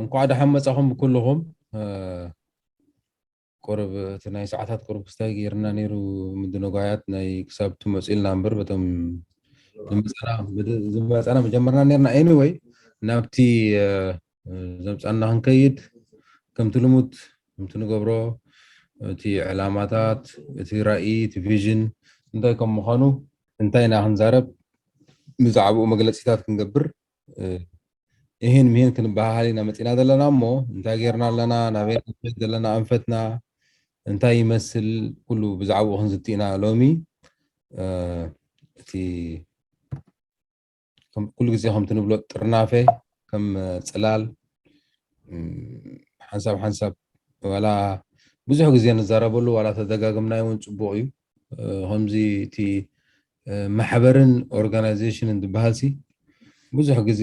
እንኳዕ ደሓን መጻኹም ብኩልኹም። ቁርብ እቲ ናይ ሰዓታት ቁርብ ክስታይ ገይርና ነይሩ ምድንጓያት ናይ ክሳብ ትመጽኡ ኢልና እምበር በቶም ዝመጻና ዝመጻና መጀመርና ነይርና። Anyway ናብቲ ዘምጻና ክንከይድ ከምቲ ልሙድ ከምቲ ንገብሮ እቲ ዕላማታት እቲ ራእይ እቲ ቪዥን እንታይ ከም ምዃኑ እንታይ ኢና ክንዛረብ ብዛዕባኡ መግለጺታት ክንገብር ይህን ምሂን ክንበሃሃል ኢና መፂና ዘለና እሞ እንታይ ጌርና ኣለና ናበይ ዘለና ኣንፈትና እንታይ ይመስል ኩሉ ብዛዕባኡ ክንዝቲ ኢና ሎሚ። እቲ ኩሉ ግዜ ከምቲ ንብሎ ጥርናፈ ከም ፅላል ሓንሳብ ሓንሳብ ዋላ ብዙሕ ግዜ ንዛረበሉ ዋላ ተደጋግምናዮ እውን ፅቡቅ እዩ። ከምዚ እቲ ማሕበርን ኦርጋናይዜሽንን ዝበሃል ሲ ብዙሕ ግዜ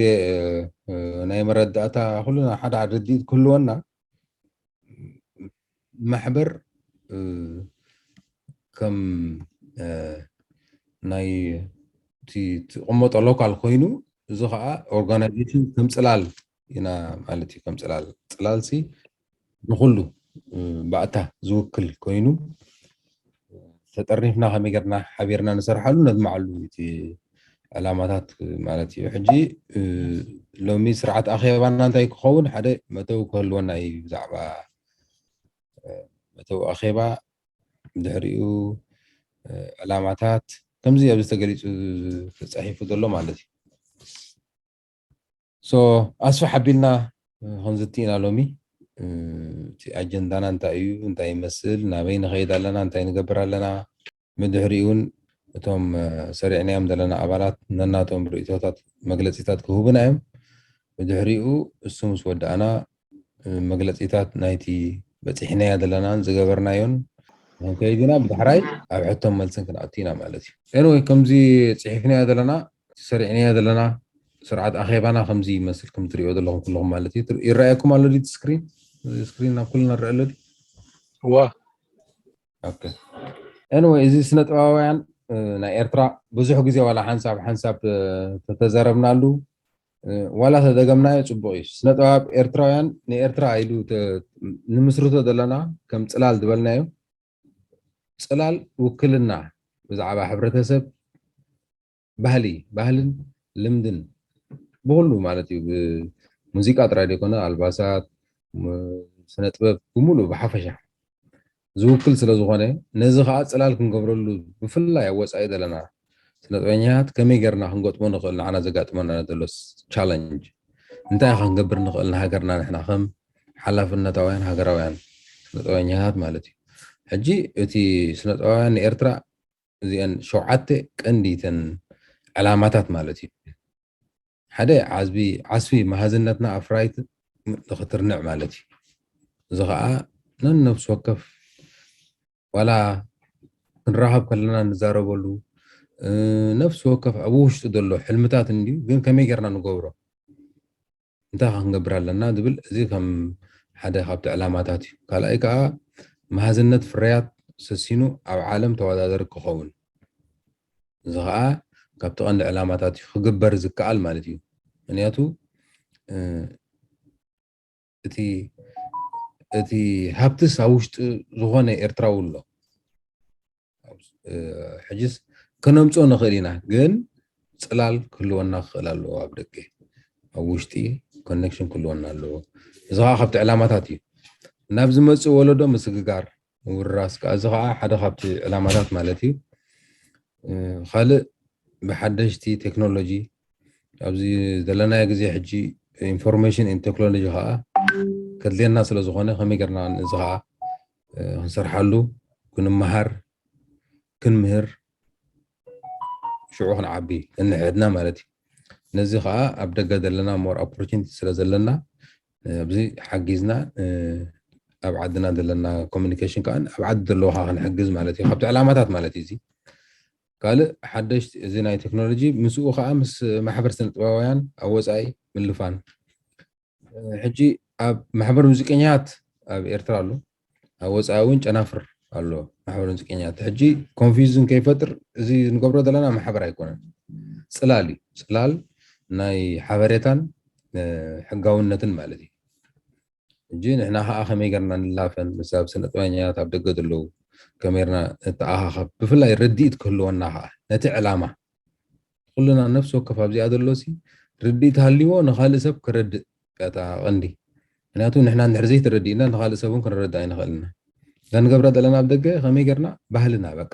ናይ መረዳእታ ኩልና ሓደ ሓደ ርድኢት ክህልወና ማሕበር ከም ናይ ትቕመጦ ሎካል ኮይኑ እዚ ከዓ ኦርጋናይዜሽን ከም ፅላል ኢና ማለት እዩ። ከም ፅላል ፅላል ሲ ንኩሉ ባእታ ዝውክል ኮይኑ ተጠርኒፍና ከመይ ጌርና ሓቢርና ንሰርሓሉ ነድምዓሉ እቲ ዕላማታት ማለት እዩ። ሕጂ ሎሚ ስርዓት ኣኼባና እንታይ ክኸውን ሓደ መተው ክህልወና እዩ ብዛዕባ መተው ኣኼባ ድሕሪኡ ዕላማታት ከምዚ ኣብዚ ተገሊፁ ተፃሒፉ ዘሎ ማለት እዩ። ሶ ኣስፍሕ ኣቢልና ክንዝቲ ኢና ሎሚ እቲ ኣጀንዳና እንታይ እዩ እንታይ ይመስል ናበይ ንኸይድ ኣለና እንታይ ንገብር ኣለና ምድሕሪኡ እውን እቶም ሰሪዕናዮም ዘለና ኣባላት ነናቶም ርእቶታት መግለፂታት ክህቡና እዮም። ብድሕሪኡ እሱ ምስ ወዳእና መግለፂታት ናይቲ በፂሕናዮ ዘለናን ዝገበርናዮን ክንከይድ ኢና ብዳሕራይ ኣብ ሕቶን መልስን ክንኣቱ ኢና ማለት እዩ። Anyway ከምዚ ፅሒፍናዮ ዘለና ሰሪዕናዮ ዘለና ስርዓት ኣኼባና ከምዚ ይመስል ከም ትሪኦ ዘለኹም ኩለኹም ማለት እዩ። ይረኣየኩም ኣሎ ድዩ ስክሪን? ስክሪን ናብ ኩልና ንረአ ኣሎ ድዩ? ዋ Okay. Anyway እዚ ስነ ጥበባውያን ናይ ኤርትራ ብዙሕ ግዜ ዋላ ሓንሳብ ሓንሳብ ተተዛረብናሉ ዋላ ተደገምናዮ ፅቡቅ እዩ። ስነ ጥበብ ኤርትራውያን ንኤርትራ ኢሉ ንምስርቶ ዘለና ከም ፅላል ዝበልናዮ ፅላል ውክልና ብዛዕባ ሕብረተሰብ ባህሊ ባህልን ልምድን ብኩሉ ማለት እዩ ብሙዚቃ ጥራይ ዘይኮነ ኣልባሳት ስነ ጥበብ ብምሉእ ብሓፈሻ ዝውክል ስለ ዝኾነ ነዚ ከዓ ፅላል ክንገብረሉ ብፍላይ ኣብ ወፃኢ ዘለና ስነ ጥበበኛታት ከመይ ጌርና ክንገጥሞ ንኽእል ንዓና ዘጋጥመና ዘሎ ቻለንጅ እንታይ ክንገብር ንኽእል ንሃገርና ንሕና ከም ሓላፍነታውያን ሃገራውያን ስነ ጥበበኛታት ማለት እዩ። ሕጂ እቲ ስነ ጥበባውያን ንኤርትራ እዚአን ሸውዓተ ቀንዲተን ዕላማታት ማለት እዩ። ሓደ ዓስቢ ዓስቢ መሃዝነትና ኣፍራይት ንክትርንዕ ማለት እዩ። እዚ ከዓ ነን ነፍሲ ወከፍ ዋላ ክንራኸብ ከለና ንዛረበሉ ነፍሲ ወከፍ ኣብ ውሽጡ ዘሎ ሕልምታት እንድዩ ግን ከመይ ጌርና ንገብሮ እንታይ ክንገብር ኣለና ዝብል እዚ ከም ሓደ ካብቲ ዕላማታት እዩ። ካልኣይ ከዓ መሃዝነት ፍርያት ሰሲኑ ኣብ ዓለም ተወዳደሪ ክኸውን እዚ ከዓ ካብቲ ቀንዲ ዕላማታት እዩ ክግበር ዝከኣል ማለት እዩ። ምክንያቱ እቲ እቲ ሃብትስ ኣብ ውሽጢ ዝኾነ ኤርትራዊ ኣሎ ሕጅስ ከነምፅኦ ንኽእል ኢና ግን ፅላል ክህልወና ክኽእል ኣለዎ ኣብ ደገ ኣብ ውሽጢ ኮኔክሽን ክህልወና ኣለዎ እዚ ከዓ ካብቲ ዕላማታት እዩ ናብ ዝመፅእ ወለዶ ምስግጋር ምውርራስ ከዓ እዚ ከዓ ሓደ ካብቲ ዕላማታት ማለት እዩ ካልእ ብሓደሽቲ ቴክኖሎጂ ኣብዚ ዘለናዮ ግዜ ሕጂ ኢንፎርሜሽን ን ቴክኖሎጂ ከዓ ከድልየና ስለ ዝኾነ ከመይ ገርና እዚ ከዓ ክንሰርሓሉ ክንመሃር ክንምህር ሽዑ ክንዓቢ እንሕድና ማለት እዩ ነዚ ከዓ ኣብ ደገ ዘለና more opportunity ስለ ዘለና ኣብዚ ሓጊዝና ኣብ ዓድና ዘለና communication ከዓ ኣብ ዓዲ ዘለዉ ከዓ ክንሕግዝ ማለት እዩ ካብቲ ዕላማታት ማለት እዩ እዚ ካልእ ሓደሽቲ እዚ ናይ ቴክኖሎጂ ምስኡ ከዓ ምስ ማሕበር ስነ ጥበባውያን ኣብ ወፃኢ ምልፋን ሕጂ ኣብ ማሕበር ሙዚቀኛት ኣብ ኤርትራ ኣሎ ኣብ ወፃኢ እውን ጨናፍር ኣሎ ማሕበር ሙዚቀኛት ሕጂ confusion ከይፈጥር እዚ ንገብሮ ዘለና ማሕበር ኣይኮነን ፅላል እዩ ፅላል ናይ ሓበሬታን ሕጋውነትን ማለት እዩ ሕጂ ንሕና ከዓ ከመይ ገርና ንላፈን ምስብ ስነ ጥበበኛታት ኣብ ደገ ዘለዉ ከመይ ርና ንተኣኻኸብ፣ ብፍላይ ርድኢት ክህልወና ከዓ ነቲ ዕላማ ኩልና ነፍሲ ወከፍ ኣብዚኣ ዘሎ ሲ ርድኢት ሃልዎ ንካልእ ሰብ ክረድእ እታ ቀንዲ። ምክንያቱ ንሕና እንድሕር ዘይተረዲእና ንካልእ ሰብ እውን ክንረዳ ኣይንኽእልና። እዛ ንገብራ ዘለና ኣብ ደገ ከመይ ገርና ባህልና በቃ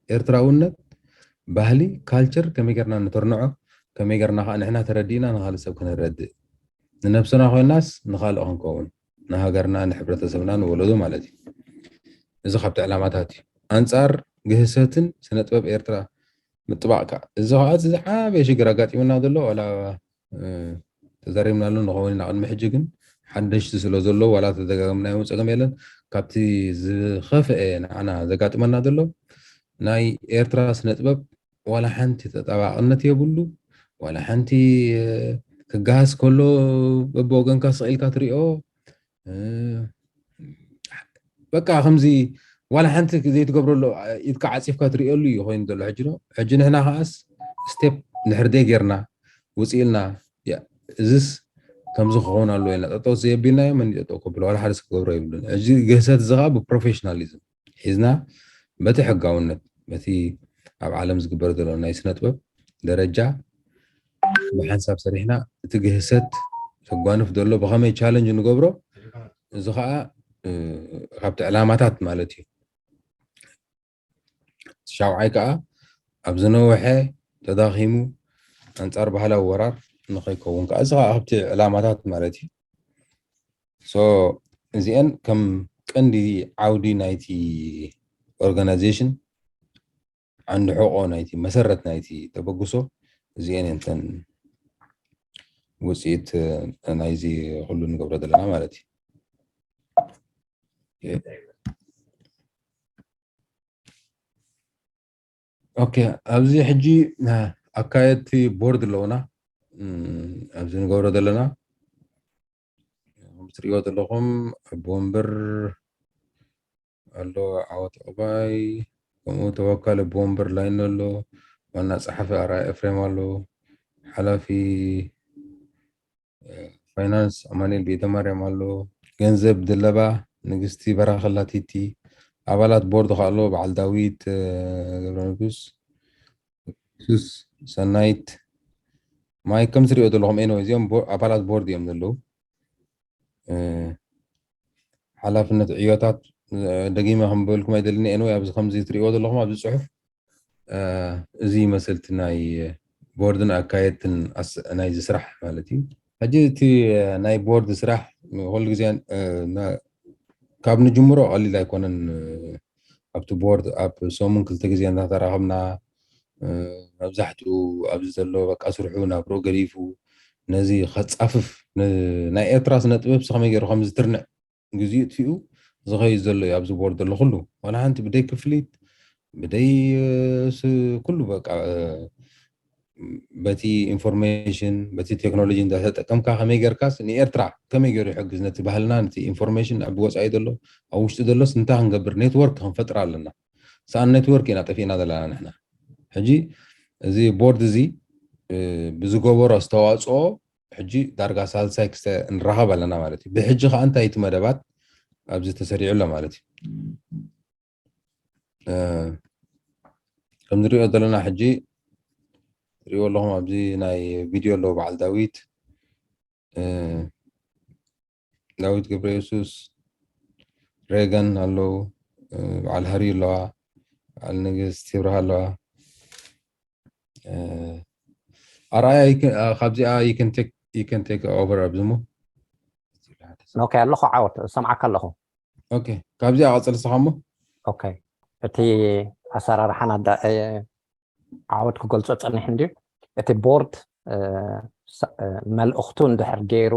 ኤርትራውነት ባህሊ ካልቸር ከመይ ገርና ንተርንዖ፣ ከመይ ገርና ከዓ ንሕና ተረዲእና ንካልእ ሰብ ክንረድእ፣ ንነብስና ኮይናስ ንካልእ ክንከውን፣ ንሃገርና ንሕብረተሰብና ንወለዶ ማለት እዩ። እዚ ካብቲ ዕላማታት እዩ። ኣንጻር ግህሰትን ስነ ጥበብ ኤርትራ ምጥባቕ ከዓ እዚ ከዓ እቲ ዝዓበየ ሽግር ኣጋጢሙና ዘሎ ዋላ ተዛሪብናሉ ንኸውን ኢና ቅድሚ ሕጂ ግን ሓደሽቲ ስለ ዘለዉ ዋላ ተደጋገምናዮ እውን ፀገም የለን። ካብቲ ዝኸፍአ ንዓና ዘጋጥመና ዘሎ ናይ ኤርትራ ስነ ጥበብ ዋላ ሓንቲ ተጣባቅነት የብሉ። ዋላ ሓንቲ ክገሃስ ከሎ በብወገንካ ስቕ ኢልካ ትሪኦ። በቃ ከምዚ ዋላ ሓንቲ ዘይትገብረሉ ኢድካ ዓፂፍካ ትሪኦሉ እዩ ኮይኑ ዘሎ ሕጂ ዶ ሕጂ ንሕና ከዓስ ስቴፕ ንሕርደይ ጌርና ውፅእ ኢልና እዝስ ከምዚ ክኸውን ኣለዎ ኢልና ጠጠው ዘየቢልናዮ መን ጠጠው ከብሎ ዋላ ሓደ ክገብሮ የብሉን። ሕጂ ግህሰት እዚ ከዓ ብፕሮፌሽናሊዝም ሒዝና በቲ ሕጋውነት በቲ ኣብ ዓለም ዝግበር ዘሎ ናይ ስነ ጥበብ ደረጃ ብሓንሳብ ሰሪሕና እቲ ግህሰት ተጓንፍ ዘሎ ብኸመይ ቻለንጅ ንገብሮ። እዚ ከዓ ካብቲ ዕላማታት ማለት እዩ። ሻውዓይ ከዓ ኣብ ዝነውሐ ተዳኺሙ ኣንፃር ባህላዊ ወራር ንኸይከውን ከዓ እዚ ከዓ ካብቲ ዕላማታት ማለት እዩ። እዚአን ከም ቀንዲ ዓውዲ ናይቲ ኦርጋናይዜሽን ዓንዲ ሕቆ ናይቲ መሰረት ናይቲ ተበግሶ እዚአን እንተን ውፅኢት ናይዚ ኩሉ ንገብሮ ዘለና ማለት እዩ። ኦኬ ኣብዚ ሕጂ ኣካየድቲ ቦርድ ኣለውና ኣብዚ ንገብሮ ዘለና ትሪእዎ ዘለኹም ኣቦ ወንበር ኣሎ ዓወት ዕባይ ከምኡ ተወካሊ ኣቦ ወንበር ላይን ኣሎ ዋና ፀሓፊ ኣርኣያ ኤፍሬም ኣሎ ሓላፊ ፋይናንስ ኣማኑኤል ቤተማርያም ኣሎ ገንዘብ ድለባ ንግስቲ በራኸላ ቲቲ ኣባላት ቦርድ ከዓ ኣሎ በዓል ዳዊት ገብረንጉስ ሱስ ሰናይት ማይ ከም ትሪኦ ዘለኹም ኤኖ እዚኦም ኣባላት ቦርድ እዮም ዘለዉ ሓላፍነት ዕዮታት ደጊመ ከም በልኩም ኣይደልን ኤኖ ኣብዚ ከምዚ ትሪእዎ ዘለኹም ኣብዚ ፅሑፍ እዚ ይመስልቲ ናይ ቦርድን ኣካየድትን ናይዚ ስራሕ ማለት እዩ ሕጂ እቲ ናይ ቦርድ ስራሕ ኩሉ ግዜ ካብ ንጅምሮ ቀሊል ኣይኮነን ኣብቲ ቦርድ ኣብ ሰሙን ክልተ ግዜ እናተራኸብና መብዛሕትኡ ኣብዚ ዘሎ በቃ ስርሑ ናብርኡ ገዲፉ ነዚ ከፃፍፍ ናይ ኤርትራ ስነ ጥበብ ከመይ ገይሩ ከም ዝትርንዕ ግዜኡ ጥፊኡ ዝኸይድ ዘሎ እዩ ኣብዚ ቦርድ ዘሎ ኩሉ ዋላ ሓንቲ ብደይ ክፍሊት ብደይ ኩሉ በቃ በቲ ኢንፎርሜሽን በቲ ቴክኖሎጂ እንዳተጠቀምካ ከመይ ገርካስ ንኤርትራ ከመይ ገይሩ ይሕግዝ ነቲ ባህልና ነቲ ኢንፎርሜሽን ኣብ ወፃኢ ዘሎ ኣብ ውሽጢ ዘሎስ እንታይ ክንገብር ኔትወርክ ክንፈጥር ኣለና ሰኣን ኔትወርክ ኢና ጠፊእና ዘለና ንሕና ሕጂ እዚ ቦርድ እዚ ብዝገበሮ ዝተዋፅኦ ሕጂ ዳርጋ ሳልሳይ ክስተ ንራኸብ ኣለና ማለት እዩ ብሕጂ ከዓ እንታይ እቲ መደባት ኣብዚ ተሰሪዑ ኣሎ ማለት እዩ ከም ንሪኦ ዘለና ሕጂ ትሪእዎ ኣለኹም ኣብዚ ናይ ቪድዮ ኣለዉ በዓል ዳዊት ዳዊት ገብረ የሱስ ሬገን ኣለዉ በዓል ሃሪ ኣለዋ በዓል ንግስቲ ይብርሃ ኣለዋ ኣርኣያ ካብዚኣ you can take over ኣብዚ ሞ ኦኬ ኣለኹ ዓወት ሰምዓካ ኣለኹ ኦኬ ካብዚኣ ቀፅል ስኻ ሞ ኦኬ እቲ ኣሰራርሓና ዓወት ክገልፆ ፀኒሕ እንድዩ እቲ ቦርድ መልእኽቱ እንድሕር ገይሩ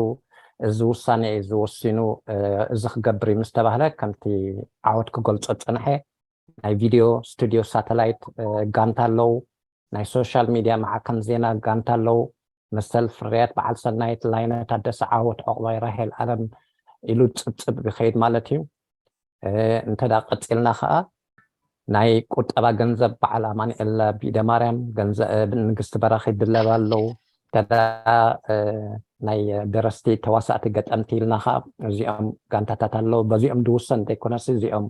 እዚ ውሳኔ እዩ ዝወሲኑ እዚ ክገብር እዩ ምስ ተባህለ ከምቲ ዓወት ክገልፆ ዝፀንሐ ናይ ቪድዮ ስቱድዮ ሳተላይት ጋንታ ኣለዉ ናይ ሶሻል ሚድያ መዓከን ዜና ጋንታ ኣለዉ መሰል ፍርያት በዓል ሰናይት ላይነ ታደሰ ዓወት ዕቑባይ ራሄል ኣለም ኢሉ ፅብፅብ ይኸይድ ማለት እዩ እንተዳ ቀፂልና ከዓ ናይ ቁጠባ ገንዘብ በዓል ኣማንኤል ቢደማርያም ንግስቲ በራኺ ድለብ ኣለዉ ተዳ ናይ ደረስቲ፣ ተዋሳእቲ፣ ገጠምቲ ኢልና ከዓ እዚኦም ጋንታታት ኣለዉ። በዚኦም ድውሰን ዘይኮነስ እዚኦም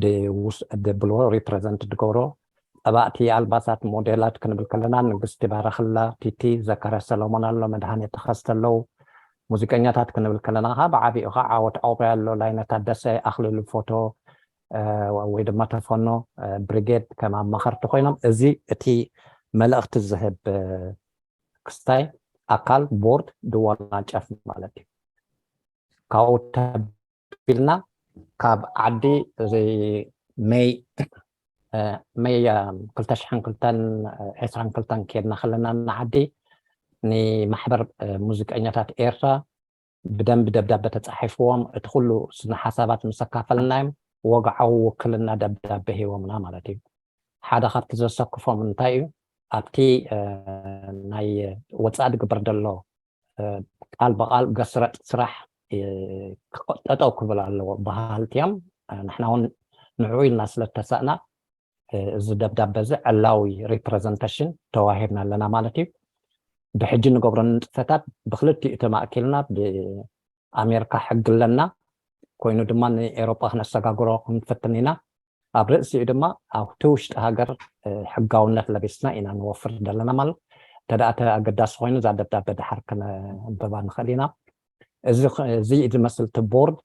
ድውስ- ድብልዎ ሪፕሬዘንት ድገብሮ ቀባእቲ ኣልባሳት፣ ሞዴላት ክንብል ከለና ንግስቲ ባረክላ፣ ቲቲ፣ ዘካርያ ሰሎሞን ኣሎ፣ መድሃኔ ተኸስተ ኣለዉ። ሙዚቀኛታት ክንብል ከለና ከዓ ብዓቢኡ ከዓ ዓወት ዖቕባይ ኣሎ፣ ላይነ ታደሰ፣ ኣኽሊሉ ፎቶ፣ እ፣ ወይ ድማ ተፈኖ፣ እ፣ ብሪጌድ ከም ኣማኸርቲ ኮይኖም፣ እዚ እቲ መልእኽቲ ዝህብ፣ እ፣ ክስታይ ኣካል ቦርድ ድወናጨፍ ማለት እዩ። ካብኡ ተቢልና ካብ ዓዲ እዚ ሜይ፣ እ፣ ሜይ፣ እ፣ ክልተ ሽሕን ክልተን፣ እ፣ ዕስራን ክልተን ከድና ከለና ንዓዲ ንማሕበር፣ እ፣ ሙዚቀኛታት ኤርትራ ብደንብ ደብዳበ ተጻሒፍዎም፣ እቲ ኩሉ ስነ ሓሳባት ምስ ኣካፈልናዮም ወግዓዊ ውክልና ደብዳበ ሂቦምና ማለት እዩ። ሓደ ካብቲ ዘሰክፎም እንታይ እዩ? ኣብቲ፣ እ፣ ናይ ወጻኢ ዝግበር ዘሎ፣ እ፣ ቃል ብቓል ገስረጥ ስራሕ፣ እ፣ ክቕ- ጠጠው ክብል ኣለዎ በሃልቲ እዮም። እ፣ ንሕና እውን ንዕኡ ኢልና ስለ እተሳእና፣ እ፣ እዚ ደብዳበ እዚ ዕላዊ ሪፕረዘንቴሽን ተዋሂብና ኣለና ማለት እዩ። ብሕጂ ንገብሮ ንጥፈታት ብክልቲኡ ተማእኪልና ብኣሜሪካ ሕጊ ኣለና፣ ኮይኑ ድማ ንኤሮጳ ክነሰጋግሮ ክንፈትን ኢና። ኣብ ርእሲኡ ድማ ኣብቲ ውሽጢ ሃገር፣ እ፣ ሕጋውነት ለቢስና ኢና ንወፍር ዘለና ማለት። እንተ ደኣ እቲ ኣገዳሲ ኮይኑ እዛ ደብዳበ ድሓር ክነንብባ ንኽእል ኢና። እዚ ኽ- እዚ ዝመስል እቲ ቦርድ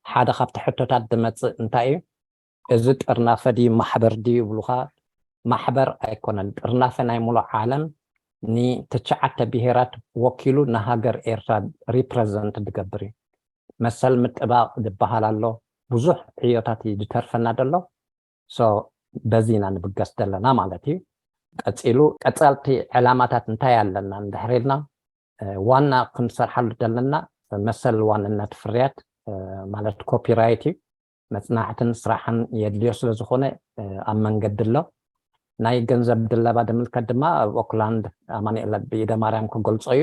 ሓደ ካብቲ ሕቶታት ዝመጽእ እንታይ እዩ? እዚ ጥርናፈ ድዩ ማሕበር ድዩ ይብሉኻ? ማሕበር ኣይኮነን። ጥርናፈ ናይ ሙሉእ ዓለም ንትሽዓተ ብሄራት ወኪሉ ንሃገር ኤርትራ ሪፕረዘንት ዝገብር እዩ። መሰል ምጥባቕ ዝበሃል ኣሎ። ብዙሕ ዕዮታት እዩ ዝተርፈና ዘሎ። ሶ በዚ ኢና ንብገስ ዘለና ማለት እዩ። ቀጺሉ ቀጻልቲ ዕላማታት እንታይ ኣለና እንድሕር ኢልና፣ እ፣ ዋና ክንሰርሓሉ ዘለና መሰል ዋንነት ፍርያት፣ እ፣ ማለት ኮፒራይት እዩ። መጽናዕትን ስራሕን የድልዮ ስለ ዝኾነ፣ እ፣ ኣብ መንገዲ ኣሎ። ናይ ገንዘብ ድለባ ዝምልከት ድማ ኣብ ኦክላንድ ኣማኑኤል ብኢደ ማርያም ክገልጾ እዩ።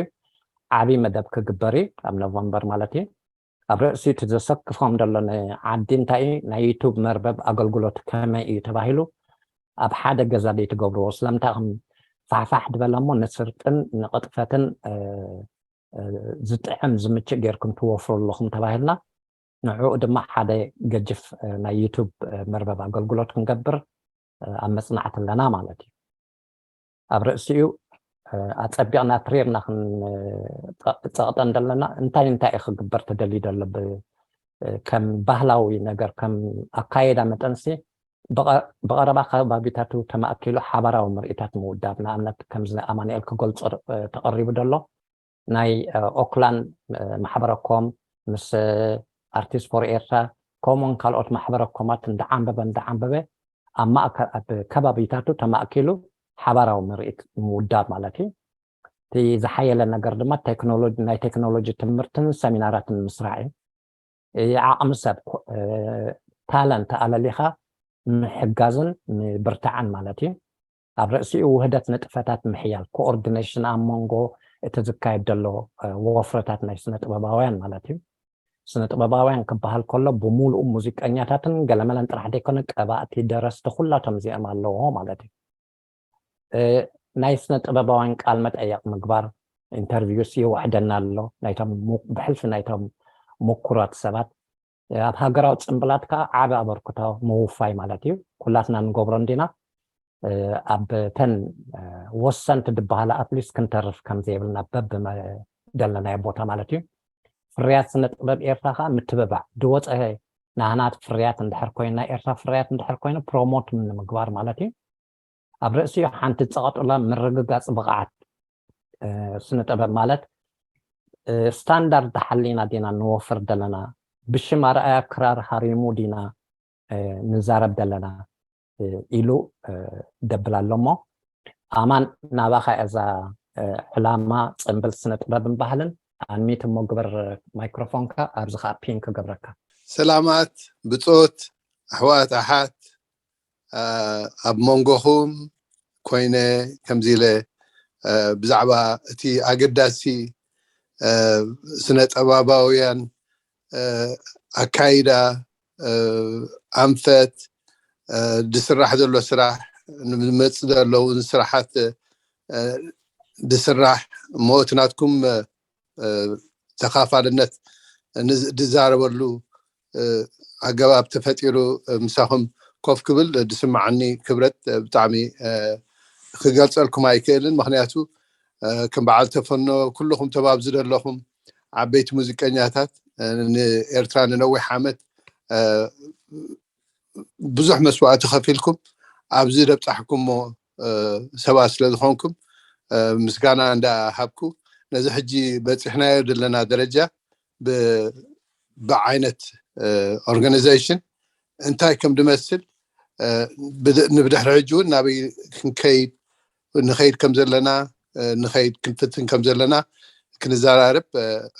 ዓቢ መደብ ክግበር እዩ ኣብ ኖቨምበር ማለት እዩ። ኣብ ርእሲ እቲ ዘሰክፎም ዘሎ ንዓዲ እንታይ እዩ፣ ናይ ዩቱብ መርበብ ኣገልግሎት ከመይ እዩ ተባሂሉ ኣብ ሓደ ገዛ ደይ ትገብርዎ? ስለምንታይ ከም ፋሕፋሕ ዝበለ እሞ ንስርቅን ንቕጥፈትን፣ እ፣ እ፣ ዝጥዕም ዝምችእ ጌርኩም ትወፍሩ ኣለኹም ተባሂልና፣ ንዕኡ ድማ ሓደ ገጅፍ፣ እ፣ ናይ ዩቱብ፣ እ፣ መርበብ ኣገልግሎት ክንገብር፣ እ፣ ኣብ መጽናዕቲ ኣለና ማለት እዩ። ኣብ ርእሲኡ፣ እ፣ ኣጸቢቕና ትሪርና ክንጸቕጠን ዘለና እንታይ እንታይ እዩ ክግበር ተደልዩ ዘሎ ብ-፣ እ፣ ከም ባህላዊ ነገር፣ ከም ኣካየዳ መጠንሲ ብቐ-፣ ብቐረባ ከባቢታቱ ተማእኪሉ ሓባራዊ ምርኢታት ምውዳብ፣ ንኣብነት ከምዚ ኣማኑኤል ክገልጾ፣ እ፣ ተቐሪቡ ዘሎ ናይ፣ እ፣ ኦክላንድ፣ እ፣ ማሕበረ ኮም ምስ፣ እ፣ ኣርቲስት ፎር ኤርትራ ከምኡውን ካልኦት ማሕበረ ኮማት እንዳዓንበበ እንዳዓንበበ ኣብ ማእከ-፣ ኣብ ከባቢታቱ ተማእኪሉ ሓባራዊ ምርኢት ምውዳብ ማለት እዩ። እቲ ዝሓየለ ነገር ድማ ቴክኖሎጂ፣ ናይ ቴክኖሎጂ ትምህርትን ሰሚናራትን ምስራዕ እዩ። ዓቕሚ ሰብ ኮ-፣ እ፣ ታለንት ኣለሊኻ ምሕጋዝን ምብርታዕን ማለት እዩ። ኣብ ርእሲኡ ውህደት ንጥፈታት ምሕያል፣ ኮኦርዲኔሽን ኣብ መንጎ እቲ ዝካየድ ዘሎ፣ እ፣ ወፍርታት ናይ ስነ ጥበባውያን ማለት እዩ። ስነ ጥበባውያን ክበሃል ከሎ ብምሉኡ ሙዚቀኛታትን ገለመለን ጥራሕ ዘይኮነ ቀባእቲ፣ ደረስቲ ኩላቶም እዚኦም ኣለዎ ማለት እዩ። እ፣ ናይ ስነ ጥበባውያን ቃል መጠየቕ ምግባር፣ ኢንተርቪውስ ይውሕደና ኣሎ። ናይቶም ሙ-፣ ብሕልፊ ናይቶም ምኩራት ሰባት፣ እ፣ ኣብ ሃገራዊ ጽምብላት ከኣ ዓቢ ኣበርክቶ ምውፋይ ማለት እዩ። ኩላትና ንገብሮ እንዲና፣ እ፣ ኣብ ተን፣ እ፣ ወሰንቲ ዝበሃላ ኣትሊስት ክንተርፍ ከም ዘይብልና በብመ-፣ ዘለናዮ ቦታ ማለት እዩ። ፍርያት ስነ ጥበብ ኤርትራ ከኣ ምትብባዕ፣ ዝወጸ ናህናት ፍርያት እንድሕር ኮይኑ፣ ናይ ኤርትራ ፍርያት እንድሕር ኮይኑ ፕሮሞት ንምግባር ማለት እዩ። ኣብ ርእሲኡ ሓንቲ ጸቐጡላ ምርግጋጽ ብቕዓት፣ እ፣ ስነ ጥበብ ማለት፣ እ፣ ስታንዳርድ ተሓሊና ዲና ንወፍር ዘለና፣ ብሽም ኣርኣያ ክራር ሃሪሙ ዲና፣ እ፣ ንዛረብ ዘለና፣ እ፣ ኢሉ፣ እ፣ ደብል ኣሎ እሞ፣ ኣማን ናባኻ እዛ፣ እ፣ ዕላማ ጽምብል ስነ ጥበብን ባህልን፣ ኣንሚት እሞ ግበር ማይክሮፎንካ፣ ኣብዚ ኸኣ ፒን ክገብረካ። ሰላማት ብጾት ኣሕዋት ኣሓት፣ እ፣ ኣብ መንጎኹም ኮይነ ከምዚ ኢለ፣ እ፣ ብዛዕባ እቲ ኣገዳሲ፣ እ፣ ስነ ጥበባውያን፣ እ፣ ኣካይዳ፣ እ፣ ኣንፈት፣ እ፣ ዝስራሕ ዘሎ ስራሕ፣ ንመጽእ ዘለውን ስራሓት፣ እ፣ ዝስራሕ እሞ እቲ ናትኩም፣ እ፣ ተኻፋልነት ዝዛረበሉ ኣገባብ ተፈጢሩ ምሳኹም ኮፍ ክብል ዝስምዓኒ ክብረት ብጣዕሚ ክገልፀልኩም ኣይክእልን። ምክንያቱ ከም በዓል ተፈኖ ኩልኹም ተባብዚ ዘለኹም ዓበይቲ ሙዚቀኛታት ንኤርትራ ንነዊሕ ዓመት ብዙሕ መስዋእቲ ከፊልኩም ኣብዚ ደብፃሕኩሞ ሰባት ስለዝኾንኩም ምስጋና እንዳሃብኩ ነዚ ሕጂ በፂሕናዮ ዘለና ደረጃ ብዓይነት ኦርጋናይዜሽን እንታይ ከም ድመስል ንብድሕሪ ሕጂ እውን ናበይ ክንከይድ ንኸይድ ከም ዘለና ንኸይድ ክንፍትን ከም ዘለና ክንዘራረብ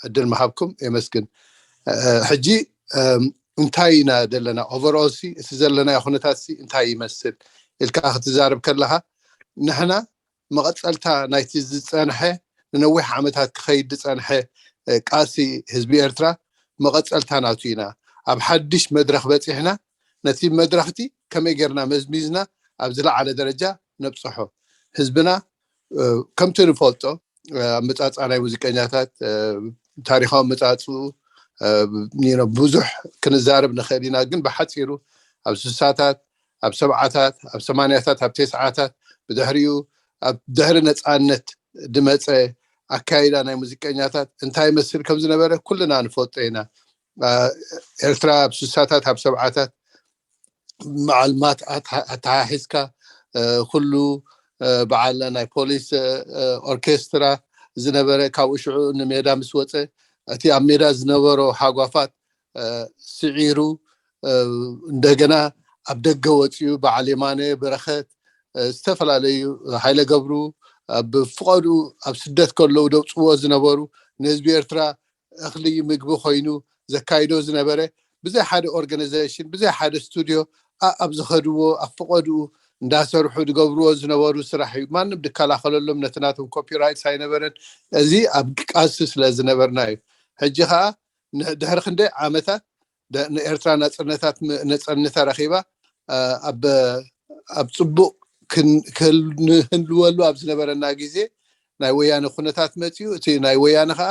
ዕድል ምሃብኩም የመስግን። ሕጂ እንታይ ኢና ዘለና ኦቨርኦል ሲ እቲ ዘለናዮ ኩነታት ሲ እንታይ ይመስል ኢልካ ክትዛረብ ከለካ ንሕና መቐፀልታ ናይቲ ዝፀንሐ ንነዊሕ ዓመታት ክኸይድ ዝፀንሐ ቃልሲ ህዝቢ ኤርትራ መቐፀልታ ናቱ ኢና። ኣብ ሓድሽ መድረክ በፂሕና ነቲ መድረክቲ ከመይ ጌርና መዝሚዝና ኣብ ዝለዓለ ደረጃ ነብፅሖ ህዝብና ከምቲ ንፈልጦ ኣመፃፅኣ ናይ ሙዚቀኛታት ታሪካዊ ኣመፃፅኡ ብዙሕ ክንዛረብ ንኽእል ኢና ግን ብሓፂሩ ኣብ ስሳታት ኣብ ሰብዓታት ኣብ ሰማንያታት ኣብ ተስዓታት ብድሕሪኡ ኣብ ድሕሪ ነፃነት ድመፀ ኣካይዳ ናይ ሙዚቀኛታት እንታይ ይመስል ከም ዝነበረ ኩልና ንፈልጦ ኢና። ኤርትራ ኣብ ስሳታት ኣብ ሰብዓታት በዓል ማት ኣተሓሒዝካ ኩሉ በዓል ናይ ፖሊስ ኦርኬስትራ ዝነበረ ካብኡ ሽዑ ንሜዳ ምስ ወፀ እቲ ኣብ ሜዳ ዝነበሮ ሃጓፋት ስዒሩ እንደገና ኣብ ደገ ወፂኡ በዓል የማነ በረኸት ዝተፈላለዩ ሃይለ ገብሩ ብፍቐዱ ኣብ ስደት ከለዉ ደውፅዎ ዝነበሩ ንህዝቢ ኤርትራ እኽሊ ምግቢ ኮይኑ ዘካይዶ ዝነበረ ብዘይ ሓደ ኦርጋናይዜሽን ብዘይ ሓደ ስቱድዮ ኣብ ዝኸድዎ ኣብ ፍቐድኡ እንዳሰርሑ ዝገብርዎ ዝነበሩ ስራሕ እዩ። ማንም ድከላኸለሎም ነቲ ናቶም ኮፒራይትስ ኣይነበረን። እዚ ኣብ ቃልሲ ስለ ዝነበርና እዩ። ሕጂ ከዓ ድሕሪ ክንደይ ዓመታት ንኤርትራ ናፅነታት ነፃነታ ረኺባ ኣብ ፅቡቕ ንህልወሉ ኣብ ዝነበረና ግዜ ናይ ወያነ ኩነታት መፅኡ እቲ ናይ ወያነ ከዓ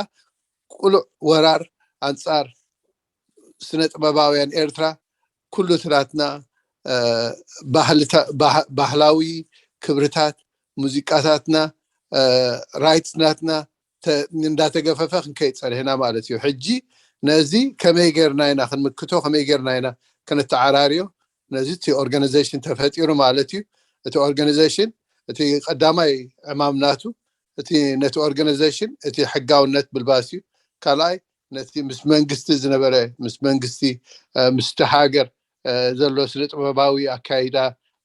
ቁሉዕ ወራር ኣንፃር ስነ ጥበባውያን ኤርትራ ኩሉ እቲ ናትና ባህላዊ ክብርታት ሙዚቃታትና ራይትስ ናትና እንዳተገፈፈ ክንከይድ ፀኒሕና ማለት እዩ። ሕጂ ነዚ ከመይ ጌርና ኢና ክንምክቶ ከመይ ጌርና ኢና ከነተዓራርዮ ነዚ እቲ ኦርጋናይዜሽን ተፈጢሩ ማለት እዩ። እቲ ኦርጋናይዜሽን እቲ ቀዳማይ ዕማም ናቱ እቲ ነቲ ኦርጋናይዜሽን እቲ ሕጋውነት ብልባስ እዩ። ካልኣይ ነቲ ምስ መንግስቲ ዝነበረ ምስ መንግስቲ ምስቲ ሃገር ዘሎ ስነ ጥበባዊ ኣካይዳ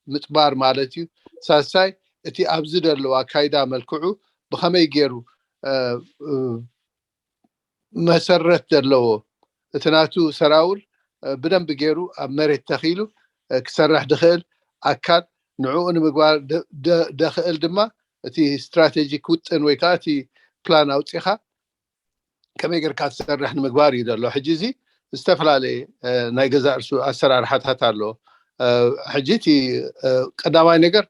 ምጥባር ማለት እዩ። ሳልሳይ እቲ ኣብዚ ዘለዎ ኣካይዳ መልክዑ ብኸመይ ገይሩ መሰረት ዘለዎ እቲ ናቱ ሰራውር ብደንቢ ገይሩ ኣብ መሬት ተኺሉ ክሰርሕ ድኽእል ኣካል ንዕኡ ንምግባር ደኽእል ድማ እቲ ስትራቴጂክ ውጥን ወይ ከዓ እቲ ፕላን ኣውፂኻ ከመይ ጌርካ ትሰርሕ ንምግባር እዩ ዘሎ። ሕጂ እዚ ዝተፈላለየ ናይ ገዛእ ርሱ ኣሰራርሓታት ኣሎ። ሕጂ እቲ ቀዳማይ ነገር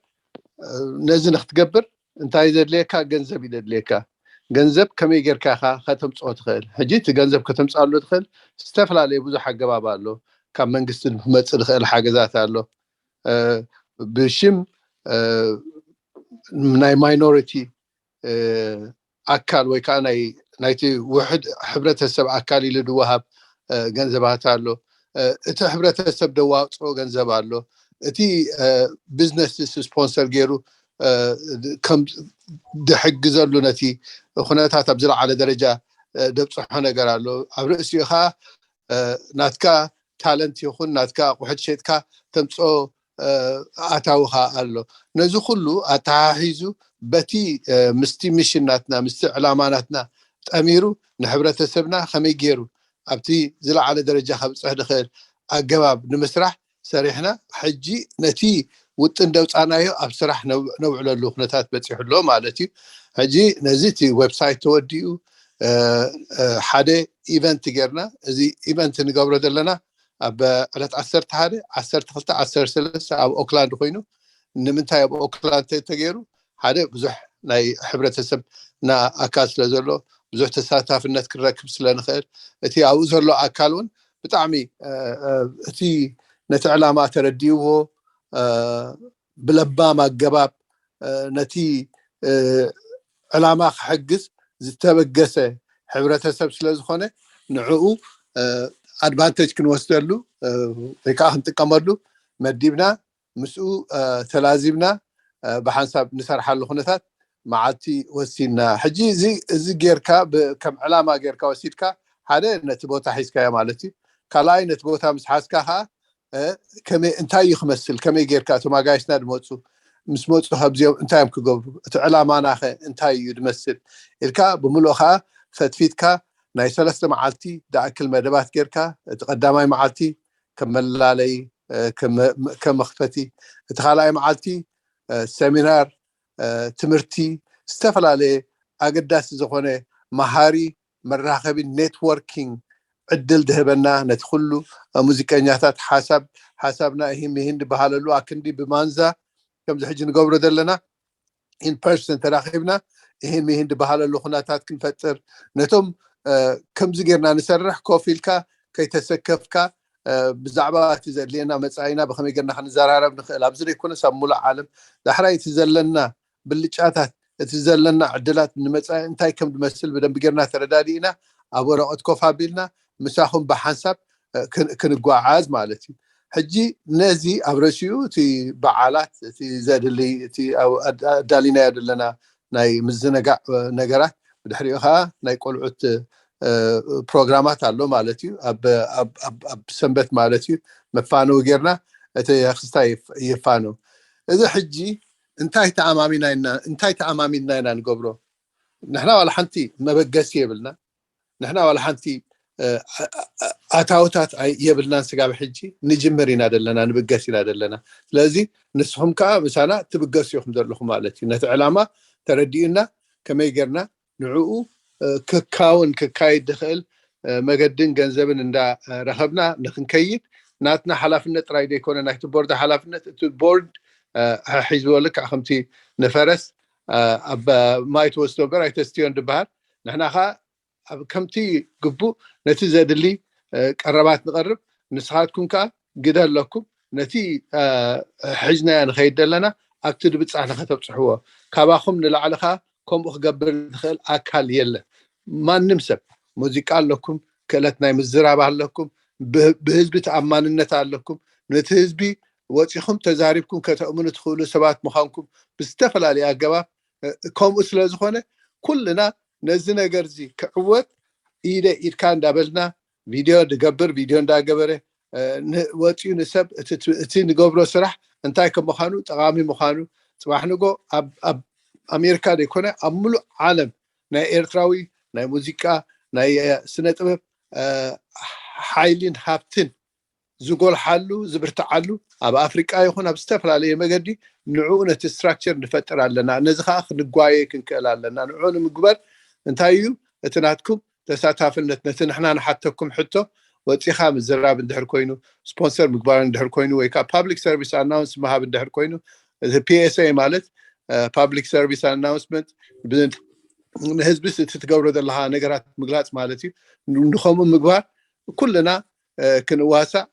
ነዚ ንክትገብር እንታይ ዘድልየካ? ገንዘብ እዩ ዘድልየካ። ገንዘብ ከመይ ጌርካ ኢኻ ከተምፅኦ ትኽእል? ሕጂ እቲ ገንዘብ ከተምፅኣሉ ትኽእል ዝተፈላለየ ብዙሕ ኣገባብ ኣሎ። ካብ መንግስቲ ክመፅእ ዝኽእል ሓገዛት ኣሎ። ብሽም ናይ ማይኖሪቲ ኣካል ወይ ከዓ ናይቲ ውሕድ ሕብረተሰብ ኣካል ኢሉ ዝወሃብ ገንዘባት ኣሎ። እቲ ሕብረተሰብ ደዋፅኦ ገንዘብ ኣሎ። እቲ ቢዝነስ ስፖንሰር ገይሩ ከም ድሕግዘሉ ነቲ ኩነታት ኣብ ዝለዓለ ደረጃ ደብፅሖ ነገር ኣሎ። ኣብ ርእሲኡ ከዓ ናትካ ታለንት ይኹን ናትካ ኣቑሑት ሸጥካ ተምፅኦ ኣታዊ ከዓ ኣሎ። ነዚ ኩሉ ኣተሓሒዙ በቲ ምስቲ ሚሽን ናትና ምስቲ ዕላማ ናትና ጠሚሩ ንሕብረተሰብና ከመይ ገይሩ ኣብቲ ዝለዓለ ደረጃ ከብፅሕ ዝኽእል ኣገባብ ንምስራሕ ሰሪሕና ሕጂ ነቲ ውጥን ደውፃናዮ ኣብ ስራሕ ነውዕለሉ ኩነታት በፂሑ ኣሎ ማለት እዩ። ሕጂ ነዚ እቲ ዌብሳይት ተወዲኡ ሓደ ኢቨንት ጌርና እዚ ኢቨንት ንገብሮ ዘለና ኣብ ዕለት ዓሰርተ ሓደ ዓሰርተ ክልተ ዓሰርተ ሰለስተ ኣብ ኦክላንድ ኮይኑ ንምንታይ ኣብ ኦክላንድ ተገይሩ ሓደ ብዙሕ ናይ ሕብረተሰብ ና ኣካል ስለ ዘሎ ብዙሕ ተሳታፍነት ክንረክብ ስለ ንኽእል፣ እቲ ኣብኡ ዘሎ ኣካል እውን ብጣዕሚ እቲ ነቲ ዕላማ ተረዲእዎ ብለባም ኣገባብ ነቲ ዕላማ ክሕግዝ ዝተበገሰ ሕብረተሰብ ስለ ዝኾነ ንዕኡ ኣድቫንቴጅ ክንወስደሉ ወይ ከዓ ክንጥቀመሉ መዲብና ምስኡ ተላዚብና ብሓንሳብ ንሰርሓሉ ኩነታት መዓልቲ ወሲንና። ሕጂ እዚ ጌርካ ከም ዕላማ ጌርካ ወሲድካ ሓደ ነቲ ቦታ ሒዝካዮ ማለት እዩ። ካልኣይ ነቲ ቦታ ምስ ሓዝካ ከዓ እንታይ እዩ ክመስል፣ ከመይ ጌርካ እቶም ኣጋይሽና ድመፁ ምስ መፁ ካብዚኦም እንታይ እዮም ክገብሩ፣ እቲ ዕላማና ከ እንታይ እዩ ድመስል ኢልካ ብምሉእ ከዓ ፈትፊትካ ናይ ሰለስተ መዓልቲ ድኣክል መደባት ጌርካ እቲ ቀዳማይ መዓልቲ ከም መላለይ ከም መኽፈቲ፣ እቲ ካልኣይ መዓልቲ ሰሚናር ትምህርቲ ዝተፈላለየ ኣገዳሲ ዝኾነ መሃሪ መራኸቢ ኔትወርኪንግ ዕድል ድህበና፣ ነቲ ኩሉ ሙዚቀኛታት ሓሳብ ሓሳብና ይህን ይህን ዝበሃለሉ ኣክንዲ ብማንዛ ከምዚ ሕጂ ንገብሮ ዘለና ኢንፐርሰን ተራኺብና ይህን ይህን ዝበሃለሉ ኩነታት ክንፈጥር፣ ነቶም ከምዚ ጌርና ንሰርሕ ኮፍ ኢልካ ከይተሰከፍካ ብዛዕባ እቲ ዘድልየና መፃኢና ብከመይ ጌርና ክንዘራረብ ንኽእል ኣብዚ ዘይኮነስ ኣብ ሙሉእ ዓለም ዳሕራይ እቲ ዘለና ብልጫታት እቲ ዘለና ዕድላት ንመፃኢ እንታይ ከም ዝመስል ብደንብ ጌርና ተረዳዲእና ኣብ ወረቐት ኮፍ ኣቢልና ምሳኹም ብሓንሳብ ክንጓዓዝ ማለት እዩ። ሕጂ ነዚ ኣብ ረሲኡ እቲ በዓላት እቲ ዘድሊ እቲ ኣዳሊናዮ ዘለና ናይ ምዝነጋዕ ነገራት ብድሕሪኡ ከዓ ናይ ቆልዑት ፕሮግራማት ኣሎ ማለት እዩ። ኣብ ሰንበት ማለት እዩ መፋነዊ ጌርና እቲ ክስታይ ይፋነው። እዚ ሕጂ እንታይ ተኣማሚና ኢና እንታይ ተኣማሚንና ኢና ንገብሮ? ንሕና ዋላ ሓንቲ መበገሲ የብልና። ንሕና ዋላ ሓንቲ ኣታውታት የብልናን። ስጋብ ሕጂ ንጅምር ኢና ዘለና፣ ንብገስ ኢና ዘለና። ስለዚ ንስኹም ከዓ ምሳና ትብገሱ ኢኹም ዘለኹም ማለት እዩ። ነቲ ዕላማ ተረዲኡና ከመይ ጌርና ንዕኡ ክካውን ክካይድ ዝኽእል መገድን ገንዘብን እንዳረኸብና ንክንከይድ ናትና ሓላፍነት ጥራይ ዘይኮነ ናይቲ ቦርድ ሓላፍነት እቲ ቦርድ ሒዝዎ ልክዕ ከምቲ ንፈረስ ኣብ ማይ ትወስዶ እምበር ኣይተስትዮን ዝበሃል ንሕና ከዓ ኣብ ከምቲ ግቡእ ነቲ ዘድሊ ቀረባት ንቐርብ ንስኻትኩም ከዓ ግደ ኣለኩም ነቲ ሕጅናዮ ንኸይድ ዘለና ኣብቲ ድብፃሕ ንኸተብፅሕዎ ካባኹም ንላዕሊ ከዓ ከምኡ ክገብር ዝኽእል ኣካል የለን። ማንም ሰብ ሙዚቃ ኣለኩም፣ ክእለት ናይ ምዝራብ ኣለኩም፣ ብህዝቢ ተኣማንነት ኣለኩም። ነቲ ህዝቢ ወፂኹም ተዛሪብኩም ከተእምኑ ትኽእሉ ሰባት ምዃንኩም ብዝተፈላለየ ኣገባብ ከምኡ ስለ ዝኾነ ኩልና ነዚ ነገር እዚ ክዕወት ኢደ ኢድካ እንዳበልና ቪድዮ ድገብር ቪድዮ እንዳገበረ ወፂኡ ንሰብ እቲ ንገብሮ ስራሕ እንታይ ከም ምዃኑ ጠቓሚ ምዃኑ ፅባሕ ንጎ ኣብ ኣሜሪካ ዘይኮነ ኣብ ሙሉእ ዓለም ናይ ኤርትራዊ ናይ ሙዚቃ ናይ ስነ ጥበብ ሓይልን ሃብትን ዝጎልሓሉ ዝብርትዓሉ ኣብ ኣፍሪቃ ይኹን ኣብ ዝተፈላለየ መገዲ ንዕኡ ነቲ ስትራክቸር ንፈጥር ኣለና። ነዚ ከዓ ክንጓየ ክንክእል ኣለና። ንዕኡ ንምግበር እንታይ እዩ እቲ ናትኩም ተሳታፍነት ነቲ ንሕና ንሓተኩም ሕቶ ወፂኻ ምዝራብ እንድሕር ኮይኑ ስፖንሰር ምግባር እንድሕር ኮይኑ ወይ ከዓ ፓብሊክ ሰርቪስ ኣናውንስ ምሃብ እንድሕር ኮይኑ ፒኤስኤ ማለት ፓብሊክ ሰርቪስ ኣናውንስመንት ንህዝቢ እቲ ትገብሮ ዘለካ ነገራት ምግላፅ ማለት እዩ። ንከምኡ ምግባር ኩልና ክንዋሳእ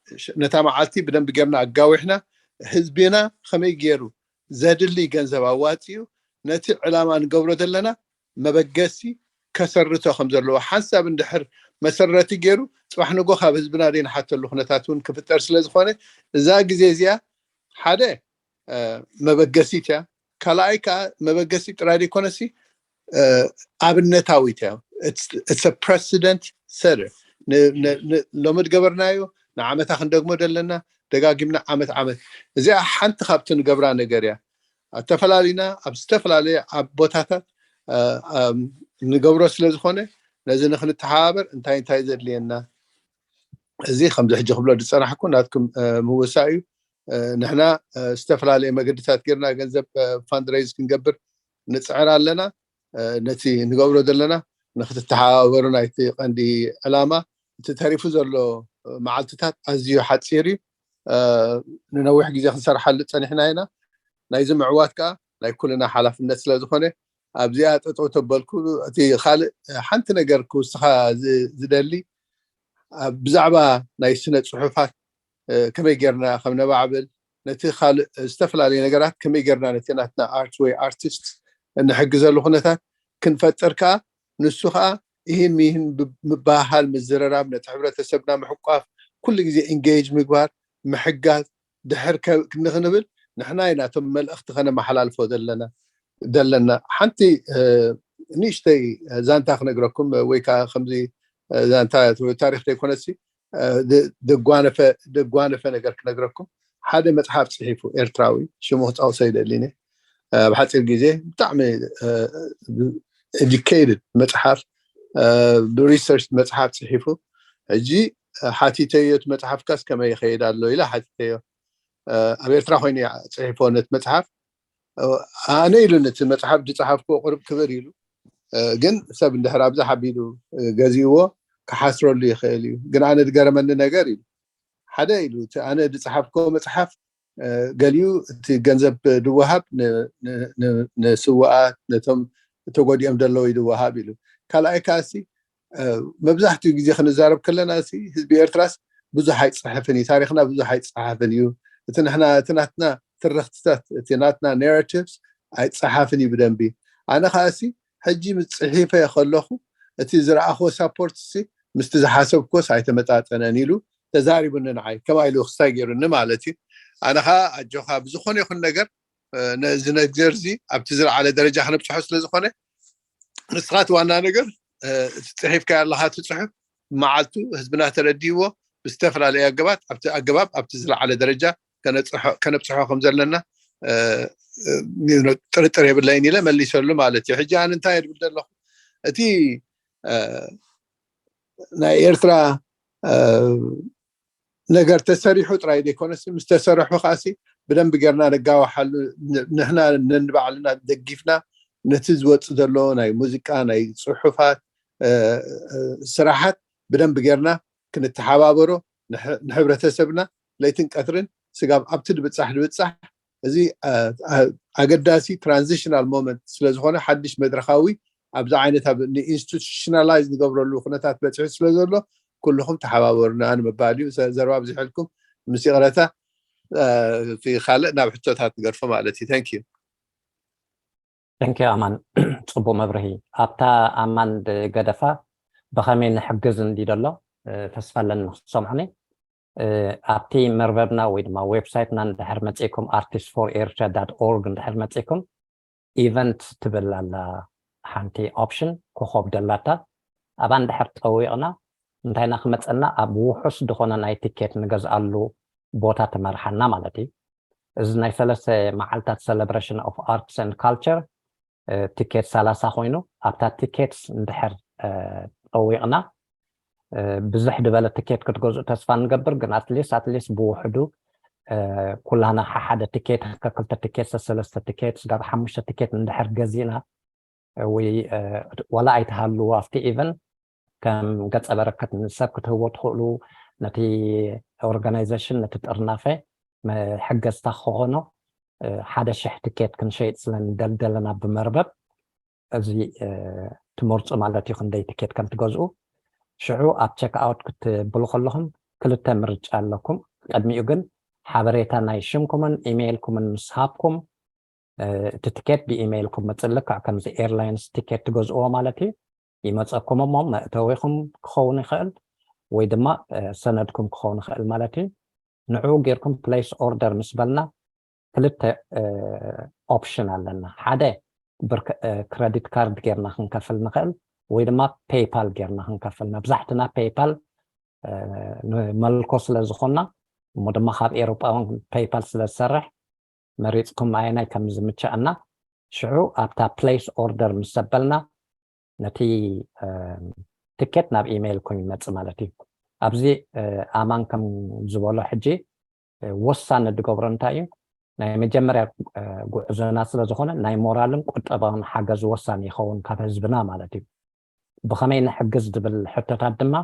ነታ መዓልቲ ብደንብ ጌርና ኣጋዊሕና ህዝቢና ከመይ ገይሩ ዘድሊ ገንዘብ ኣዋፂኡ ነቲ ዕላማ ንገብሮ ዘለና መበገሲ ከሰርቶ ከም ዘለዎ ሓንሳብ እንድሕር መሰረቲ ገይሩ ፅባሕ ንጎ ካብ ህዝብና ዘይንሓተሉ ኩነታት እውን ክፍጠር ስለ ዝኾነ እዛ ግዜ እዚኣ ሓደ መበገሲት እያ። ካልኣይ ከዓ መበገሲ ጥራይ ዘይኮነሲ ኣብነታዊት እያ። ፕረሲደንት ሰደር ሎሚ ድገበርናዮ ንዓመታ ክንደግሞ ዘለና ደጋጊምና ዓመት ዓመት እዚኣ ሓንቲ ካብቲ ንገብራ ነገር እያ። ኣተፈላሊና ኣብ ዝተፈላለየ ኣብ ቦታታት ንገብሮ ስለ ዝኾነ ነዚ ንክንተሓባበር እንታይ እንታይ ዘድልየና እዚ ከምዚ ሕጂ ክብሎ ዝፀናሕኩ ናትኩም ምውሳእ እዩ። ንሕና ዝተፈላለየ መገድታት ጌርና ገንዘብ ፋንድሬዝ ክንገብር ንፅዕር ኣለና። ነቲ ንገብሮ ዘለና ንክትተሓባበሩ ናይቲ ቀንዲ ዕላማ እቲ ተሪፉ ዘሎ መዓልትታት ኣዝዩ ሓፂር እዩ። ንነዊሕ ግዜ ክንሰርሓሉ ፀኒሕና ኢና። ናይዚ ምዕዋት ከዓ ናይ ኩልና ሓላፍነት ስለ ዝኾነ ኣብዚኣ ጠጠው ተበልኩ። እቲ ካልእ ሓንቲ ነገር ክውስኻ ዝደሊ ብዛዕባ ናይ ስነ ፅሑፋት ከመይ ጌርና ከም ነባዕብል፣ ነቲ ካልእ ዝተፈላለዩ ነገራት ከመይ ጌርና ነቲ ናትና ኣርት ወይ ኣርቲስት እንሕግዘሉ ኩነታት ክንፈጥር ከዓ፣ ንሱ ከዓ ይህን ይህን ምባሃል፣ ምዝርራብ፣ ነቲ ሕብረተሰብና ምሕቋፍ፣ ኩሉ ግዜ ኢንጌጅ ምግባር፣ ምሕጋዝ፣ ድሕር ንክንብል ንሕና ኢና እቶም መልእኽቲ ከነመሓላልፎ ዘለና። ሓንቲ ንእሽተይ ዛንታ ክነግረኩም፣ ወይ ከዓ ከምዚ ዛንታ ታሪክ ዘይኮነሲ፣ ደጓነፈ ደጓነፈ ነገር ክነግረኩም። ሓደ መፅሓፍ ፅሒፉ ኤርትራዊ፣ ሽሙ ክጠቕሶ ይደሊኒ። ኣብ ሓፂር ግዜ ብጣዕሚ ኤዱኬትድ መፅሓፍ፣ ብሪሰርች መፅሓፍ ፅሒፉ። ሕጂ ሓቲተዮ፣ እቲ መፅሓፍካስ ከመይ ይኸይድ ኣሎ ኢለ ሓቲተዮ። ኣብ ኤርትራ ኮይኑ እያ ፅሒፎ ነቲ መፅሓፍ። ኣነ ኢሉ ነቲ መፅሓፍ ዝፀሓፍኩዎ ቁሩብ ክብር ኢሉ፣ ግን ሰብ እንድሕር ኣብዛ ሓቢሉ ገዚእዎ ክሓስረሉ ይኽእል እዩ። ግን ኣነ ዝገረመኒ ነገር ኢሉ፣ ሓደ ኢሉ፣ እቲ ኣነ ዝፀሓፍኩዎ መፅሓፍ ገሊኡ እቲ ገንዘብ ዝወሃብ ንስውኣት፣ ነቶም ተጎዲኦም ዘለዉ ዝወሃብ ኢሉ። ካልኣይ ከኣሲ መብዛሕትኡ ግዜ ክንዛረብ ከለና ሲ ህዝቢ ኤርትራስ ብዙሕ ኣይፅሕፍን እዩ። ታሪክና ብዙሕ ኣይፅሓፍን እዩ። እቲ ንሕና እቲ ናትና ትርክትታት፣ እቲ ናትና ናራቲቭስ ኣይፀሓፍን እዩ ብደንቢ። ኣነ ከኣሲ ሕጂ ምስ ፅሒፈ ከለኹ እቲ ዝረኣኽዎ ሳፖርት ሲ ምስቲ ዝሓሰብክዎስ ኣይተመጣጠነን ኢሉ ተዛሪቡኒ ንዓይ። ከማ ኢሉ ክስታይ ገይሩኒ ማለት እዩ። ኣነ ከዓ ኣጆኻ ብዝኾነ ይኹን ነገር ነዚ ነገር እዚ ኣብቲ ዝለዓለ ደረጃ ክነብፅሖ ስለ ዝኾነ ንስኻ እቲ ዋና ነገር እቲ ፅሒፍካ ኣለኻ እቲ ፅሑፍ መዓልቱ ህዝብና ተረዲእዎ ብዝተፈላለየ ኣገባት ኣብቲ ኣገባብ ኣብቲ ዝለዓለ ደረጃ ከነብፅሖ ከም ዘለና ጥርጥር የብለይን ኢለ መሊሰሉ ማለት እዩ። ሕጂ ኣነ እንታይ እብል ዘለኹ እቲ ናይ ኤርትራ ነገር ተሰሪሑ ጥራይ ዘይኮነስ ምስ ተሰርሑ ከዓሲ ብደንቢ ጌርና ነጋውሓሉ ንሕና ነንባዕልና ደጊፍና ነቲ ዝወፅእ ዘሎ ናይ ሙዚቃ ናይ ፅሑፋት ስራሓት ብደንቢ ጌርና ክንተሓባበሮ ንሕብረተሰብና ለይትን ቀትርን ስጋብ ኣብቲ ድብፃሕ ድብፃሕ እዚ ኣገዳሲ ትራንዚሽናል ሞመንት ስለዝኾነ ሓድሽ መድረካዊ ኣብዚ ዓይነት ኣብ ኢንስቲቱሽናላይዝ ንገብረሉ ኩነታት በፂሑ ስለዘሎ ኩልኹም ተሓባበሩና ንምባል እዩ። ዘረባ ኣብዚሐልኩም ምስ ይቕረታ እቲ ካልእ ናብ ሕቶታት ንገድፎ ማለት እዩ። Thank you። Thank you ኣማን፣ ፅቡቅ መብርሂ። ኣብታ ኣማን ገደፋ ብኸመይ ንሕግዝ እንዲ ደሎ ተስፋ ኣለኒ ክትሰምዑኒ። ኣብቲ መርበብና ወይ ድማ ዌብሳይትና እንድሕር መፂእኩም artist for eritrea dot org እንድሕር መፂእኩም ኢቨንት ትብል ኣላ ሓንቲ ኦፕሽን ኮኾብ ደላታ ኣብኣ እንድሕር ጠዊቕና እንታይና ክመፀና ኣብ ውሑስ ዝኾነ ናይ ቲኬት ንገዝኣሉ ቦታ ትመርሓና ማለት እዩ። እዚ ናይ ሰለስተ መዓልታት celebration of arts and culture ቲኬት ሰላሳ ኮይኑ ኣብታ ቲኬትስ እንድሕር ጠዊቕና ብዙሕ ዝበለ ቲኬት ክትገዝኡ ተስፋ ንገብር፣ ግን ኣትሊስት ኣትሊስት ብውሕዱ ኩላና ሓደ ቲኬት ከክልተ ቲኬት ሰለስተ ቲኬት ስጋብ ሓሙሽተ ቲኬት እንድሕር ገዚእና ወይ ዋላ ኣይተሃልዎ ኣብቲ ኢቨንት ከም ገጸ በረከት ንሰብ ክትህቦ ትኽእሉ ነቲ ኦርጋናይዜሽን ነቲ ጥርናፈ መሐገዝታ ክኾኖ ሓደ ሽሕ ትኬት ክንሸይጥ ስለ ንደልደለና ብመርበብ እዚ ትመርፁ ማለት እዩ ክንደይ ትኬት ከም ትገዝኡ ሽዑ ኣብ ቸክ ኣውት ክትብሉ ከለኹም ክልተ ምርጫ ኣለኩም። ቅድሚኡ ግን ሓበሬታ ናይ ሽምኩምን ኢሜይልኩምን ምስ ሃብኩም እቲ ትኬት ብኢሜይልኩም መፅእ ልክዕ ከምዚ ኤርላይንስ ትኬት ትገዝእዎ ማለት እዩ። ይመፀኩም እሞ መእተዊኹም ክኸውን ይኽእል ወይ ድማ ሰነድኩም ክኸውን ይኽእል ማለት እዩ። ንዕኡ ጌርኩም ፕሌስ ኦርደር ምስ በልና ክልተ ኦፕሽን ኣለና። ሓደ ብክረዲት ካርድ ጌርና ክንከፍል ንኽእል ወይ ድማ ፔይፓል ጌርና ክንከፍል። መብዛሕትና ፔይፓል ንመልኮ ስለ ዝኾንና እሞ ድማ ካብ ኤሮጳ እውን ፔይፓል ስለ ዝሰርሕ መሪፅኩም ኣየናይ ከም ዝምቸኣና ሽዑ ኣብታ ፕሌስ ኦርደር ምስ ዘበልና ነቲ ትኬት ናብ ኢሜይልኩም ይመፅእ ማለት እዩ። ኣብዚ ኣማን ከም ዝበሎ ሕጂ ወሳኒ ዝገብሮ እንታይ እዩ? ናይ መጀመርያ ጉዕዞና ስለ ዝኾነ ናይ ሞራልን ቁጠባውን ሓገዝ ወሳኒ ይኸውን ካብ ህዝብና ማለት እዩ። ብኸመይ ንሕግዝ ዝብል ሕቶታት ድማ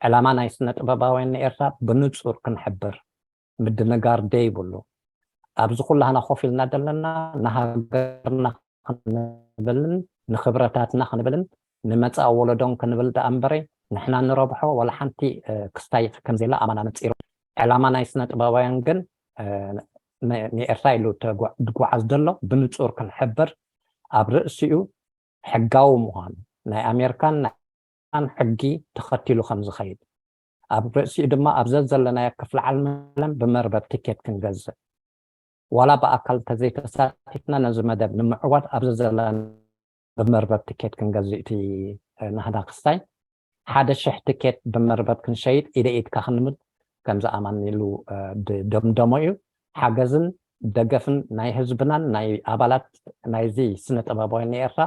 ዕላማ ናይ ስነ ጥበባውያን ንኤርትራ ብንጹር ክንሕብር ምድንጋር ደይብሉ ኣብዚ ኩላህና ኮፍ ኢልና ዘለና ንሃገርና ክንብልን ንክብረታትና ክንብልን ንመጻኢ ወለዶን ክንብል ደኣ እምበረይ ንሕና ንረብሖ ዋላ ሓንቲ ክስታይ ከምዘየላ ኣማና ነጺሩ። ዕላማ ናይ ስነ ጥበባውያን ግን ንኤርትራ ኢሉ ዝጓዓዝ ዘሎ ብንጹር ክንሕብር፣ ኣብ ርእሲኡ ሕጋዊ ምዃኑ ናይ ኣሜሪካን ናይ ሕጊ ተኸቲሉ ከም ዝኸይድ፣ ኣብ ርእሲኡ ድማ ኣብ ዘዘለናዮ ክፍሊ ዓለም ብመርበብ ቲኬት ክንገዝእ፣ ዋላ ብኣካል ተዘይተሳቲፍና ነዚ መደብ ንምዕዋት ኣብ ዘዘለና ብመርበብ ቲኬት ክንገዝእ እቲ ናህዳ ክስታይ ሓደ ሽሕ ቲኬት ብመርበብ ክንሸይጥ ኢደ ኢድካ ክንብል ከምዚ ኣማን ኢሉ ደምደሞ እዩ። ሓገዝን ደገፍን ናይ ህዝብናን ናይ ኣባላት ናይዚ ስነ ጥበባውያን ናይ ኤርትራ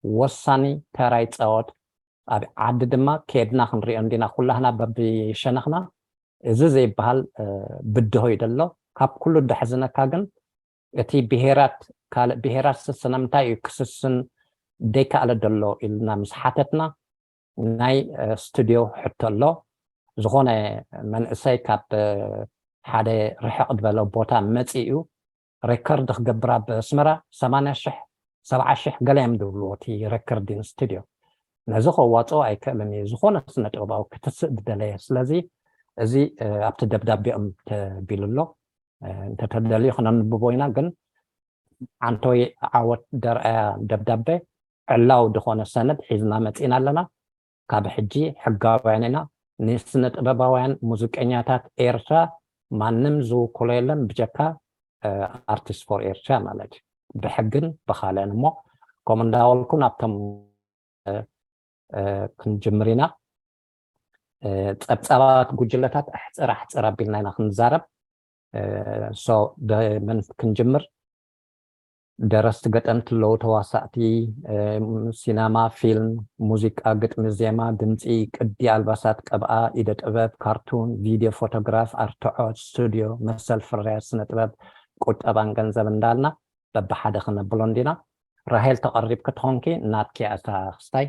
ወሳኒ ተራ ይጻወት። ኣብ ዓዲ ድማ ከድና ክንሪኦ እንዲና ኩላህና በብሸነኽና። እዚ ዘይበሃል ብድሆ እዩ ዘሎ። ካብ ኩሉ ደሕዝነካ ግን እቲ ብሄራት ካልእ ብሄራት ስስነ ምንታይ እዩ ክስስን ደይከኣለ ዘሎ ኢልና ምስ ሓተትና ናይ ስቱድዮ ሕቶ ኣሎ። ዝኾነ መንእሰይ ካብ ሓደ ርሕቕ ዝበለ ቦታ መጺኡ ሬከርድ ክገብር ኣብ ኣስመራ ሰማንያ ሽሕ ሰብዓ ሽሕ ገለ እዮም ዝብልዎ እቲ ሬከርዲን ስቱድዮ። ነዚ ከዋፅኦ ኣይክእልን እዩ ዝኾነ ስነ ጥበባዊ ክትስእ ዝደለየ። ስለዚ እዚ ኣብቲ ደብዳቤኦም ተቢሉ ኣሎ። እንተተደልዩ ክነንብቦ ኢና። ግን ዓንተወይ ዓወት ደርኣያ ደብዳቤ ዕላው ዝኾነ ሰነድ ሒዝና መፂና ኣለና። ካብ ሕጂ ሕጋውያን ኢና። ንስነ ጥበባውያን ሙዚቀኛታት ኤርትራ ማንም ዝውክሎ የለን ብጀካ ኣርቲስት ፎር ኤርትራ ማለት እዩ። ብሕግን ብካልእን እሞ ከምኡ እንዳበልኩ ናብቶም ክንጅምር ኢና። ጸብጻባት ጉጅለታት ኣሕጽር ኣሕጽር ኣቢልና ኢና ክንዛረብ። ሶ መን ክንጅምር? ደረስቲ ገጠምቲ ኣለዉ፣ ተዋሳእቲ፣ ሲነማ፣ ፊልም፣ ሙዚቃ፣ ግጥሚ፣ ዜማ፣ ድምጺ፣ ቅዲ ኣልባሳት፣ ቀብኣ፣ ኢደ ጥበብ፣ ካርቱን፣ ቪድዮ፣ ፎቶግራፍ፣ ኣርትዖት፣ ስቱድዮ፣ መሰል ፍርያት ስነ ጥበብ፣ ቁጠባን ገንዘብ እንዳልና በብሓደ ክነብሎ እንዲና። ራሄል ተቐሪብኪ ተኾንኪ ናትኪ እታ ክስታይ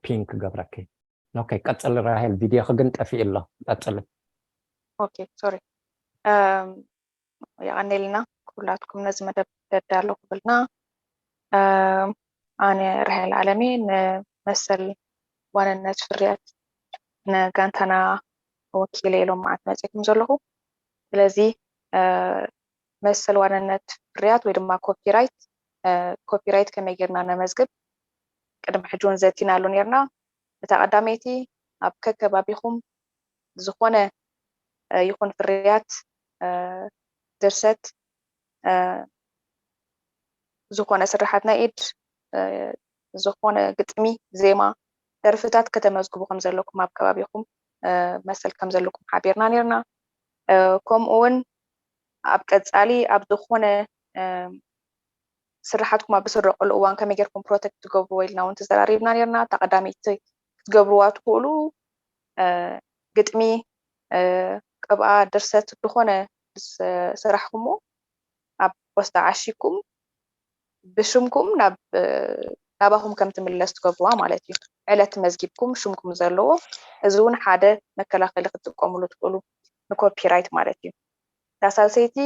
ፒንክ ገብረኪ። ኦኬ ቀጽሊ ራሄል፣ ቪድዮኺ ግን ጠፊኡ ኣሎ። ቀጽሊ። ኦኬ ሶሪ። የቐኔልና ኩላትኩም ነዚ መደብ ደዳሎ ክብልና። ኣነ ራሄል ኣለሜ ንመሰል ዋንነት ፍርያት ንጋንታና ወኪለ ኢሎም መዓት መጺእኩም ዘለኹ። ስለዚ መሰል ዋንነት ፍርያት ወይ ድማ ኮፒራይት ኮፒራይት ከመይ ጌርና ነመዝግብ ቅድሚ ሕጂ እውን ዘቲናሉ ኔርና። እታ ቀዳመይቲ ኣብ ከከባቢኹም ዝኾነ ይኹን ፍርያት ድርሰት ዝኾነ ስርሓት ናይ ኢድ ዝኾነ ግጥሚ ዜማ ደርፍታት ከተመዝግቡ ከም ዘለኩም ኣብ ከባቢኹም መሰል ከም ዘለኩም ሓቢርና ኔርና። ከምኡ እውን ኣብ ቀጻሊ ኣብ ዝኾነ ስርሓትኩም ኣብ ዝስረቀሉ እዋን ከመይ ጌርኩም ፕሮቴክት ትገብርዎ ኢልና እውን ተዘራሪብና ኔርና። እታ ቀዳመይቲ ክትገብርዋ ትኽእሉ ግጥሚ፣ ቅብኣ፣ ድርሰት ዝኾነ ምስ ሰራሕኩምዎ ኣብ ፖስታ ዓሺግኩም ብሽምኩም ናብ ናባኹም ከም ትምለስ ትገብርዋ ማለት እዩ። ዕለት መዝጊብኩም ሽምኩም ዘለዎ፣ እዚ እውን ሓደ መከላኸሊ ክትጥቀምሉ ትኽእሉ ንኮፒራይት ማለት እዩ። እታ ሳልሰይቲ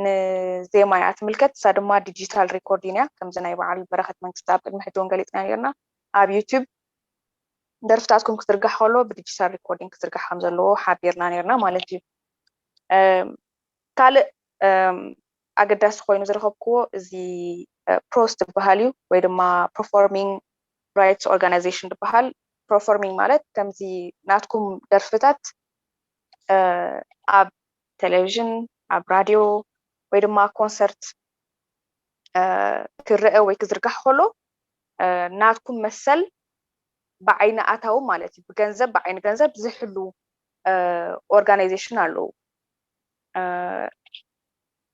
ንዜማ እያ ትምልከት፣ እሳ ድማ ዲጂታል ሪኮርዲን እያ። ከምዚ ናይ በዓል በረኸት መንግስቲ ኣብ ቅድሚ ሕጂ እውን ገሊፅና ኔርና። ኣብ ዩቲዩብ ደርፍታትኩም ክዝርጋሕ ከሎ ብዲጂታል ሪኮርዲን ክዝርጋሕ ከም ዘለዎ ሓቢርና ኔርና ማለት እዩ። ካልእ ኣገዳሲ ኮይኑ ዝረኸብክዎ እዚ ፕሮስ ዝበሃል እዩ፣ ወይ ድማ ፐርፎርሚንግ ራይትስ ኦርጋናይዜሽን ዝበሃል። ፐርፎርሚንግ ማለት ከምዚ ናትኩም ደርፍታት ኣብ ቴሌቪዥን፣ ኣብ ራድዮ ወይ ድማ ኮንሰርት ክረአ ወይ ክዝርጋሕ ከሎ ናትኩም መሰል ብዓይኒ ኣታዊ ማለት እዩ፣ ብገንዘብ ብዓይኒ ገንዘብ ዝሕሉ ኦርጋናይዜሽን ኣለዉ።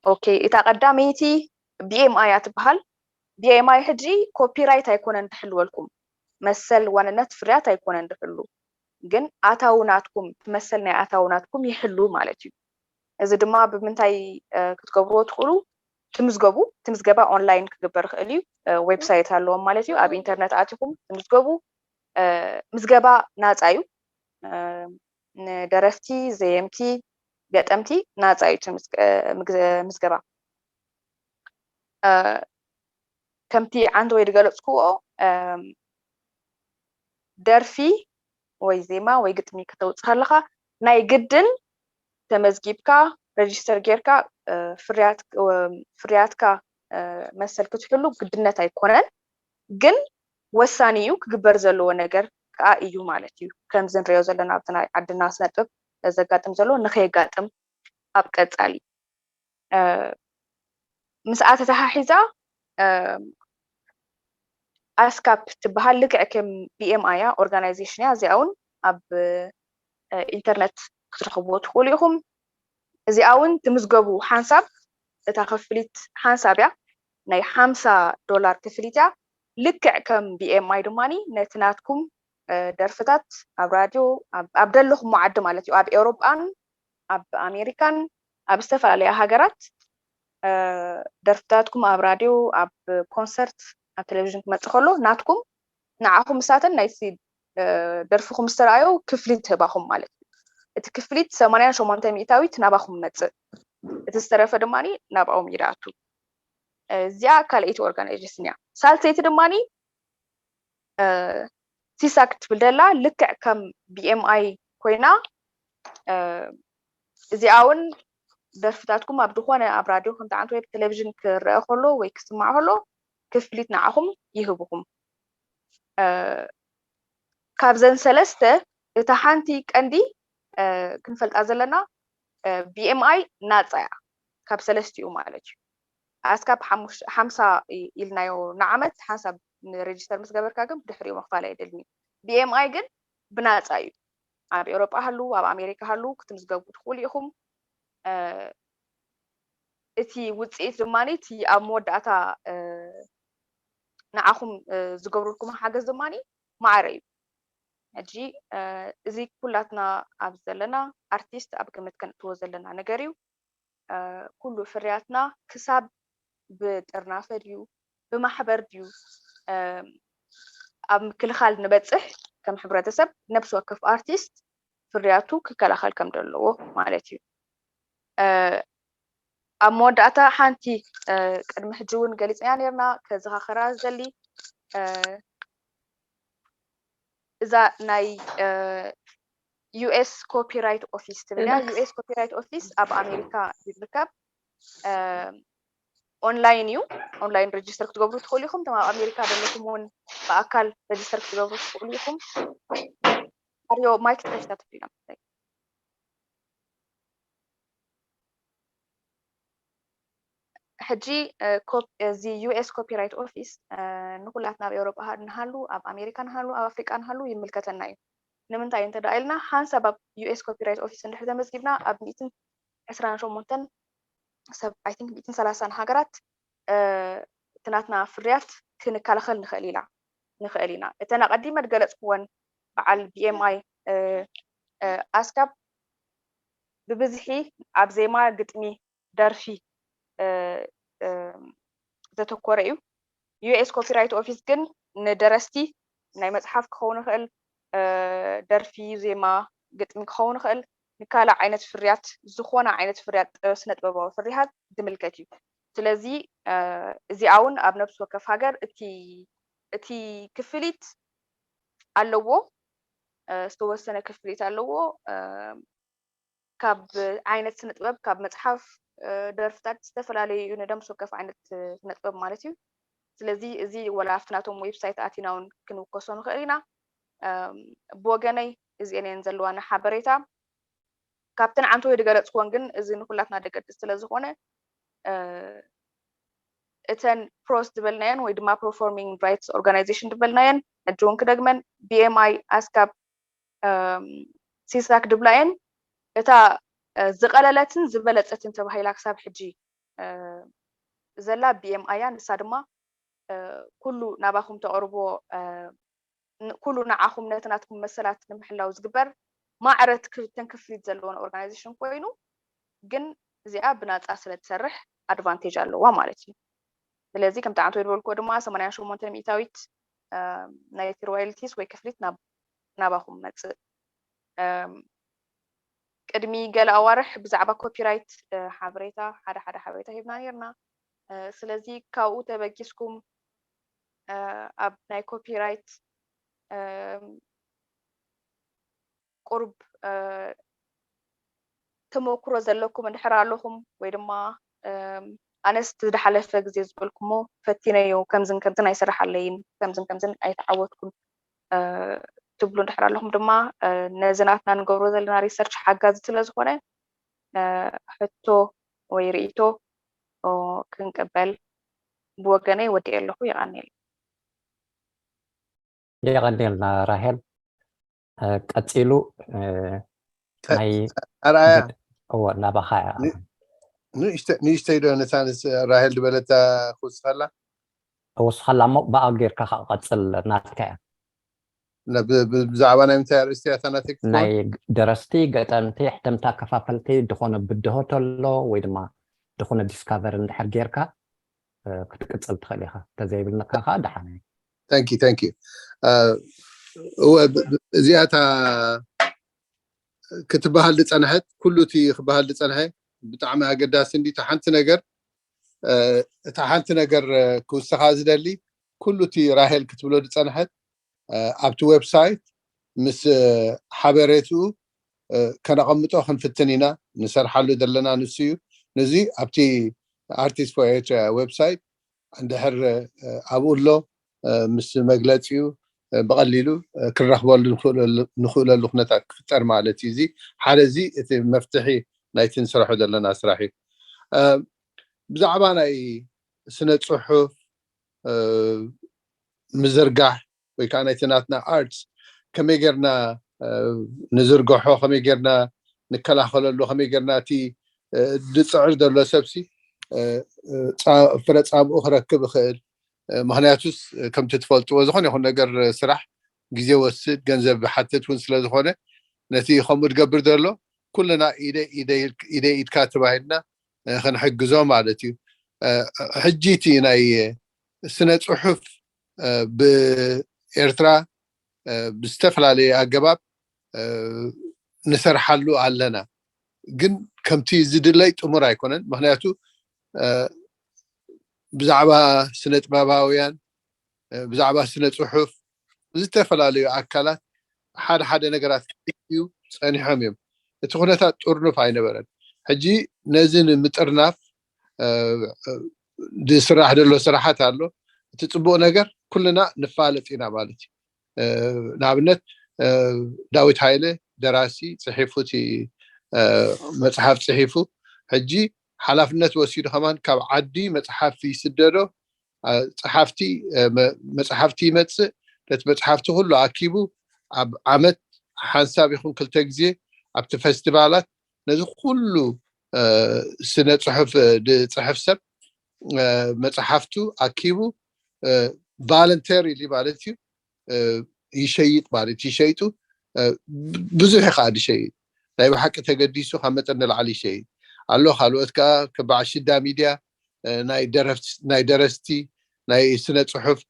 ኦኬ፣ እታ ቀዳመይቲ ቢኤምኣይ እያ ትበሃል። ቢኤምኣይ ሕጂ ኮፒራይት ኣይኮነን ድሕልወልኩም፣ መሰል ዋንነት ፍርያት ኣይኮነን ድሕሉ፣ ግን ኣታዊ ናትኩም፣ መሰል ናይ ኣታዊ ናትኩም ይሕሉ ማለት እዩ። እዚ ድማ ብምንታይ ክትገብርዎ ትኽእሉ? ትምዝገቡ። ትምዝገባ ኦንላይን ክግበር ይኽእል እዩ። ዌብሳይት ኣለዎም ማለት እዩ። ኣብ ኢንተርነት ኣቲኹም ትምዝገቡ። ምዝገባ ናፃ እዩ። ንደረፍቲ፣ ዘየምቲ፣ ገጠምቲ ናፃ እዩ ምዝገባ። ከምቲ ዓንተ ወይ ዝገለፅክዎ ደርፊ ወይ ዜማ ወይ ግጥሚ ክተውፅእ ከለኻ ናይ ግድን ተመዝጊብካ ረጅስተር ጌርካ ፍርያትካ መሰል ክትሕሉ ግድነት ኣይኮነን፣ ግን ወሳኒ እዩ፣ ክግበር ዘለዎ ነገር ከዓ እዩ ማለት እዩ። ከምዚ ንሪኦ ዘለና ኣብዚ ናይ ዓድና ስነጥበብ ዘጋጥም ዘሎ ንኸየጋጥም ኣብ ቀፃሊ ምስኣ ተተሓሒዛ ኣስካፕ ትበሃል ልክዕ ከም ቢኤምኣይ እያ፣ ኦርጋናይዜሽን እያ። እዚኣ እውን ኣብ ኢንተርነት ክትረኽብዎ ትኽእሉ ኢኹም። እዚኣ እውን ትምዝገቡ ሓንሳብ እታ ክፍሊት ሓንሳብ እያ፣ ናይ ሓምሳ ዶላር ክፍሊት እያ። ልክዕ ከም ቢኤምኣይ ድማ ነቲ ናትኩም ደርፍታት ኣብ ራድዮ ኣብ ደለኹም ዓዲ ማለት እዩ፣ ኣብ ኤውሮጳን ኣብ ኣሜሪካን ኣብ ዝተፈላለያ ሃገራት ደርፍታትኩም ኣብ ራድዮ ኣብ ኮንሰርት ኣብ ቴሌቪዥን ክመፅእ ከሎ ናትኩም ንዓኹም ምሳተን ናይቲ ደርፍኹም ዝተረኣዮ ክፍሊት ትህባኹም ማለት እዩ። እቲ ክፍሊት ሰማንያን ሸሞንተ ሚእታዊት ናባኹም መፅእ፣ እቲ ዝተረፈ ድማ ናብኦም ይድኣቱ። እዚኣ ካልኣይቲ ኦርጋናይዜሽን እያ። ሳልሰይቲ ድማ ሲሳክ ትብል ደላ ልክዕ ከም ቢኤምኣይ ኮይና እዚኣ እውን ደርፍታትኩም ኣብ ዝኾነ ኣብ ራድዮ ከምቲ ዓንተ ወይ ቴሌቪዥን ክረአ ከሎ ወይ ክስማዕ ከሎ ክፍሊት ንዓኹም ይህብኹም። ካብዘን ሰለስተ እታ ሓንቲ ቀንዲ ክንፈልጣ ዘለና ቢኤምኣይ ናፃ እያ ካብ ሰለስቲኡ ማለት እዩ። ኣስካብ ሓምሳ ኢልናዮ ንዓመት ሓንሳብ ንሬጅስተር ምስ ገበርካ ግን ብድሕሪኡ ምኽፋል ኣይደልን እዩ። ቢኤምኣይ ግን ብናፃ እዩ። ኣብ ኤውሮጳ ሃሉ ኣብ ኣሜሪካ ሃሉ ክትምዝገቡ ትኽእሉ ኢኹም። እቲ ውፅኢት ድማ እቲ ኣብ መወዳእታ ንዓኹም ዝገብሩልኩም ሓገዝ ድማ ማዕረ እዩ። ሕጂ እዚ ኩላትና ኣብ ዘለና ኣርቲስት ኣብ ግምት ከንእትዎ ዘለና ነገር እዩ። ኩሉ ፍርያትና ክሳብ ብጥርናፈ ድዩ ብማሕበር ድዩ ኣብ ምክልኻል ንበፅሕ ከም ሕብረተሰብ ነብሲ ወከፍ ኣርቲስት ፍርያቱ ክከላኸል ከም ዘለዎ ማለት እዩ። ኣብ መወዳእታ ሓንቲ ቅድሚ ሕጂ እውን ገሊፅና ነርና ከዘኻኸራ ዝደሊ እዛ ናይ ዩኤስ ኮፒራይት ኦፊስ ትብል እያ። ዩኤስ ኮፒራይት ኦፊስ ኣብ ኣሜሪካ ይርከብ። ኦንላይን እዩ። ኦንላይን ሬጅስተር ክትገብሩ ትኽእሉ ኢኹም። ተማ ኣብ ኣሜሪካ ዘለኹም እውን ብኣካል ሬጅስተር ክትገብሩ ትኽእሉ ኢኹም። ኣርዮ ማይክ ተከፊታ ትፍሊና መስለኝ። ሕጂ እዚ ዩኤስ ኮፒራይት ኦፊስ ንኩላትና ኣብ ኤውሮጳ ንሃሉ ኣብ ኣሜሪካ ንሃሉ ኣብ ኣፍሪቃ ንሃሉ ይምልከተና እዩ። ንምንታይ እንተ ኢልና ሓንሳብ ኣብ ዩኤስ ኮፒራይት ኦፊስ እንድሕር ተመዝጊብና ኣብ ሚእትን ዕስራን ሸሞንተን ሰብ ኣይ ቲንክ ሚእትን ሰላሳን ሃገራት እቲ ናትና ፍርያት ክንከላኸል ንኽእል ኢና ንኽእል ኢና። እተን ኣቐዲመ ዝገለፅክወን በዓል ቢኤምኣይ ኣስካብ ብብዝሒ ኣብ ዜማ፣ ግጥሚ፣ ደርፊ ዘተኮረ እዩ። ዩኤስ ኮፒራይት ኦፊስ ግን ንደረስቲ ናይ መፅሓፍ ክኸውን ይኽእል፣ ደርፊ፣ ዜማ፣ ግጥሚ ክኸውን ይኽእል፣ ንካልእ ዓይነት ፍርያት ዝኾነ ዓይነት ፍርያት ስነ ጥበባዊ ፍርያት ዝምልከት እዩ። ስለዚ እዚኣ እውን ኣብ ነብሲ ወከፍ ሃገር እቲ እቲ ክፍሊት ኣለዎ፣ ዝተወሰነ ክፍሊት ኣለዎ። ካብ ዓይነት ስነ ጥበብ ካብ መፅሓፍ ደርፍታት ዝተፈላለዩ ነደምስ ወከፍ ዓይነት ስነ ጥበብ ማለት እዩ። ስለዚ እዚ ወላ ኣብቲ ናቶም ዌብሳይት ኣቲና እውን ክንውከሶ ንኽእል ኢና። ብወገነይ እዚአን እየን ዘለዋና ሓበሬታ። ካብተን ዓንተወይ ዝገለፅክወን ግን እዚ ንኩላትና ደገድስ ስለ ዝኾነ እተን ፕሮስ ዝበልናየን ወይ ድማ ፐርፎርሚንግ ራይትስ ኦርጋናይዜሽን ዝበልናየን ሕጂ እውን ክደግመን ቢኤምኣይ ኣስካብ ሲሳክ ድብላየን እታ ዝቐለለትን ዝበለፀትን ተባሂላ ክሳብ ሕጂ ዘላ ቢኤምኣይ እያ። ንሳ ድማ ኩሉ ናባኹም ተቕርቦ ኩሉ ንዓኹም ነቲ ናትኩም መሰላት ንምሕላው ዝግበር ማዕረ ተንክፍሊት ዘለዎን ኦርጋናይዜሽን ኮይኑ ግን እዚኣ ብናፃ ስለ ትሰርሕ ኣድቫንቴጅ ኣለዋ ማለት እዩ። ስለዚ ከምቲ ዓንቶ ዝበልክዎ ድማ ሰማንያን ሸሞንተን ሚእታዊት ናይቲ ሮያልቲስ ወይ ክፍሊት ናባኹም መፅእ። ቅድሚ ገለ ኣዋርሕ ብዛዕባ ኮፒራይት ሓበሬታ ሓደ ሓደ ሓበሬታ ሂብና ነርና። ስለዚ ካብኡ ተበጊስኩም ኣብ ናይ ኮፒራይት ቁሩብ ተመክሮ ዘለኩም እንድሕር ኣለኹም ወይ ድማ ኣነስ ዝሓለፈ ግዜ ዝበልኩሞ ፈቲነዮ ከምዝን ከምዝን ኣይሰራሓለይን ከምዝን ከምዝን ኣይተዓወትኩን ትብሉ እንድሕር ኣለኹም ድማ ነዚ ናትና ንገብሮ ዘለና ሪሰርች ሓጋዚ ስለ ዝኾነ ሕቶ ወይ ርእይቶ ክንቅበል ብወገነይ ወዲኤ ኣለኹ። የቐንየልና። የቐንየልና ራሄል። ቀፂሉ ናይ ኣርኣያ እወ ናባኻ እያ። ንእሽተይ ዶ ነታ ራሄል ዝበለታ ክውስኸላ ወስኸላ እሞ ብኣ ጌርካ ከዓ ቀፅል ናትካ እያ። ብዛዕባ ናይ ምንታይ ኣርእስቲ እያ እታ ናተይ ክትከውን? ናይ ደረስቲ፣ ገጠምቲ፣ ሕተምቲ፣ ኣከፋፈልቲ ዝኾነ ብድሆ ተሎ ወይ ድማ ዝኾነ ዲስካቨር እንድሕር ጌርካ ክትቅፅል ትኽእል ኢኻ። ተዘይብልካ ከዓ ደሓን እዩ። Thank you, thank you. እወ እዚኣታ ክትበሃል ዝፀንሐት ኩሉ እቲ ክበሃል ዝፀንሐ ብጣዕሚ ኣገዳሲ እንዲ እታ ሓንቲ ነገር እታ ሓንቲ ነገር ክውስኻ ዝደሊ ኩሉ እቲ ራሄል ክትብሎ ዝፀንሐት ኣብቲ ዌብሳይት ምስ ሓበሬትኡ ከነቐምጦ ክንፍትን ኢና። ንሰርሓሉ ዘለና ንሱ እዩ። ነዚ ኣብቲ ኣርቲስት ፎር ኤርትራ ዌብሳይት እንድሕር ኣብኡ ኣሎ ምስ መግለፂኡ ብቐሊሉ ክንረኽበሉ ንኽእለሉ ኩነታት ክፍጠር ማለት እዩ። እዚ ሓደ እዚ እቲ መፍትሒ ናይቲ ንሰርሖ ዘለና ስራሕ እዩ። ብዛዕባ ናይ ስነ ፅሑፍ ምዝርጋሕ ወይ ከዓ ናይቲ ናትና ኣርትስ ከመይ ጌርና ንዝርግሖ፣ ከመይ ጌርና ንከላኸለሉ፣ ከመይ ጌርና እቲ ዝፅዕር ዘሎ ሰብሲ ፍረ ፃምኡ ክረክብ ይኽእል። ምክንያቱስ ከምቲ ትፈልጥዎ ዝኾነ ይኹን ነገር ስራሕ ግዜ ወስድ ገንዘብ ሓትት እውን ስለዝኾነ ነቲ ከምኡ ዝገብር ዘሎ ኩልና ኢደ ኢድካ ተባሂልና ክንሕግዞ ማለት እዩ። ሕጂ እቲ ናይ ስነ ፅሑፍ ብኤርትራ ብዝተፈላለየ ኣገባብ ንሰርሓሉ ኣለና። ግን ከምቲ ዝድለይ ጥሙር ኣይኮነን። ምክንያቱ ብዛዕባ ስነ ጥበባውያን ብዛዕባ ስነ ፅሑፍ ዝተፈላለዩ ኣካላት ሓደ ሓደ ነገራት ክሕግዩ ፀኒሖም እዮም። እቲ ኩነታት ጥርኑፍ ኣይነበረን። ሕጂ ነዚ ንምጥርናፍ ዝስራሕ ዘሎ ስራሓት ኣሎ። እቲ ፅቡቅ ነገር ኩልና ንፋለጥ ኢና ማለት እዩ። ንኣብነት ዳዊት ሃይለ ደራሲ ፅሒፉ እቲ መፅሓፍ ፅሒፉ ሕጂ ሓላፍነት ወሲዱ ከማን ካብ ዓዲ መፅሓፍ ይስደዶ። ፀሓፍቲ መፅሓፍቲ ይመፅእ። ነቲ መፅሓፍቲ ኩሉ ኣኪቡ ኣብ ዓመት ሓንሳብ ይኹን ክልተ ግዜ ኣብቲ ፌስቲቫላት ነዚ ኩሉ ስነ ፅሑፍ ዝፅሕፍ ሰብ መፅሓፍቱ ኣኪቡ ቫለንተሪሊ ማለት እዩ ይሸይጥ ማለት ይሸይጡ ብዙሕ ከዓ ዝሸይጥ ናይ ብሓቂ ተገዲሱ ካብ መጠን ንላዕሊ ይሸይጥ ኣሎ። ካልኦት ከዓ ከበዓ ሽዳ ሚድያ ናይ ደረስቲ ናይ ስነ ፅሑፍ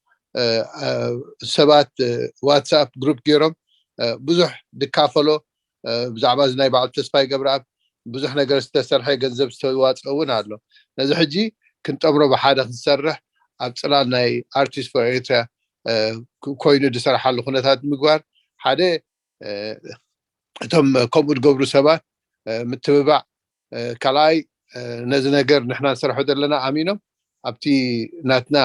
ሰባት ዋትሳፕ ግሩፕ ገይሮም ብዙሕ ድካፈሎ ብዛዕባ እዚ ናይ በዓል ተስፋይ ገብረኣብ ብዙሕ ነገር ዝተሰርሐ ገንዘብ ዝተዋፀ እውን ኣሎ። ነዚ ሕጂ ክንጠምሮ ብሓደ ክንሰርሕ ኣብ ፅላል ናይ ኣርቲስት ፎር ኤርትራ ኮይኑ ዝሰርሓሉ ኩነታት ምግባር ሓደ እቶም ከምኡ ዝገብሩ ሰባት ምትብባዕ ካልኣይ ነዚ ነገር ንሕና ንሰርሖ ዘለና ኣሚኖም ኣብቲ ናትና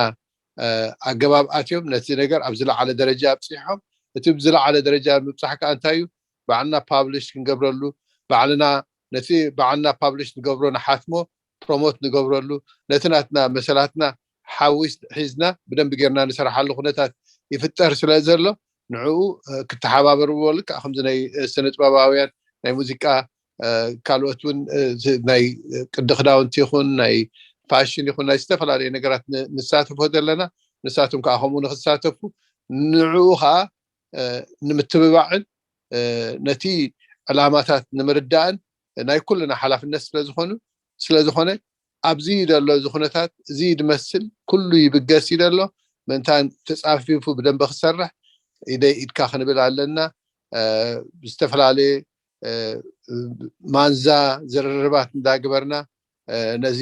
ኣገባብ ኣትዮም ነቲ ነገር ኣብ ዝለዓለ ደረጃ ኣብፂሖም እቲ ብዝለዓለ ደረጃ ምብፃሕ ከዓ እንታይ እዩ ባዕልና ፓብሊሽ ክንገብረሉ ባዕልና ነቲ ባዕልና ፓብሊሽ ንገብሮ ንሓትሞ ፕሮሞት ንገብረሉ ነቲ ናትና መሰላትና ሓዊስ ሒዝና ብደንቢ ጌርና ንሰርሓሉ ኩነታት ይፍጠር ስለ ዘሎ ንዕኡ ክተሓባበርዎ ልክዕ ከምዚ ናይ ስነ ጥበባውያን ናይ ሙዚቃ ካልኦት እውን ናይ ቅዲ ክዳውንቲ ይኹን ናይ ፋሽን ይኹን ናይ ዝተፈላለዩ ነገራት ንሳተፎ ዘለና ንሳቶም ከዓ ከምኡ ንክሳተፉ ንዕኡ ከዓ ንምትብባዕን ነቲ ዕላማታት ንምርዳእን ናይ ኩልና ሓላፍነት ስለዝኾኑ ስለዝኾነ ኣብዚ ዘሎ እዚ ኩነታት እዚ ድመስል ኩሉ ይብገስ እዩ ዘሎ ምእንታን ተፃፊፉ ብደንበ ክሰርሕ ኢደይ ኢድካ ክንብል ኣለና ዝተፈላለየ ማንዛ ዝርርባት እንዳግበርና ነዚ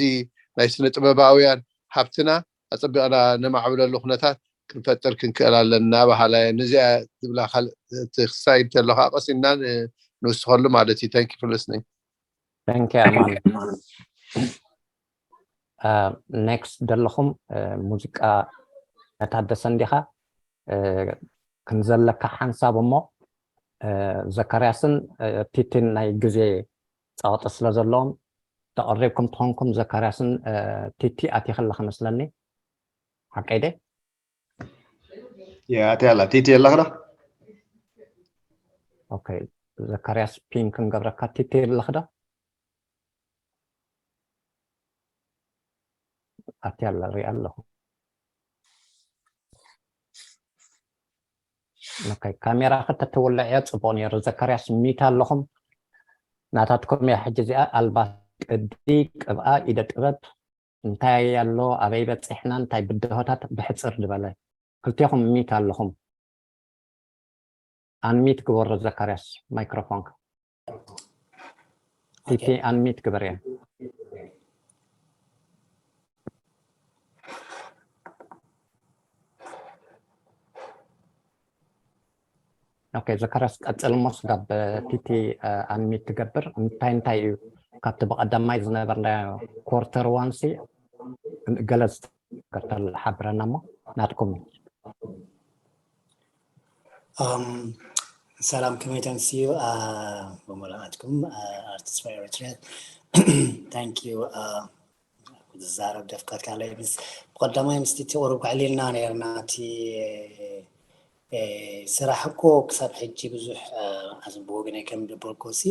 ናይ ስነ ጥበባውያን ሃብትና ኣፀቢቕና ነማዕብለሉ ኩነታት ክንፈጥር ክንክእል ኣለና በሃላይ። ንዚኣ ትብላ ካልእ እቲ ክሳይድ ዘሎ ከዓ ቀሲና ን- ንውስኸሉ ማለት እዩ። Thank you for listening. Thank you ኣማን። Next ዘለኹም ሙዚቃ ታደሰ እንዲኻ ክንዘለካ ሓንሳብ እሞ ዘካርያስን ቲቲን ናይ ግዜ ጸቕጢ ስለ ዘለዎም ተቐሪብኩም ትኾንኩም። ዘካርያስን ቲቲ ኣቲኽላ ክመስለኒ ሓቀይ ደ? ኣትያ ኣላ ቲቲ ኣለኽዶ? ኦኬ ዘካርያስ ፒን ክንገብረካ። ቲቲ ኣለኽዶ? ኣትያ ኣላ ሪኣ ኣለኹ። ኦኬ ካሜራ ከተተወልዕያ ጽቡቕ ነይሩ። ዘካርያስ ሚት ኣለኹም ናታትኩም እያ። ሕጂ እዚኣ ኣልባ ቅዲ ቅብኣ ኢደ ጥበብ እንታይ ኣሎ ኣበይ በፂሕና እንታይ ብድሆታት ብሕፅር ዝበለ ክልቴኹም ሚት ኣለኹም። ኣንሚት ግበሮ ዘካርያስ ማይክሮፎንካ። ቲቲ ኣንሚት ግበር እያ። ኦኬ ዘካርያስ ቀፅል እሞ ስጋብ ቲቲ ኣንሚት ትገብር እንታይ እንታይ እዩ ካብቲ ብቐዳማይ ዝነበርናዮ ኮርተር ዋንሲ ገለ ዝትገብር ተሎ ሓብረና እሞ ናትኩም እዩ። ሰላም ከመይ ተንስዩ ብመላእትኩም ኣርቲስት ኤሪትሪያ ታንክ ዩ። ክዛረብ ደፍቀት ካለ ምስ ብቀዳማይ ምስቲ እቲ ቁሩብ ክዕሊልና ነርና እቲ ስራሕ እኮ ክሳብ ሕጂ ብዙሕ ኣዝም ብወገነይ ከም ደበልኮሲ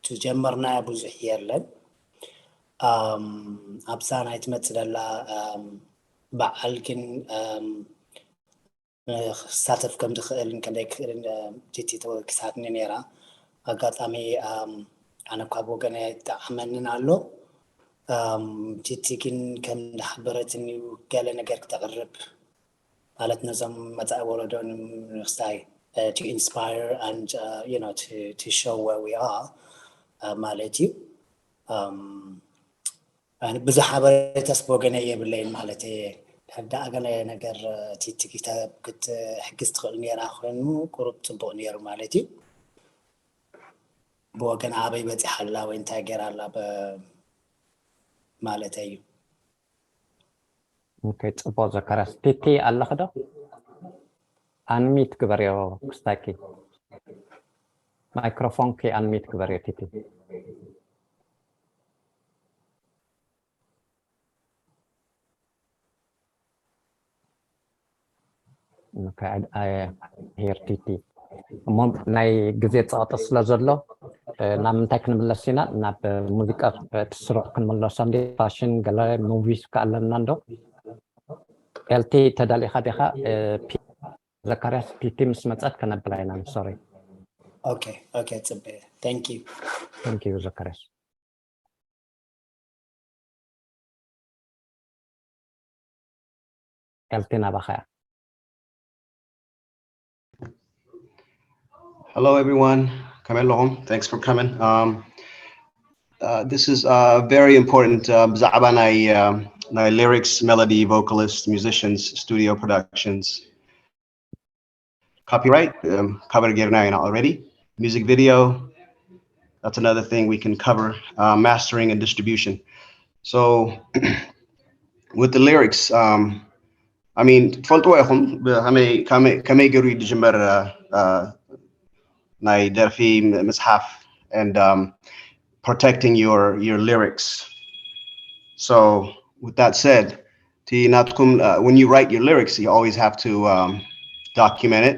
ትጀመርናዮ ብዙሕ የለን። ኣብዛ ናይ ትመፅእ ዘላ በዓል ግን ክሳተፍ ከም ዝኽእልን ከም ዘይክእልን ቲቲ ተወኪሳትኒ ነይራ። ኣጋጣሚ ኣነ እኳ ብወገነ ይጠዓመንን ኣሎ። ቲቲ ግን ከም ዝሓበረትኒ ገለ ነገር ክተቕርብ ማለት ነዞም መፃኢ ወለዶ ንምክስታይ to inspire and uh, you know to, to show where we are uh, ማለት እዩ። ብዙሕ ሓበሬታስ ብወገነ የብለይን ማለት እየ። ሕዳ ገለ ነገር ቲቲ ክትሕግዝ ትኽእል ነራ ኮይኑ ቁሩብ ፅቡቅ ነሩ ማለት እዩ። ብወገን ኣበይ በፂሓ ኣላ ወይ እንታይ ገይራ ኣላ ማለት እዩ። ኦኬ ፅቡቅ ዘካርያስ። ቲቲ ኣለኺ ዶ? ኣንሚት ግበርዮ ክስታኪ ማይክሮፎንኪ ኣንሚት ግበርዮ ቲቲ። ሄር ቲቲ እሞ ናይ ግዜ ፀቕጢ ስለ ዘሎ ናብ ምንታይ ክንምለስ ኢና? ናብ ሙዚቃ እቲ ስሩዕ ክንምለሶ እንዲ ፋሽን ገለ ሙቪስ ከኣለና እንዶ ኤልቲ ተዳሊኻ ዲኻ? ዘካርያስ ቲቲ ምስ መፀት ከነብላ ኢና። ሶሪ ኦኬ ኦኬ ፅበየ thank you thank you ዘካርያስ። ኤልቲ ናባኻ እያ። Hello everyone. ከመይ ኣለኹም? Thanks for coming. Um, uh, this is uh, very important uh, ብዛዕባ ናይ um, ናይ lyrics, melody, vocalist, musicians, studio productions. Copyright um, cover ጌርና ኢና already. Music video, that's another thing we can cover. Uh, mastering and distribution. So with the lyrics, um, I mean ትፈልጥዎ ኢኹም ከመይ ገይሩ እዩ ዝጅመር ናይ ደርፊ ምፅሓፍ and um, protecting your your lyrics. So with that said, ናትኩም uh, when you write your lyrics, you always have to um, document it,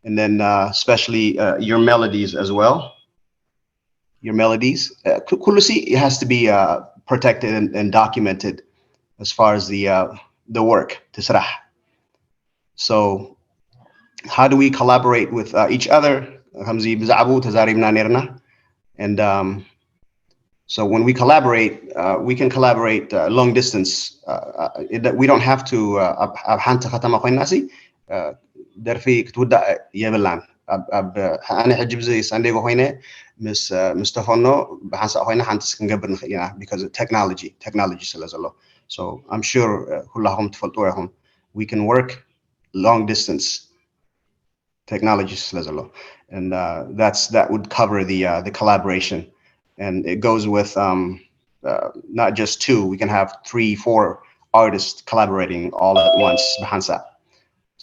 and then uh, especially uh, your melodies as well. Your melodies, uh, ኩሉ ሲ it has to be uh, protected and, and documented as far as the uh, the work, the ስራሕ. So how do we collaborate with uh, each other? ከምዚ ብዛዕባኡ ተዛሪብና ነርና and um, so when we collaborate, uh, we can collaborate uh, long distance. Uh, uh, it, we don't have to uh, ኣብ ሓንቲ ከተማ ኮይና ሲ ደርፊ ክትውዳእ የብላን። ኣነ ሕጂ ብዚ ሳንዴጎ ኮይነ ምስ ምስ ተፈኖ ብሓንሳእ ኮይና ሓንቲ ክንገብር ንኽእል ኢና because technology technology ስለ ዘሎ። So I'm sure ኩላኹም ትፈልጥዎ ኢኹም we can work long distance technology ስለ ዘሎ, and uh, that's that would cover the uh, the collaboration, and it goes with um, uh, not just two. We can have three, four artists collaborating all at once ብሓንሳእ.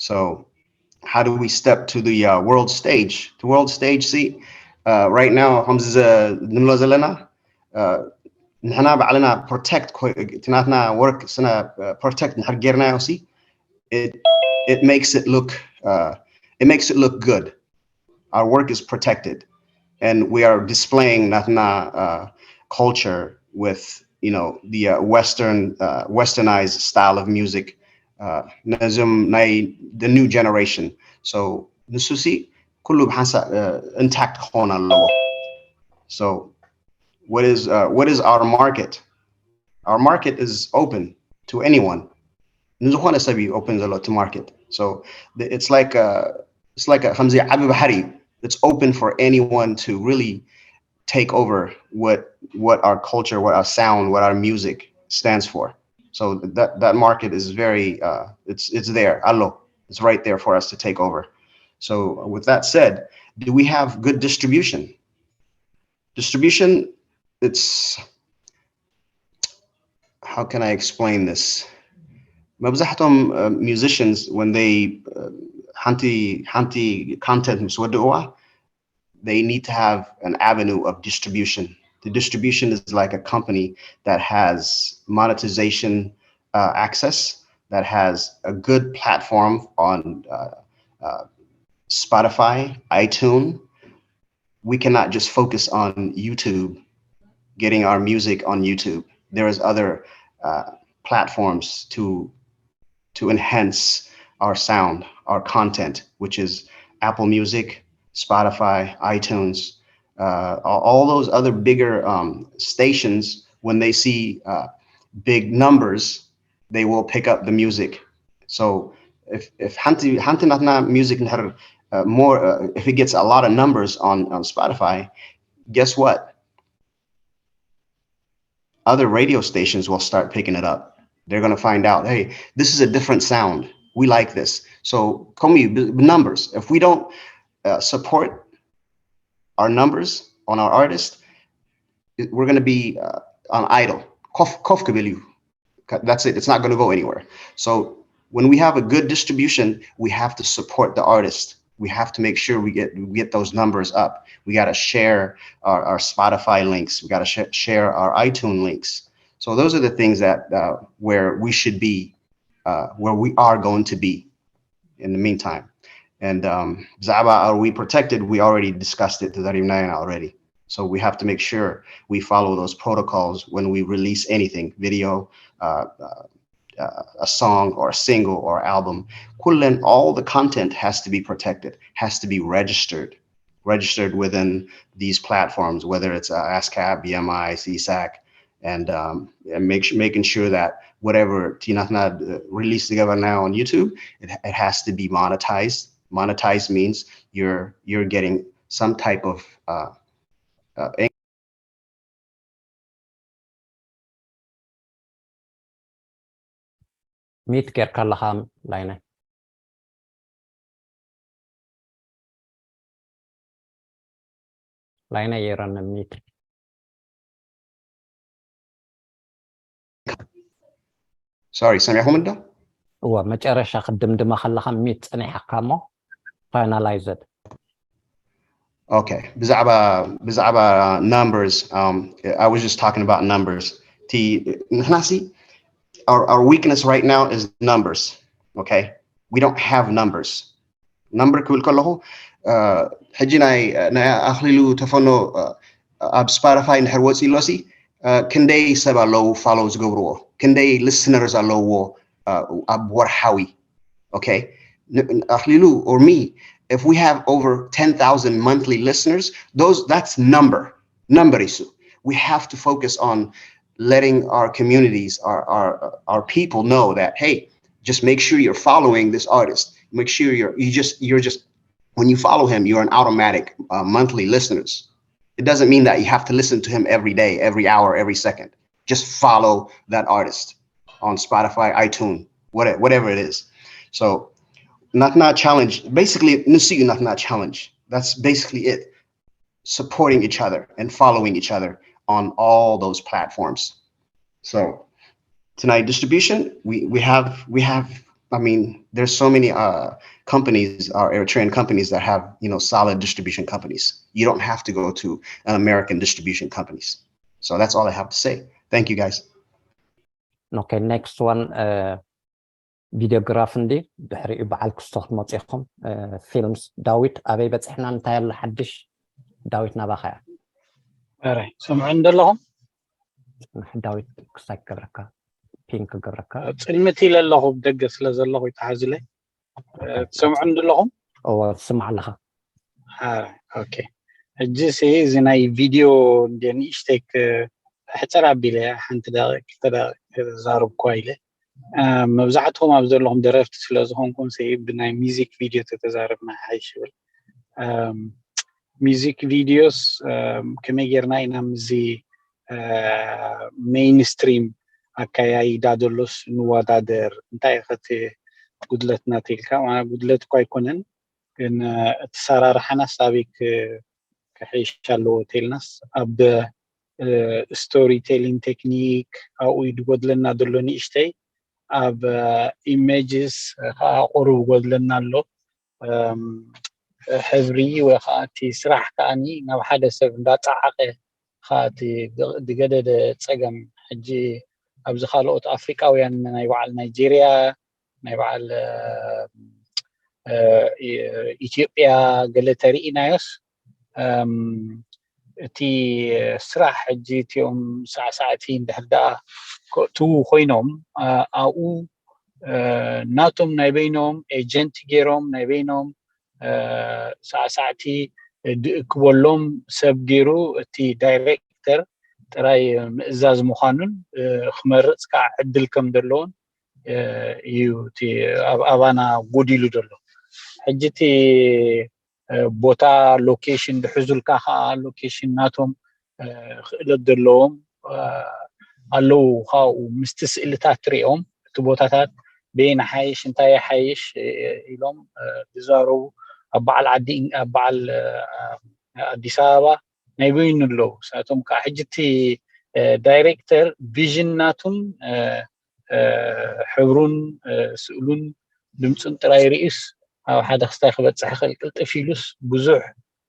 So how do we step to the uh, world stage? The world stage, see, uh, right now ከምዚ ንብሎ ዘለና ንሕና ባዕልና protect እቲ ናትና work ስና protect እንድሕር ጌርናዮ ሲ it it makes it look uh, it makes it look good. Our work is protected, and we are displaying ናትና uh, culture with you know the uh, western uh, westernized style of music. Uh, ነዞም ናይ the new generation, so ንሱ ሲ ኩሉ ብሓንሳእ uh, intact ክኾን ኣለዎ. So what is uh, what is our market? Our market is open to anyone. ንዝኾነ ሰብ እዩ open ዘሎ እቲ market. So it's like uh, it's like ከምዚ ዓቢ ባሕሪ እዩ. It's open for anyone to really take over what what our culture, what our sound, what our music stands for. So that that market is very uh, it's it's there ኣሎ. It's right there for us to take over. So with that said, do we have good distribution? Distribution, it's how can I explain this? መብዛሕቶም uh, musicians when they uh, ሓንቲ ሓንቲ content ምስ ወድእዋ, they need to have an avenue of distribution. The distribution is like a company that has monetization uh, access, that has a good platform on uh, uh, Spotify, iTunes. We cannot just focus on YouTube, getting our music on YouTube. There is other uh, platforms to to enhance our sound, our content, which is Apple Music, Spotify, iTunes, uh, all those other bigger um, stations. When they see uh, big numbers, they will pick up the music. So if if ሓንቲ ሓንቲ ናትና music እንድሕር uh, more uh, if it gets a lot of numbers on on Spotify, guess what? Other radio stations will start picking it up. They're going to find out, hey, this is a different sound. We like this. So, ከምኡ እዩ ብnumbers. If we don't uh, support our numbers on our artists, we're going to be uh, on idle. ኮፍ ክብል እዩ. That's it. It's not going to go anywhere. So when we have a good distribution, we have to support the artist. We have to make sure we get we get those numbers up. We got to share our, our Spotify links. We got to sh- share our iTunes links. So those are the things that uh, where we should be, uh, where we are going to be in the meantime. And um, ብዛዕባ are we protected? We already discussed it. ተዛሪብናዮ ኢና already. So we have to make sure we follow those protocols when we release anything, video, uh, uh, uh, a song or a single or album. ኩለን, all the content has to be protected, has to be registered, registered within these platforms, whether it's uh, ASCAP, BMI, CSAC, and, um, and make, making sure that whatever እቲ ናትና release ዝገበርናዮ on YouTube, it, it has to be monetized. Monetized means you're you're getting some type of uh, uh, ሚት ጌርካ ኣለኻ ላይነ። ላይነ የረን ሚት። Sorry, ሰሚዕኹም እንዶ? እወ፣ መጨረሻ ክድምድማ ከለኻ ሚት ጸኒሓካ እሞ finalized። Okay, ብዛዕባ ብዛዕባ numbers, um, I was just talking about numbers. እቲ ንሕናሲ our, our weakness right now is numbers. Okay, we don't have numbers. Number ክብል ከለኹ ሕጂ ናይ ናይ ኣኽሊሉ ተፈኖ ኣብ Spotify እንድሕር ወፂ ኣሎሲ ክንደይ ሰብ ኣለዉ follow ዝገብርዎ፣ ክንደይ listeners ኣለውዎ ኣብ ወርሓዊ። Okay, ኣኽሊሉ or me, if we have over ten thousand monthly listeners, those that's number number ኢሱ. We have to focus on letting our communities, our our our people know that, hey, just make sure you're following this artist. Make sure you're you just you're just when you follow him, you're an automatic uh, monthly listeners. It doesn't mean that you have to listen to him every day, every hour, every second. Just follow that artist on Spotify, iTunes, whatever, whatever it is. So ናትና ቻለንጅ basically ንሱ እዩ ናትና ቻለንጅ። That's basically it. Supporting each other and following each other on all those platforms. So tonight distribution, we we have we have I mean, there's so many uh, companies, our Eritrean companies that have, you know, solid distribution companies. You don't have to go to an American distribution companies. So that's all I have to say. Thank you, guys. Okay, next one. Videography እንዲ ድሕሪኡ በዓል ክስቶ ክትመፁ ኢኹም። ፊልምስ ዳዊት ኣበይ በፂሕና፣ እንታይ ኣሎ ሓድሽ? ዳዊት ናባኻ እያ። ረ ሰምዑ እንደለኹም ዳዊት ክሳይ ክገብረካ፣ ፒንክ ክገብረካ። ፅልምት ኢለ ኣለኹ፣ ብደገ ስለ ዘለኹ ይተሓዝለይ። ትሰምዑ እንደለኹም? እዎ ትስማዕ ኣለኻ። ኦኬ፣ ሕጂ ሲ እዚ ናይ ቪድዮ እንደ ንእሽተይ ሕፅር ኣቢለ ሓንቲ ደቂቕ ክልተ ደቂቕ ክዛረብ እኳ ኢለ፣ መብዛሕትኹም ኣብ ዘለኹም ደረፍቲ ስለ ዝኾንኩም ሲ ብናይ ሚዚክ ቪድዮ ተተዛረብና ሓይሽ ይብል። ሚዚክ ቪድዮስ ከመይ ጌርና ኢና ምስዚ ሜይንስትሪም ኣካያይዳ ዘሎስ ንወዳደር? እንታይ ከቲ ጉድለትና ተልካ? ጉድለት እኳ ኣይኮነን፣ ግን እቲ ሰራርሓና ሳቢክ ክሕይሽ ኣለዎ ተልናስ ኣብ ስቶሪ ቴሊንግ ቴክኒክ ኣብኡ ድጎድለና ዘሎ ንእሽተይ፣ ኣብ ኢሜጅስ ከዓ ቁሩብ ጎድለና ኣሎ። ሕብሪ ወይ ከዓ እቲ ስራሕ ከዓኒ ናብ ሓደ ሰብ እንዳፀዓቐ ከዓ እቲ ዝገደደ ፀገም። ሕጂ ኣብዚ ካልኦት ኣፍሪቃውያን ናይ በዓል ናይጄርያ፣ ናይ በዓል ኢትዮጵያ ገለ ተርኢናዮስ እቲ ስራሕ ሕጂ እቲኦም ሳዕሳዕቲ እንድሕር ደኣ ከእትዉ ኮይኖም ኣብኡ ናቶም ናይ በይኖም ኤጀንት ገይሮም ናይ በይኖም ሳዕሳዕቲ ድእክበሎም ሰብ ገይሩ እቲ ዳይሬክተር ጥራይ ምእዛዝ ምዃኑን ክመርፅ ከዓ ዕድል ከም ዘለዎን እዩ እቲ ኣብ ኣባና ጎዲሉ ዘሎ። ሕጂ እቲ ቦታ ሎኬሽን ድሕዙልካ ከዓ ሎኬሽን ናቶም ክእለት ዘለዎም ኣለዉ። ካብኡ ምስቲ ስእልታት ትሪኦም እቲ ቦታታት በየን ሓይሽ እንታይ ሓይሽ ኢሎም ዝዛረቡ ኣብ በዓል ዓዲ ኣብ በዓል ኣዲስ ኣበባ ናይ በይኑ ኣለዉ። ንሳቶም ከዓ ሕጂ እቲ ዳይሬክተር ቪዥን ናቱን ሕብሩን ስእሉን ድምፁን ጥራይ ርእዩስ ኣብ ሓደ ክስታይ ክበፅሕ ይኽእል ቅልጥፍ ኢሉስ ብዙሕ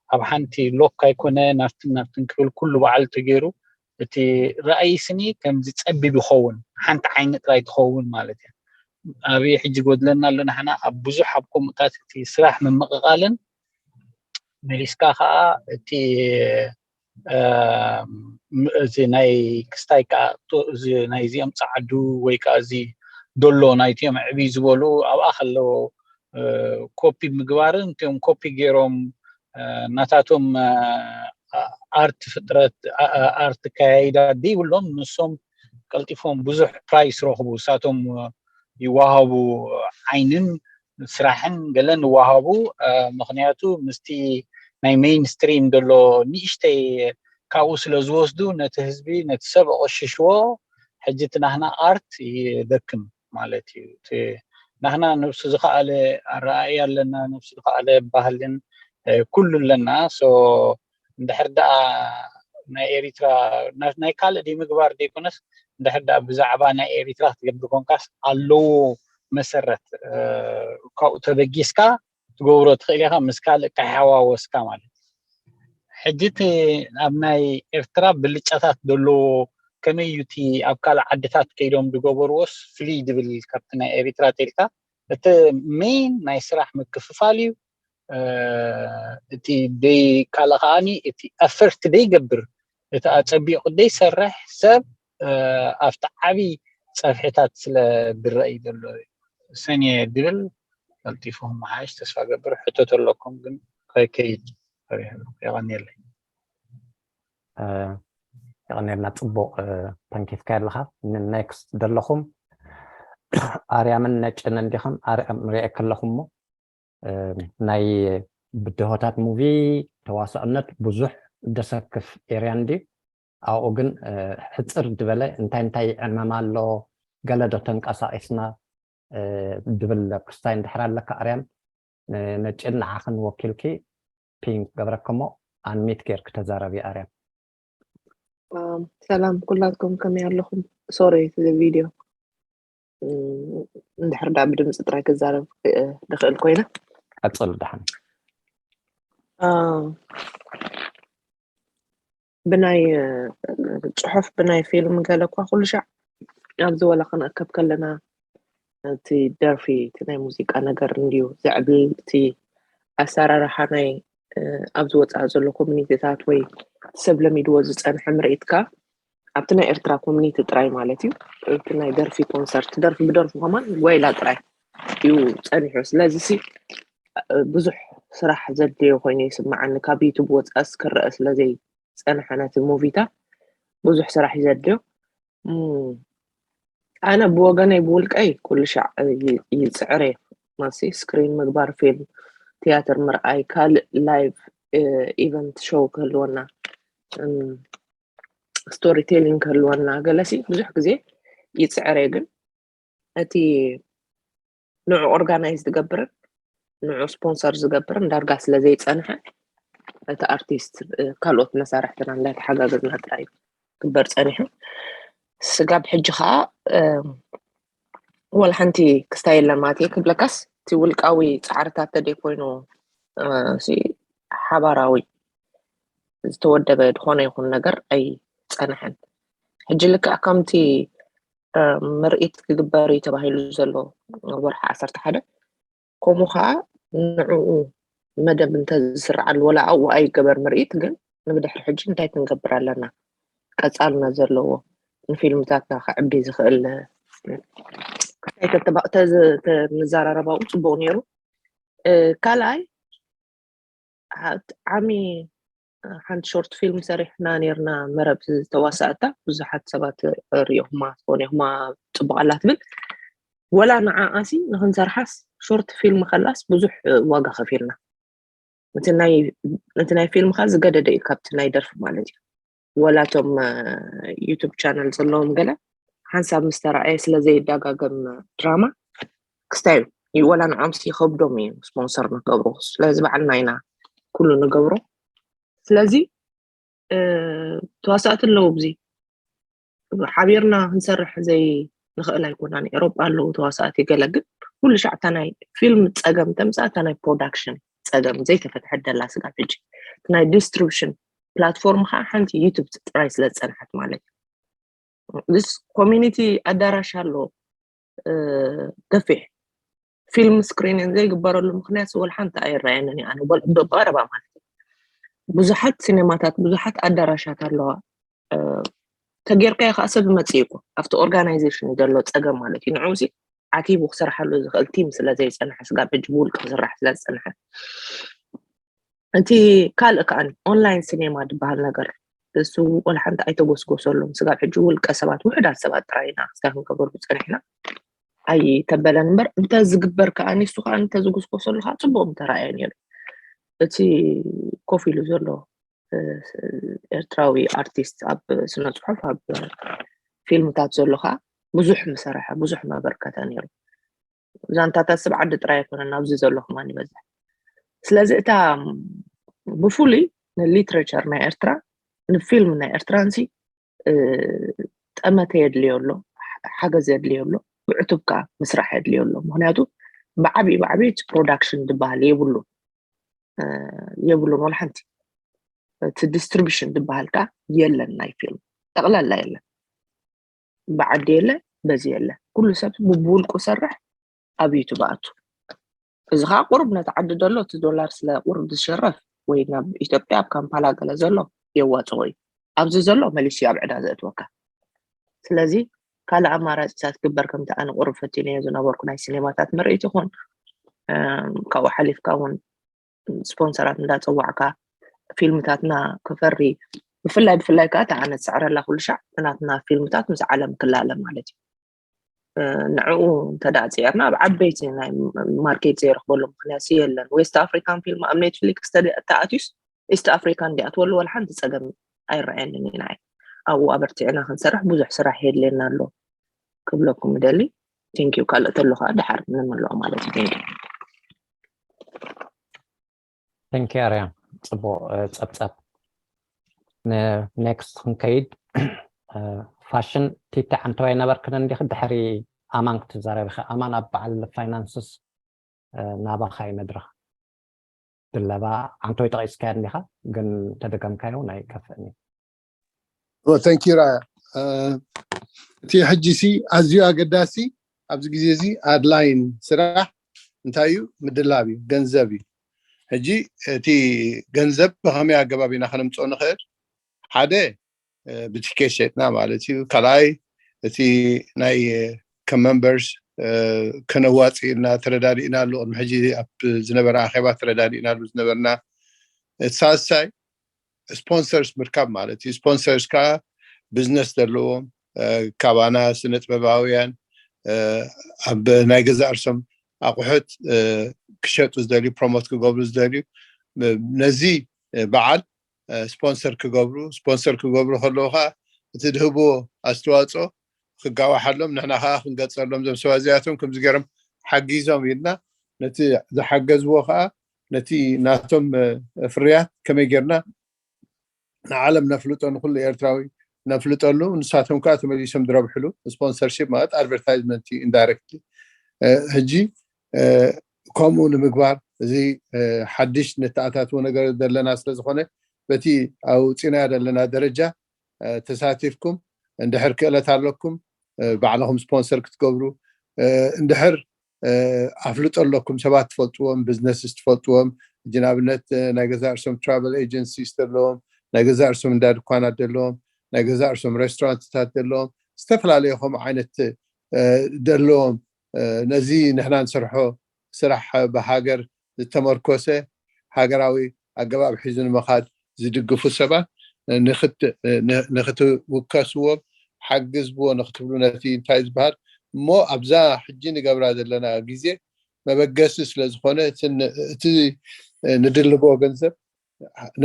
ኣብ ሓንቲ ሎክ ኣይኮነ ናብትን ናብትን ክብል ኩሉ በዓል ተገይሩ እቲ ራእይ ስኒ ከምዚ ፀቢብ ይኸውን ሓንቲ ዓይኒ ጥራይ ትኸውን ማለት እያ። ኣብይ ሕጂ ጎድለና ኣሎ ንሕና ኣብ ብዙሕ ኣብ ከምኡታት እቲ ስራሕ ምምቕቓልን መሊስካ ከዓ እቲ እዚ ናይ ክስታይ ከዓ እዚ ናይዚኦም ፀዓዱ ወይ ከዓ እዚ ደሎ ናይቲኦም ዕብይ ዝበሉ ኣብኣ ከለዎ ኮፒ ምግባርን እቲኦም ኮፒ ገይሮም ናታቶም ኣርት ፍጥረት ኣርት ከያይዳ ደይብሎም ንሶም ቀልጢፎም ብዙሕ ፕራይስ ረኽቡ እሳቶም ይዋሃቡ ዓይንን ስራሕን ገለን ይዋሃቡ ምክንያቱ ምስቲ ናይ ሜይንስትሪም ዘሎ ንእሽተይ ካብኡ ስለ ዝወስዱ ነቲ ህዝቢ ነቲ ሰብ ኣቆሽሽዎ ሕጂ እቲ ናህና ኣርት ይደክም ማለት እዩ ናህና ነብሱ ዝኸኣለ ኣረኣእያ ኣለና ነብሱ ዝኸኣለ ባህልን ኩሉ ኣለና እንድሕር ደኣ ናይ ኤሪትራ ናይ ካልእ ደይ ምግባር ደይኮነስ እንድሕር ደኣ ብዛዕባ ናይ ኤሪትራ ክትገብር ኮንካስ ኣለዎ መሰረት ካብኡ ተበጊስካ ትገብሮ ትኽእል ኢኻ ምስ ካልእ ከይሓዋወስካ ማለት ሕጂ እቲ ኣብ ናይ ኤርትራ ብልጫታት ዘለዎ ከመይ እዩ እቲ ኣብ ካልእ ዓድታት ከይዶም ዝገበርዎስ ፍልይ ዝብል ካብቲ ናይ ኤሪትራ ተልካ እቲ ሜን ናይ ስራሕ ምክፍፋል እዩ እቲ ደይ ካልእ ከዓኒ እቲ ኣፈርት ደይገብር እቲ ኣፀቢቑ ደይሰርሕ ሰብ ኣብቲ ዓብዪ ፀፍሕታት ስለ ዝረአ እዩ ዘሎ ሰንየ ድብል ቀልጢፉ መሓሽ ተስፋ ገብር ሕቶ ተለኩም ግን ከይከይድ ፈሪሑ የቐንየለይ የቐንየልና ፅቡቕ ተንኪፍካ ኣለኻ ኔክስት ደለኹም ኣርያምን ነጭን እንዲኹም ኣርያም ሪኤ ከለኹም ናይ ብድሆታት ሙቪ ተዋስዕነት ብዙሕ ደሰክፍ ኤርያ እንዲ ኣብኡ ግን ሕፅር ዝበለ እንታይ እንታይ ዕመም ኣሎ ገለ ዶ ተንቀሳቂስና ድብል ፕስታይ እንድሕር ኣለካ ኣርያም፣ ነጭን ንዓኽን ወኪልኪ ፒንግ ገብረክሞ ኣንሚት ጌርክ ተዛረቢ ኣርያም። ሰላም ኩላትኩም፣ ከመይ ኣለኹም? ሶሪ እቲ ቪድዮ እንድሕር ዳ ብድምፂ ጥራይ ክዛረብ ድኽእል ኮይነ። ቀፅሉ ደሓን። ብናይ ፅሑፍ ብናይ ፊልም ገለ እኳ ኩሉ ሻዕ ኣብዚ ወላ ክንእከብ ከለና እቲ ደርፊ እቲ ናይ ሙዚቃ ነገር እንድዩ ዘዕብል፣ እቲ ኣሰራርሓ ናይ ኣብዚ ወፃኢ ዘሎ ኮሚኒቲታት ወይ ሰብ ለሚድዎ ዝፀንሐ ምርኢትካ ኣብቲ ናይ ኤርትራ ኮሚኒቲ ጥራይ ማለት እዩ። እቲ ናይ ደርፊ ኮንሰርት ደርፊ ብደርፊ ከማን ጓይላ ጥራይ እዩ ፀኒሑ። ስለዚ ሲ ብዙሕ ስራሕ ዘድልዮ ኮይኑ ይስምዓኒ። ካብ ዩቱብ ወፃእስ ክረአ ስለዘይ ፀንሐ ነቲ ሙቪታት ብዙሕ ስራሕ እዩ ዘድልዮ። ኣነ ብወገነይ ብውልቀይ ኩሉ ሻዕ ይፅዕር እየ። ማሲ ስክሪን ምግባር፣ ፊልም፣ ቲያትር ምርኣይ፣ ካልእ ላይቭ ኢቨንት ሾው ክህልወና፣ ስቶሪ ቴሊንግ ክህልወና ገለሲ ብዙሕ ግዜ ይፅዕር እየ። ግን እቲ ንዑ ኦርጋናይዝ ዝገብርን ንዑ ስፖንሰር ዝገብርን ዳርጋ ስለ ዘይፀንሐ እቲ ኣርቲስት ካልኦት መሳርሕትና እንዳተሓጋገዝና ጥራይ ግበር ፀኒሑ። ስጋብ ሕጂ ከዓ ወላ ሓንቲ ክስታይ የለን ማለት እየ ክብለካስ፣ እቲ ውልቃዊ ፃዕርታት ተደይ ኮይኑ ሓባራዊ ዝተወደበ ዝኾነ ይኹን ነገር ኣይፀንሐን። ሕጂ ልክዕ ከምቲ ምርኢት ክግበር እዩ ተባሂሉ ዘሎ ወርሒ ዓሰርተ ሓደ፣ ከምኡ ከዓ ንዕኡ መደብ እንተዝስርዓሉ፣ ወላ ኣብኡ ኣይገበር ምርኢት፣ ግን ንብድሕሪ ሕጂ እንታይ ክንገብር ኣለና ቀፃልነት ዘለዎ ንፊልምታትና ከዕቢ ዝኽእል እንታይ ተተባ- ተዝ- ተ- ንዘራረባኡ ፅቡቅ ነይሩ። ካልኣይ ዓሚ ሓንቲ ሾርት ፊልም ሰሪሕና ነርና፣ መረብ ዝተዋሳእታ ብዙሓት ሰባት ሪኦማ ትኾን ኢኹማ፣ ፅቡቅ ኣላ ትብል። ወላ ንዓኣሲ ንክንሰርሓስ ሾርት ፊልም ከላስ ብዙሕ ዋጋ ከፊልና። እቲ ናይ ፊልምካ ዝገደደ እዩ ካብቲ ናይ ደርፊ ማለት እዩ። ወላቶም ዩቱብ ቻነል ዘለዎም ገለ ሓንሳብ ምስ ተረኣየ ስለ ዘይዳጋገም ድራማ ክስታይ እዩ። ወላ ንዖምስ ይኸብዶም እዩ ስፖንሰር ንገብሩ። ስለዚ በዓልና ኢና ኩሉ ንገብሮ። ስለዚ ተዋሳእቲ ኣለዉ ብዚ ሓቢርና ክንሰርሕ ዘይ ንኽእል ኣይኮናን። ኤሮጳ ኣለዉ ተዋሳእቲ ገለ፣ ግን ኩሉ ሻዕ እታ ናይ ፊልም ፀገም ተምፃእ፣ እታ ናይ ፕሮዳክሽን ፀገም ዘይተፈትሐት ደላ ስጋብ ሕጂ። እቲ ናይ ዲስትሪብሽን ፕላትፎርም ከዓ ሓንቲ ዩቱብ ጥራይ ስለ ዝፀንሐት ማለት እዩ። ስ ኮሚኒቲ ኣዳራሽ ኣሎ ገፊሕ ፊልም ስክሪኒንግ ዘይግበረሉ ምክንያት ወላ ሓንቲ ኣይረኣየንን እዩ። ኣነ ብቀረባ ማለት እዩ ብዙሓት ሲኔማታት ብዙሓት ኣዳራሻት ኣለዋ። ተጌርካዮ ከዓ ሰብ መፅእ እኮ ኣብቲ ኦርጋናይዜሽን ዘሎ ፀገም ማለት እዩ። ንዕኡ ዓቲቡ ክሰርሓሉ ዝኽእል ቲም ስለ ዘይፀንሐ ስጋብ ሕጂ ብውልቂ ክስራሕ ስለ ዝፀንሐ እቲ ካልእ ከዓ ኦንላይን ሲኔማ ዝበሃል ነገር እሱ ቆልሓ እንታይ ኣይተጎስጎሰሎም። ስጋብ ሕጂ ውልቀ ሰባት ውሕዳት ሰባት ጥራይ ኢና ክስታይ ክንገብረሉ ፀኒሕና ኣይተበለን እምበር እንተ ዝግበር ከዓ ንሱ ከዓ እንተ ዝጉስጎሰሉ ከዓ ፅቡቅ ምተረኣየ ነይሩ። እቲ ኮፍ ኢሉ ዘሎ ኤርትራዊ ኣርቲስት ኣብ ስነ ፅሑፍ ኣብ ፊልምታት ዘሎ ከዓ ብዙሕ ምሰረሐ ብዙሕ መበርከተ ነይሩ። ዛንታታት ሰብ ዓዲ ጥራይ ኣይኮነን ኣብዚ ዘሎ ከማን ይበዝሕ። ስለዚ እታ ብፍሉይ ንሊትሬቸር ናይ ኤርትራ ንፊልም ናይ ኤርትራ ንሲ ጠመተ የድልዮ ኣሎ፣ ሓገዝ የድልዮ ኣሎ፣ ብዕቱብ ከዓ ምስራሕ የድልዮ ኣሎ። ምክንያቱ ብዓብዩ ብዓብዩ እቲ ፕሮዳክሽን ዝበሃል የብሉ የብሉን ወላ ሓንቲ። እቲ ዲስትሪቢሽን ዝበሃል ከዓ የለን፣ ናይ ፊልም ጠቕላላ የለን። ብዓዲ የለ፣ በዚ የለ። ኩሉ ሰብ ብብውልቁ ሰርሕ ኣብ ዩቱብ ኣቱ። እዚ ከዓ ቁሩብ ነቲ ዓዲ ዘሎ እቲ ዶላር ስለ ቁሩብ ዝሽረፍ ወይ ናብ ኢትዮጵያ ኣብ ካምፓላ ገለ ዘሎ የዋፅኦ እዩ። ኣብዚ ዘሎ መሊሱ ኣብ ዕዳ ዘእትወካ። ስለዚ ካልእ ኣማራፂታት ግበር። ከምቲ ኣነ ቁሩብ ፈቲነዮ ዝነበርኩ ናይ ሲኔማታት ምርኢት ይኹን ካብኡ ሓሊፍካ እውን ስፖንሰራት እንዳፀዋዕካ ፊልምታትና ክፈሪ ብፍላይ ብፍላይ ከዓ እታ ኣነ ዝስዕረላ ኩሉ ሻዕ ናትና ፊልምታት ምስ ዓለም ክላለ ማለት እዩ። ንዕኡ እንተደኣ ፅዒርና ኣብ ዓበይቲ ናይ ማርኬት ዘይረኽበሉ ምክንያት የለን። ዌስት ኣፍሪካን ፊልም ኣብ ኔትፍሊክስ ተኣትዩስ ኢስት ኣፍሪካ እንዲኣትወሉ ወላ ሓንቲ ፀገም ኣይረኣየንን ኢና። ኣብኡ ኣበርቲዕና ክንሰርሕ ብዙሕ ስራሕ የድልየና ኣሎ ክብለኩም እደሊ። Thank you። ካልእ ተሎ ከዓ ድሓር ንምልኦ ማለት እዩ። Thank you። Thank you ኣርያ። ፅቡቕ እ፣ ፀብፀብ። ንኔክስት ክንከይድ እ፣ ፋሽን ቲቲ ዓንተዋይ ነበርክን እንዲኺ ድሕሪ ኣማን ክትዛረብ ኢኻ። ኣማን ኣብ በዓል ፋይናንስስ እ፣ ናባኻ እዩ መድረኽ። ድለባ ዓንተዋይ ጠቒስካያ እንዲኻ ግን ተደገምካዮ ናይ ከፍእኒ። ተንኪራ እቲ ሕጂ ሲ ኣዝዩ ኣገዳሲ ኣብዚ ግዜ እዚ ኣድላይን ስራሕ እንታይ እዩ? ምድላብ እዩ፣ ገንዘብ እዩ። ሕጂ እቲ ገንዘብ ብኸመይ ኣገባብ ኢና ከነምፅኦ ንኽእል? ሓደ እ፣ ብቲኬት ሸጥና ማለት እዩ። ካልኣይ እቲ ናይ ከም መንበርስ ከነዋፅእ ኢልና ተረዳዲእናሉ፣ ቅድሚ ሕጂ ኣብ ዝነበረ ኣኼባ ተረዳዲእናሉ ዝነበርና። እቲ ሳልሳይ ስፖንሰርስ ምርካብ ማለት እዩ። ስፖንሰርስ ከዓ ቢዝነስ ዘለዎም እ፣ ካባና ስነ ጥበባውያን እ፣ ኣብ ናይ ገዛእ ርእሶም ኣቑሑት እ፣ ክሸጡ ዝደልዩ፣ ፕሮሞት ክገብሩ ዝደልዩ እ፣ ነዚ እ፣ በዓል እ፣ ስፖንሰር ክገብሩ። ስፖንሰር ክገብሩ ከለዉ ከዓ እቲ ድህብዎ ኣስተዋፅኦ ክጋዋሓሎም፣ ንሕና ከዓ ክንገፀሎም፣ እዞም ሰባት እዚኣቶም ከምዚ ገይሮም ሓጊዞም ኢልና ነቲ ዝሓገዝዎ ከዓ ነቲ ናቶም እ፣ ፍርያት ከመይ ጌርና ንዓለም ነፍልጦ፣ ንኩሉ ኤርትራዊ ነፍልጠሉ፣ ንሳቶም ከዓ ተመሊሶም ዝረብሕሉ። ስፖንሰርሺፕ ማለት ኣድቨርታይዝመንት እዩ ኢንዳይረክትሊ። እ፣ ሕጂ እ፣ ከምኡ ንምግባር እዚ እ፣ ሓድሽ ነተኣታትዎ ነገር ዘለና ስለዝኾነ በቲ ኣውፂናዮ ዘለና ደረጃ እ፣ ተሳቲፍኩም እንድሕር ክእለት ኣለኩም እ፣ ባዕልኹም ስፖንሰር ክትገብሩ እ፣ እንድሕር እ፣ ኣፍልጦ ኣለኩም፣ ሰባት ትፈልጥዎም፣ ቢዝነስስ ትፈልጥዎም፣ ሕጂ ንኣብነት እ፣ ናይ ገዛ እርሶም ትራቨል ኤጀንሲስ ዘለዎም፣ ናይ ገዛ እርሶም እንዳ ድኳናት ዘለዎም፣ ናይ ገዛ እርሶም ሬስቶራንትታት ዘለዎም፣ ዝተፈላለዩ ከምኡ ዓይነት እ፣ ዘለዎም እ፣ ነዚ ንሕና ንሰርሖ ስራሕ ብሃገር ዝተመርኮሰ ሃገራዊ ኣገባብ ሒዙ ንምኻድ ዝድግፉ ሰባት ንክት- ን- ንክትውከስዎም ሓግዝዎ ንክትብሉ ነቲ እንታይ ዝበሃል እሞ ኣብዛ ሕጂ ንገብራ ዘለና ግዜ መበገሲ ስለ ዝኾነ እቲ ን- እቲ ንድልቦ ገንዘብ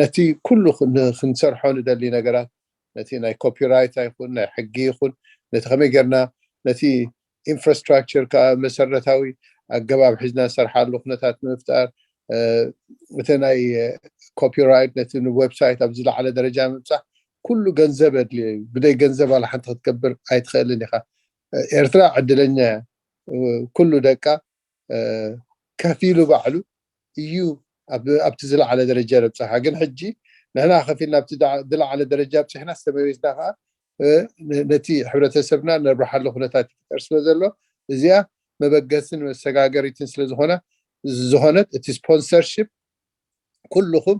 ነቲ ኩሉ ክን- ክንሰርሖ ንደሊ ነገራት ነቲ ናይ ኮፒራይት ይኹን ናይ ሕጊ ይኹን ነቲ ከመይ ጌርና ነቲ ኢንፍራስትራክቸር ከዓ መሰረታዊ ኣገባብ ሒዝና ንሰርሓሉ ኩነታት ንምፍጣር እ፣ እቲ ናይ ኮፒራይት ነቲ ንዌብሳይት ኣብ ዝለዓለ ደረጃ ምብፃሕ ኩሉ ገንዘብ ኣድልዮ እዩ። ብደይ ገንዘብ ዋላ ሓንቲ ክትገብር ኣይትኽእልን ኢኻ። እ፣ ኤርትራ ዕድለኛ እያ። እ፣ ኩሉ ደቃ እ፣ ከፊሉ ባዕሉ እዩ ኣብ- ኣብቲ ዝለዓለ ደረጃ ዘብፅሓ። ግን ሕጂ ንሕና ከፊልና ኣብቲ ዳ- ዝለዓለ ደረጃ ኣብፅሕና ዝተመሊስና ከዓ እ፣ ነ- ነቲ ሕብረተሰብና ነብርሓሉ ኩነታት ይፍጠር ስለ ዘሎ እዚኣ መበገስን መሰጋገሪትን ስለ ዝኾነ ዝኾነት እቲ ስፖንሰርሺፕ ኩልኹም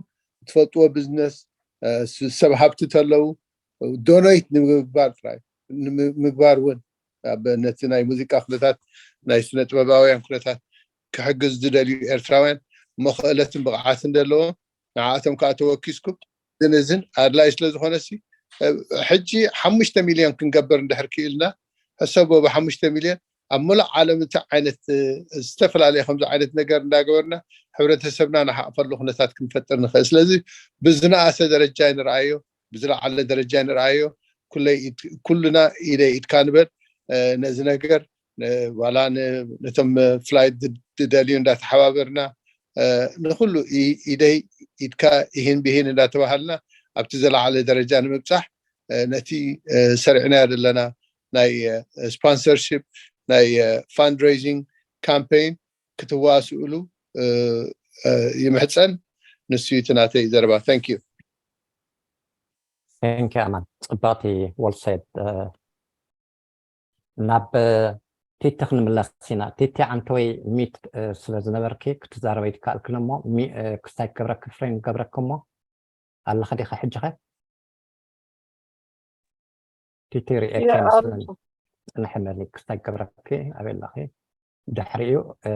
ትፈልጥዎ ቢዝነስ እ፣ ስ- ሰብ ሃብቲ ተለዉ ዶኔት ንምግባር ጥራይ ንምግባር እውን ኣብ ነቲ ናይ ሙዚቃ ኩነታት ናይ ስነ ጥበባውያን ኩነታት ክሕግዝ ዝደልዩ ኤርትራውያን መኽእለትን ብቕዓትን ዘለዎም ንዓኣቶም ከዓ ተወኪስኩም ግን እዝን ኣድላይ ስለ ዝኾነ ሲ እ፣ ሕጂ ሓሙሽተ ሚልዮን ክንገብር እንድሕር ክኢልና ሕሰቦ ብሓሙሽተ ሚልዮን ኣብ ሙሉእ ዓለም እንታይ ዓይነት እ፣ ዝተፈላለየ ከምዚ ዓይነት ነገር እንዳገበርና ሕብረተሰብና ንሓቕፈሉ ኩነታት ክንፈጥር ንኽእል ስለዚ ብዝነኣሰ ደረጃ ይንርኣዮ ብዝለዓለ ደረጃ ይንርኣዮ ኩለይ ኢድ- ኩልና ኢደ ኢድካ ንበል እ፣ ነዚ ነገር እ፣ ዋላ ን- ነቶም ፍላይት ዝደልዩ እንዳተሓባበርና እ፣ ንኩሉ ኢ- ኢደይ ኢድካ ይህን ብሂን እንዳተባሃልና ኣብቲ ዘለዓለ ደረጃ ንምብፃሕ እ፣ ነቲ እ፣ ሰሪዕናዮ ዘለና ናይ እ፣ ስፖንሰርሺፕ ናይ እ፣ ፋንድሬዚንግ ካምፔይን ክትዋስእሉ እ፣ እ፣ ይምሕፀን ንሱ እዩ እቲ ናተይ ዘረባ thank you Thank you ኣማን። ፅብቕቲ well said እ፣ ናብ እ፣ ቲቲ ክንምለስ ኢና። ቲቲ ዓንተወይ ሚት እ፣ ስለ ዝነበርኪ ክትዛረበ ይትከኣልክን እሞ ሚ- እ፣ ክስታይ ክገብረኪ ፍሬን ገብረኪ እሞ ኣለኺ ዲኺ ሕጂ ኸ? ቲቲ ርኤኪ ያ ይመስለኒ። ኣለኹ። ፅንሒ መሊ ክስታይ ክገብረኪ ኣበይ ኣለኺ? ድሕሪኡ እ፣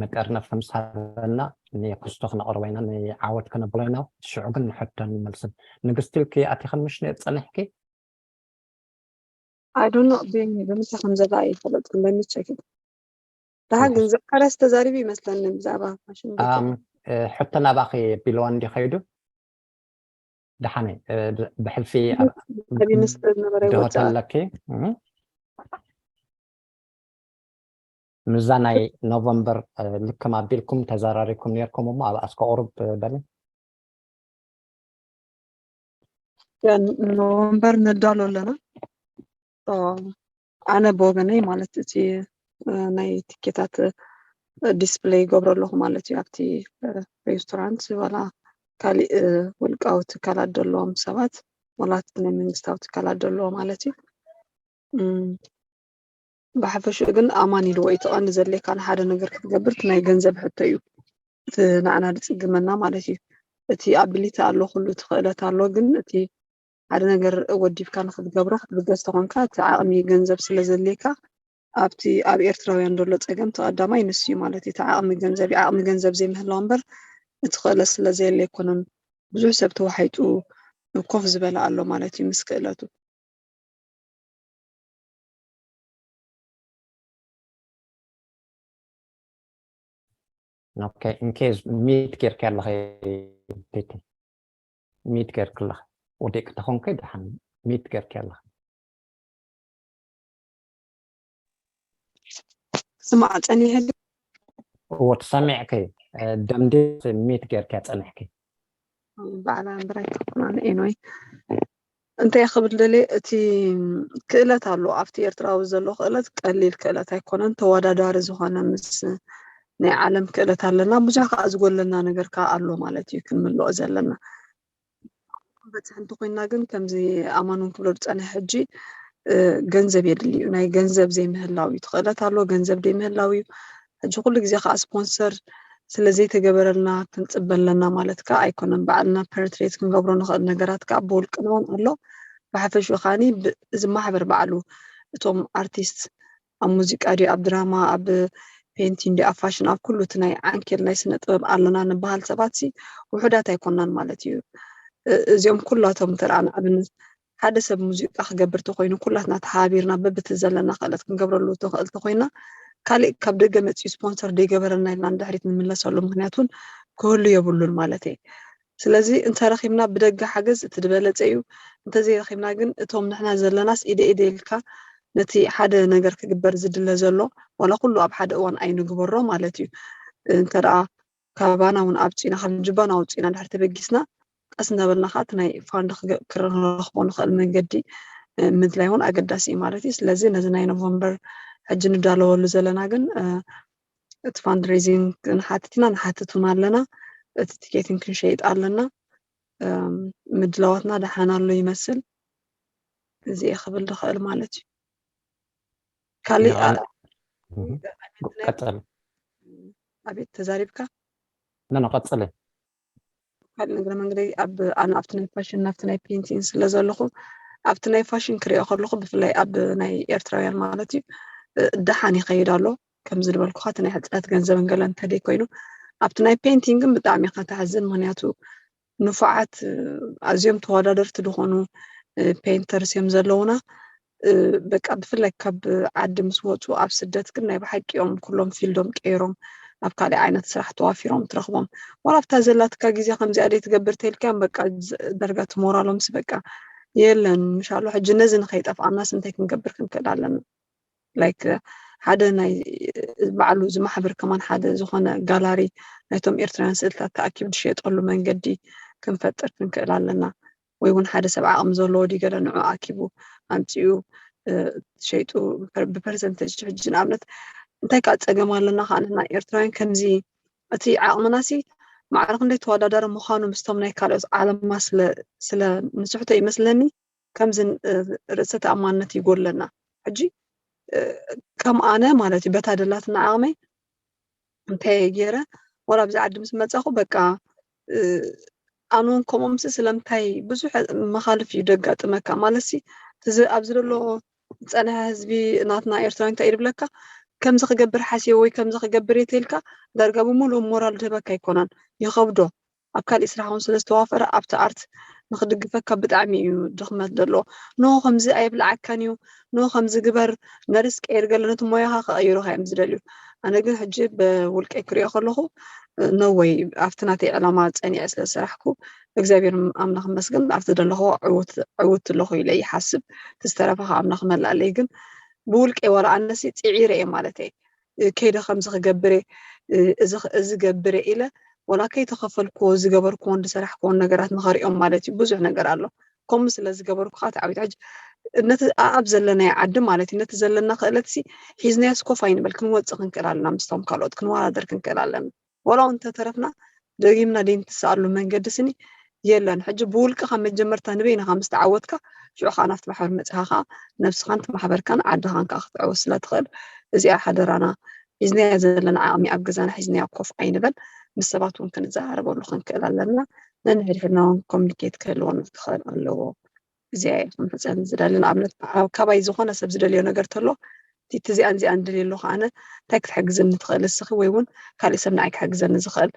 መጠርነፍ ምስ ሃበና ንክስቶ ክነቕርቦ ኢና፣ ንዓወት ከነብሎ ኢና። ሽዑ ግን ንሕቶን መልስን። ንግስቲ ኢልኪ ኣቲኽን ምሽ ነይር ፀኒሕኪ? I don't know ብምንታይ ከም ዘላ ኣይፈለጥኩን። Let me check it። ደሓ ግን ዘካርያስ ተዛሪቡ ይመስለኒ ብዛዕባ ፋሽን ዲኮር። ኣም፣ እ፣ ሕቶ ናባኺ ቢልዋ እንዲ ኸይዱ ደሓነይ እ፣ ብ- ብሕልፊ ኣብ- ኣብ ይመስል ዝነበረ ድሆ ወፃእ ተለኪ እም፣ ምዛ ናይ ኖቨምበር ልክም ኣቢልኩም ተዘራሪብኩም ነርኩም እሞ ኣብ ኣስከ ቁሩብ በለ። ኖቨምበር ንዳሎ ኣለና። ኣነ ብወገነይ ማለት እቲ ናይ ቲኬታት ዲስፕሌይ ይገብሮ ኣለኹ ማለት እዩ። ኣብቲ ሬስቶራንት ዋላ ካሊእ ውልቃዊ ትካላት ዘለዎም ሰባት ዋላ ናይ መንግስታዊ ትካላት ዘለዎ ማለት እዩ። ብሓፈሽኡ ግን ኣማን ኢልዎ እቲ ቀንዲ ዘድልየካ ንሓደ ነገር ክትገብር እቲ ናይ ገንዘብ ሕቶ እዩ። እቲ ንዓና ዝፅግመና ማለት እዩ። እቲ ኣቢሊቲ ኣሎ፣ ኩሉ እቲ ክእለት ኣሎ፣ ግን እቲ ሓደ ነገር ወዲብካ ንክትገብሮ ክትብገስ ተኾንካ እቲ ዓቕሚ ገንዘብ ስለ ዘድልየካ ኣብቲ ኣብ ኤርትራውያን ዘሎ ፀገም እቲ ቀዳማይ ንሱ እዩ ማለት እዩ። እቲ ዓቕሚ ገንዘብ እዩ። ዓቕሚ ገንዘብ ዘይምህላው እምበር እቲ ክእለት ስለ ዘየለ ኣይኮነን። ብዙሕ ሰብ ተዋሒጡ ኮፍ ዝበለ ኣሎ ማለት እዩ ምስ ክእለቱ። ኦኬ፣ ኢንኬዝ ሚት ጌርኪ ኣለኺ ቤቲ፣ ሚት ጌርኪ ኣለኺ ወዲቅ ተኾንኪ ደሓን ሚት ጌርኪ ኣለኺ። ስማዕ ጸኒሐ እዎ ተሰሚዕኪ ደምዲስ ሚት ጌርኪያ ጸኒሕኪ። በዓል ኣንብራይ ተኮናን ኤንወይ እንታይ ክብል ደልየ፣ እቲ ክእለት ኣሎ ኣብቲ ኤርትራዊ ዘሎ ክእለት ቀሊል ክእለት ኣይኮነን፣ ተወዳዳሪ ዝኾነ ምስ ናይ ዓለም ክእለት ኣለና። ብዙሕ ከዓ ዝጎለና ነገር ከዓ ኣሎ ማለት እዩ ክንምልኦ ዘለና። በፅሕ እንተኮይና ግን ከምዚ ኣማኑን ክብሎ ዝፀንሐ ሕጂ ገንዘብ የድሊ እዩ። ናይ ገንዘብ ዘይምህላው እዩ። ክእለት ኣሎ፣ ገንዘብ ዘይምህላው እዩ። ሕጂ ኩሉ ግዜ ከዓ ስፖንሰር ስለ ዘይተገበረልና ክንፅበ ኣለና ማለት ከዓ ኣይኮነን። ባዕልና ፐርትሬት ክንገብሮ ንኽእል ነገራት ከዓ ብውልቅና እውን ኣሎ። ብሓፈሽኡ ከዓኒ እዚ ማሕበር ባዕሉ እቶም ኣርቲስት ኣብ ሙዚቃ ድዩ ኣብ ድራማ ኣብ ፔንቲንግ ድዩ ኣብ ፋሽን ኣብ ኩሉ እቲ ናይ ዓንኬል ናይ ስነ ጥበብ ኣለና ንበሃል ሰባት ሲ ውሑዳት ኣይኮናን ማለት እዩ። እዚኦም ኩላቶም እንተ ንኣብነት ሓደ ሰብ ሙዚቃ ክገብር ተኮይኑ ኩላትና ተሓባቢርና በብቲ ዘለና ክእለት ክንገብረሉ ተኽእል ተኮይና ካሊእ ካብ ደገ መፅኡ ስፖንሰር ደይገበረና ኢልና ንድሕሪት ንምለሰሉ ምክንያት እውን ክህሉ የብሉን ማለት እየ። ስለዚ እንተረኺብና ብደገ ሓገዝ እቲ ዝበለፀ እዩ። እንተዘይረኺብና ግን እቶም ንሕና ዘለናስ ኢደ ኢደ ኢልካ ነቲ ሓደ ነገር ክግበር ዝድለ ዘሎ ዋላ ኩሉ ኣብ ሓደ እዋን ኣይንግበሮ ማለት እዩ። እንተ ደኣ ካባና እውን ኣውፂና ካብ ጅባና ኣውፂና ድሕር ተበጊስና ቀስ እናበልና ከዓ እቲ ናይ ፋንድ ክረኽቦ ንኽእል መንገዲ ምድላይ እውን ኣገዳሲ እዩ ማለት እዩ። ስለዚ ነዚ ናይ ኖቨምበር ሕጂ ንዳለወሉ ዘለና ግን እቲ ፋንድሬዚንግ ክንሓትት ኢና፣ ንሓትት እውን ኣለና። እቲ ቲኬትን ክንሸይጥ ኣለና። ምድላዋትና ደሓን ኣሎ ይመስል። እዚ እየ ክብል ዝኽእል ማለት እዩ። ካሊእ ቀጸል ኣቤት ተዛሪብካ ነነ ቀጸለ ካልእ እግረ መንገደይ ኣብ ኣነ ኣብቲ ናይ ፋሽን ናብቲ ናይ ፔንቲንግ ስለ ዘለኹ ኣብቲ ናይ ፋሽን ክሪኦ ከለኹ ብፍላይ ኣብ ናይ ኤርትራውያን ማለት እዩ ደሓን ይኸይድ ኣሎ። ከምዚ ዝበልኩኻ እቲ ናይ ሕፅረት ገንዘብ እንገለ እንተደይ ኮይኑ ኣብቲ ናይ ፔንቲንግ ግን ብጣዕሚ ኢኻ ተሕዝን። ምክንያቱ ንፉዓት ኣዝዮም ተወዳደርቲ ዝኾኑ ፔንተርስ እዮም ዘለውና። በቃ ብፍላይ ካብ ዓዲ ምስ ወፁ ኣብ ስደት ግን ናይ ብሓቂ እዮም ኩሎም ፊልዶም ቀይሮም ኣብ ካሊእ ዓይነት ስራሕ ተዋፊሮም ትረኽቦም። ዋላ ኣብታ ዘላትካ ግዜ ከምዚኣ ደይ ትገብር ተልካዮም በቃ ደርጋ ትሞራሎምስ በቃ የለን ምሻሎ። ሕጂ ነዚ ንኸይጠፍኣናስ እንታይ ክንገብር ክንክእል ኣለና? ላይክ ሓደ ናይ ባዕሉ እዚ ማሕበር ከማን ሓደ ዝኾነ ጋላሪ ናይቶም ኤርትራውያን ስእልታት ተኣኪቡ ዝሸየጠሉ መንገዲ ክንፈጥር ክንክእል ኣለና። ወይ እውን ሓደ ሰብ ዓቕሚ ዘለዎ ድዩ ገለ ንዑ ኣኪቡ ኣምፂኡ ሸይጡ ብፐርሰንተጅ ሕጂ ንኣብነት እንታይ ከዓ ፀገም ኣለና ከዓ ንሕና ኤርትራውያን ከምዚ እቲ ዓቕምና ሲ ማዕረ ክንደይ ተወዳዳሪ ምዃኑ ምስቶም ናይ ካልኦት ዓለምና ስለ ንስሕቶ ይመስለኒ። ከምዚ ርእሰ ተኣማንነት ይጎለና። ሕጂ ከም ኣነ ማለት እዩ በታ ደላትና ዓቕመይ እንታይ እየ ገይረ ዋላ ኣብዚ ዓዲ ምስ መፃኹ በቃ ኣነ እውን ከምኦም ሲ ስለምንታይ ብዙሕ መኻልፍ እዩ ደጋጥመካ ማለት ሲ ኣብዚ ዘሎ ዝፀንሐ ህዝቢ ናትና ኤርትራዊ እንታይ እዩ ዝብለካ ከምዚ ክገብር ሓስየ ወይ ከምዚ ክገብር እየ ተልካ ዳርጋ ብምሉእ ሞራል ዝህበካ ኣይኮነን ይኸብዶ ኣብ ካሊእ ስራሕ እውን ስለ ዝተዋፈረ ኣብቲ ኣርት ንክድግፈካ ብጣዕሚ እዩ ድኽመት ዘለዎ ኖ ከምዚ ኣየብልዓካን እዩ ኖ ከምዚ ግበር ነርስ ቀይር ገለ ነቲ ሞያኻ ክቐይሩኻ እዮም ዝደልዩ ኣነ ግን ሕጂ ብውልቀይ ክሪኦ ከለኹ ነወይ ኣብቲ ናተይ ዕላማ ፀኒዐ ስለ ዝሰራሕኩ እግዚኣብሔር ኣምላኽ መስገን ኣብቲ ዘለኹ ዕውት ኣለኹ ኢለ ይሓስብ እቲ ዝተረፈ ከዓ ኣምላኽ መላእለይ ግን ብውልቀይ ዋላ ኣነሲ ፅዒረ እየ ማለት እየ ከይደ ከምዚ ክገብር እዚ ገብር ኢለ ዋላ ከይተኸፈልክዎ ዝገበርክዎን ዝሰራሕክዎን ነገራት ንኸሪኦም ማለት እዩ። ብዙሕ ነገር ኣሎ። ከምኡ ስለ ዝገበርኩ ከዓ ተዓዊት ሕጂ ነቲ ኣብ ዘለናዮ ዓዲ ማለት እዩ ነቲ ዘለና ክእለት ሲ ሒዝናዮ ስኮፍ ኣይንበል ክንወፅእ ክንክእል ኣለና። ምስቶም ካልኦት ክንወዳደር ክንክእል ኣለና። ዋላ እውን እንተተረፍና ደጊምና ደይንትስኣሉ መንገዲ ስኒ የለን። ሕጂ ብውልቅኻ መጀመርታ ንበይንኻ ምስ ተዓወትካ ሽዑ ከዓ ናብቲ ማሕበር መፅኻ ከዓ ነብስኻን ማሕበርካን ዓድኻን ከዓ ክትዕወት ስለ ትኽእል እዚኣ ሓደራና ሒዝናያ ዘለና ዓቕሚ ኣብ ገዛና ሒዝናያ ኮፍ ኣይንበል። ምስ ሰባት እውን ክንዘራረበሉ ክንክእል ኣለና። ነንሕድሕድና እውን ኮሚኒኬት ክህልወና ክኽእል ኣለዎ። እዚኣ እየ ክምሕፀን ዝደሊ። ንኣብነት ካባይ ዝኾነ ሰብ ዝደልዮ ነገር ተሎ ቲቲ እዚኣን እዚኣን ደልየ ኣለኹ ኣነ እንታይ ክትሕግዝኒ ትኽእል እስኺ ወይ እውን ካሊእ ሰብ ንዓይ ክሕግዘኒ ዝኽእል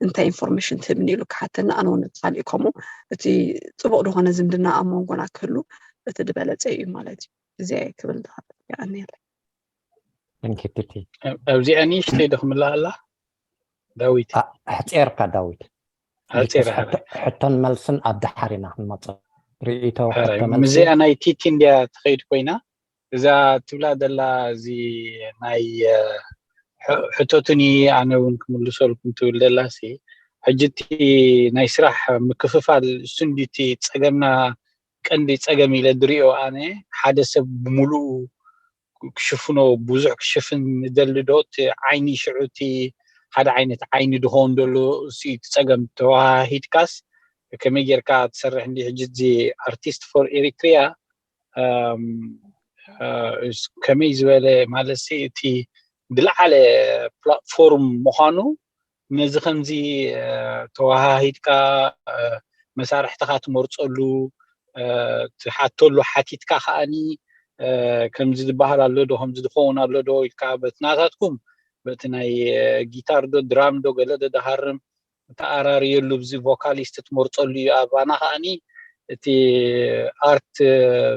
እንታይ ኢንፎርሜሽን ትህብኒ ኢሉ ክሓተኒ ኣነ እውን እቲ ካሊእ ከምኡ እቲ ፅቡቕ ዝኾነ ዝምድና ኣብ መንጎና ክህሉ እቲ ዝበለፀ እዩ ማለት እዩ። እዚኣ እየ ክብል ዝኽእል። የቐንየለይ። Thank you ቲቲ። ኣብዚኣ ንእሽተይ ደኽምላ ኣላ ዳዊት ኣሕፂርካ ዳዊት ኣፂር ሕቶን መልስን ኣብ ደሓር ኢና ክንመፅእ ርእይቶ ምዚኣ ናይ ቲቲ እንድያ ትኸይድ ኮይና እዛ ትብላ ዘላ እዚ ናይ ሕቶትኒ ኣነ እውን ክምልሰልኩም ትብል ዘላ ሲ ሕጂ እቲ ናይ ስራሕ ምክፍፋል እሱ እንዲቲ ፀገምና ቀንዲ ፀገም ኢለ ዝሪኦ ኣነ ሓደ ሰብ ብምሉኡ ክሽፍኖ ብዙሕ ክሽፍን ንደሊ ዶ እቲ ዓይኒ ሽዑ እቲ ሓደ ዓይነት ዓይኒ ድኸውን ደሎ እቲ ፀገም ተዋሃሂድካስ ከመይ ጌርካ ትሰርሕ እንዲ ሕጂ እዚ ኣርቲስት ፎር ኤሪትሪያ ከመይ ዝበለ ማለት እቲ ዝለዓለ ፕላትፎርም ምዃኑ ነዚ ከምዚ ተወሃሂድካ መሳርሕትኻ ትመርፀሉ ትሓተሉ ሓቲትካ ከዓኒ ከምዚ ዝበሃል ኣሎ ዶ ከምዚ ዝኸውን ኣሎ ዶ ኢልካ በቲ ናታትኩም በቲ ናይ ጊታር ዶ ድራም ዶ ገለ ዶ ድሃርም ተኣራርየሉ ብዚ ቮካሊስት ትመርፀሉ እዩ ኣባና ከዓኒ እቲ ኣርት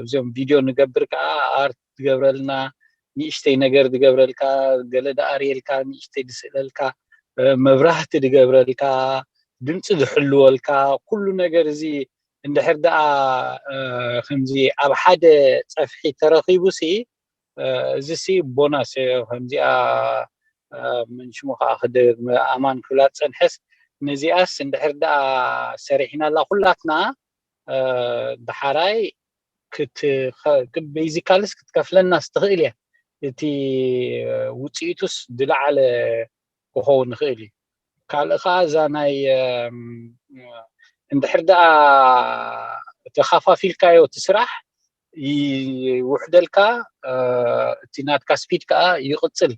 እዚኦም ቪድዮ ንገብር ከዓ ኣርት ትገብረልና ንእሽተይ ነገር ዝገብረልካ ገለ ድኣርየልካ ንእሽተይ ዝስእለልካ መብራህቲ ዝገብረልካ ድምፂ ዝሕልወልካ ኩሉ ነገር እዚ እንድሕር ደኣ ከምዚ ኣብ ሓደ ፀፍሒ ተረኺቡ ሲ እዚ ሲ ቦናስ ከምዚኣ ምን ሽሙ ከዓ ክደግም ኣማን ክብላ ዝፀንሐስ ነዚኣስ እንድሕር ደኣ ሰሪሕናላ ኩላትና ዳሓራይ ቤዚካልስ ክትከፍለናስ ትኽእል እያ እቲ ውፅኢቱስ ዝለዓለ ክኸውን ይኽእል እዩ ካልእ ከዓ እዛ ናይ እንድሕር ደኣ ተኻፋፊልካዮ እቲ ስራሕ ይውሕደልካ እቲ ናትካ ስፒድ ከዓ ይቕፅል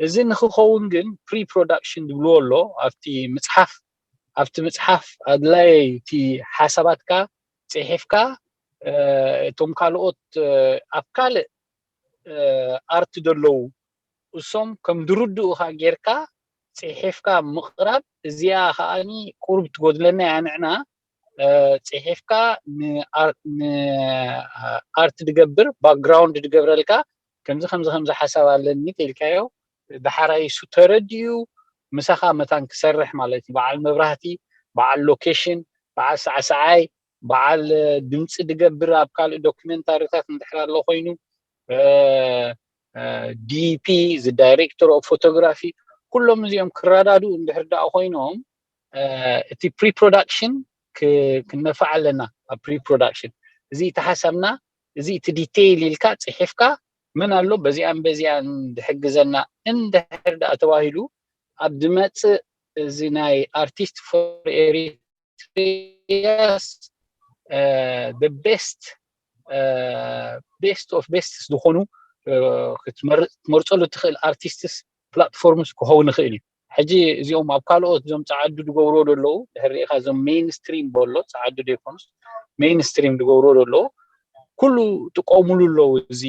እዚ ንክኸውን ግን ፕሪ ፕሮዳክሽን ዝብልዎ ኣሎ ኣብቲ ምፅሓፍ ኣብቲ ምፅሓፍ ኣድላይ እቲ ሓሳባትካ ፅሒፍካ እቶም ካልኦት ኣብ ካልእ ኣርት ዘለዉ እሶም ከም ድርድኡኻ ጌርካ ፅሒፍካ ምቕራብ እዚኣ ከዓኒ ቁሩብ ትጎድለና እያ ንዕና ፅሒፍካ ንኣርት ድገብር ባክግራውንድ ድገብረልካ ከምዚ ከምዚ ከምዚ ሓሳብ ኣለኒ ተልካዮ ዳሓራይ እሱ ተረዲኡ ምሳኻ መታን ክሰርሕ ማለት እዩ በዓል መብራህቲ በዓል ሎኬሽን በዓል ሳዕሳዓይ በዓል ድምፂ ድገብር ኣብ ካልእ ዶክመንታሪታት እንድሕር ኣሎ ኮይኑ ዲፒ እዚ ዳይሬክተር ኦፍ ፎቶግራፊ ኩሎም እዚኦም ክረዳድኡ እንድሕር ደኣ ኮይኖም እቲ ፕሪ ፕሮዳክሽን ክነፋዕ ኣለና ኣብ ፕሪ ፕሮዳክሽን እዚ እቲ ሓሳብና እዚ እቲ ዲቴይል ኢልካ ፅሒፍካ መን ኣሎ በዚኣን በዚኣን ድሕግዘና እንድሕር ደኣ ተባሂሉ ኣብ ዝመፅእ እዚ ናይ ኣርቲስት ፎር ኤሪትሪያስ ቤስት ቤስት ኦፍ ቤስትስ ዝኾኑ ክትመርፀሉ ትኽእል ኣርቲስትስ ፕላትፎርምስ ክኸውን ይኽእል እዩ ሕጂ እዚኦም ኣብ ካልኦት እዞም ፀዓዱ ዝገብርዎ ዘለዉ ድሕር ሪኢኻ እዞም ሜይንስትሪም በሎ ፀዓዱ ዘይኮኑስ ሜይንስትሪም ዝገብርዎ ዘለዉ ኩሉ ጥቀሙሉ ኣለዉ እዚ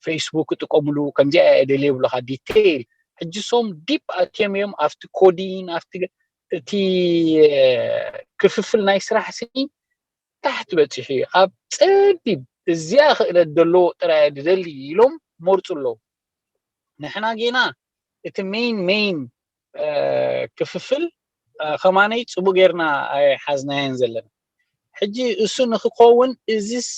ፌስቡክ ጥቀሙሉ ከምዚኣ እየ ደልየ ይብሉኻ ዲቴይል ሕጂ ሶም ዲፕ ኣትዮም እዮም ኣብቲ ኮዲን ኣብቲ እቲ ክፍፍል ናይ ስራሕ ሲ ታሕቲ በፂሑ እዩ ኣብ ፀቢብ እዚኣ ክእለት ዘለዎ ጥራይ ድደሊ ኢሎም መርፁ ኣለዉ ንሕና ጌና እቲ ሜይን ሜይን ክፍፍል ከማነይ ፅቡቅ ጌርና ኣይሓዝናየን ዘለና ሕጂ እሱ ንክኸውን እዚስ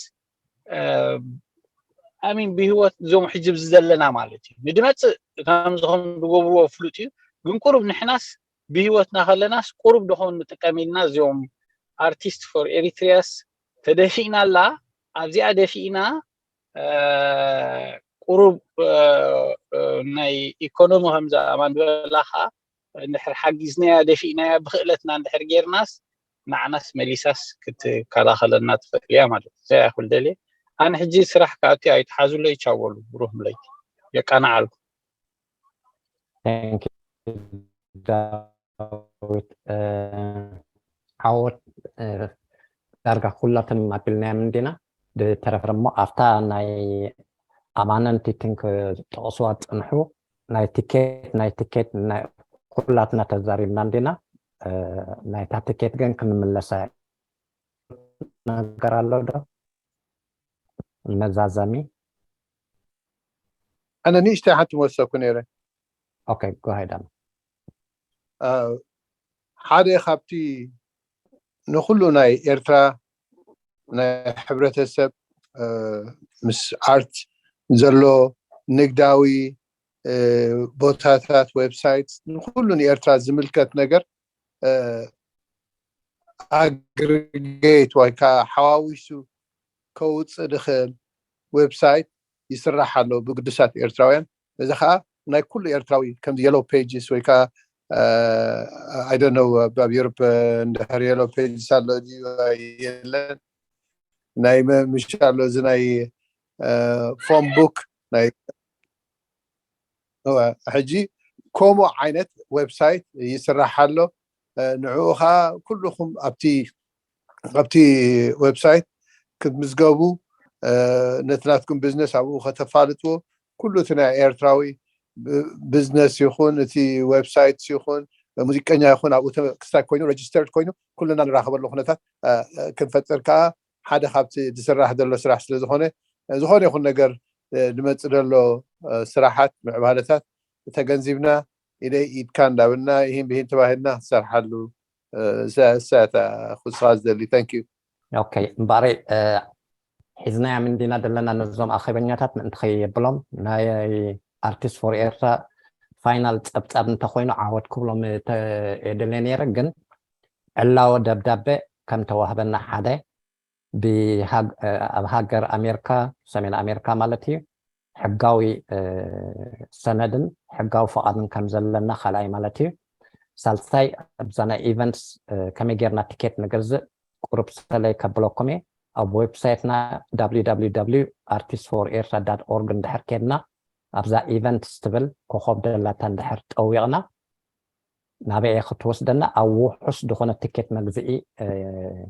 ኣሚን ብህይወት እዞም ሕጂ ኣብዚ ዘለና ማለት እዩ። ንድመፅእ ከምዚ ከም ዝገብርዎ ፍሉጥ እዩ። ግን ቁሩብ ንሕናስ ብህይወትና ከለናስ ቁሩብ ደኾን ንጥቀም ኢልና እዚኦም ኣርቲስት ፎር ኤሪትሪያስ ተደፊእና ኣላ። ኣብዚኣ ደፊእና ቁሩብ ናይ ኢኮኖሚ ከምዚ ኣማን ዝበላኻ እንድሕር ሓጊዝናያ ደፊእናያ ብክእለትና እንድሕር ጌርናስ ንዓናስ መሊሳስ ክትከላኸለና ትኽእል እያ ማለት እዩ። እዚኣ ይኹል ደልየ ኣነ ሕጂ ስራሕ ክኣቱ ኣይትሓዙለይ ቻው በሉ ብሩህ ምለይቲ የቃናዓልኩ። Thank you ዳዊት ዓወት ዳርጋ ኩላትን ኣቢልናዮም እንዲና። ብተረፈ እሞ ኣብታ ናይ ኣማነን ቲትን ክጠቕስዋ ዝፀንሑ ናይ ቲኬት ናይ ቲኬት ኩላትና ተዛሪብና እንዲና። ናይታ ቲኬት ግን ክንምለሳ ነገር ኣሎ ዶ መዛዘሚ? ኣነ ንእሽተይ ሓንቲ መወሰኩ ነይረ። Okay, go ahead. ሓደ ካብቲ ንኩሉ ናይ ኤርትራ ናይ ሕብረተሰብ ምስ ኣርት ዘሎ ንግዳዊ ቦታታት፣ ዌብሳይት፣ ንኩሉ ንኤርትራ ዝምልከት ነገር ኣግሪጌት ወይ ከዓ ሓዋዊሱ ከውፅእ ዝኽእል ዌብሳይት ይስራሕ ኣሎ ብግዱሳት ኤርትራውያን። እዚ ከዓ ናይ ኩሉ ኤርትራዊ ከምዚ የሎ ፔጅስ ወይ ከዓ I don't know ኣብ ዩሮፕ እንድሕር የሎ ፔጅስ ኣሎ ድዩ የለን ናይ ምሽ ኣሎ እዚ ናይ ፎን ቡክ ናይ ሕጂ ከምኡ ዓይነት ዌብሳይት ይስራሕ ኣሎ። ንዕኡ ከዓ ኩልኹም ኣብቲ ኣብቲ ዌብሳይት ክትምዝገቡ ነቲ ናትኩም ቢዝነስ ኣብኡ ከተፋልጥዎ ኩሉ እቲ ናይ ኤርትራዊ ቢዝነስ ይኹን እቲ ዌብሳይት ይኹን ሙዚቀኛ ይኹን ኣብኡ ክስታይ ኮይኑ ሬጅስተርድ ኮይኑ ኩልና ንራኸበሉ ኩነታት ክንፈጥር ከዓ ሓደ ካብቲ ዝስራሕ ዘሎ ስራሕ ስለዝኾነ ዝኾነ ይኹን ነገር ዝመፅእ ዘሎ ስራሓት ምዕባለታት ተገንዚብና ኢደይ ኢድካ እንዳበልና ይህን ብሂን ተባሂልና ክትሰርሓሉ እሳታ ክስኻ ዝደሊ። Thank you። Okay እምበኣረይ ሒዝናዮም እንዲና ዘለና ነዞም ኣኼበኛታት ምእንቲ ከየብሎም ናይ ኣርቲስት ፎር ኤርትራ ፋይናል ፀብፃብ እንተኮይኑ ዓወት ክብሎም የደልየ ነይረ። ግን ዕላወ ደብዳቤ ከም ተዋህበና ሓደ ኣብ ሃገር ኣሜሪካ ሰሜን ኣሜሪካ ማለት እዩ ሕጋዊ ሰነድን ሕጋዊ ፍቓድን ከም ዘለና ካልኣይ ማለት እዩ። ሳልሳይ ኣብዛ ናይ ኢቨንትስ ከመይ ጌርና ቲኬት ንገዝእ ቁሩብ ሰለይ ከብለኩም እየ። ኣብ ዌብሳይትና www artist for ertra dot org እንድሕር ኬድና ኣብዛ ኢቨንትስ ትብል ኮኾብ ደላታ እንድሕር ጠዊቕና ናበይ ክትወስደና ኣብ ውሑስ ዝኾነ ቲኬት መግዝኢ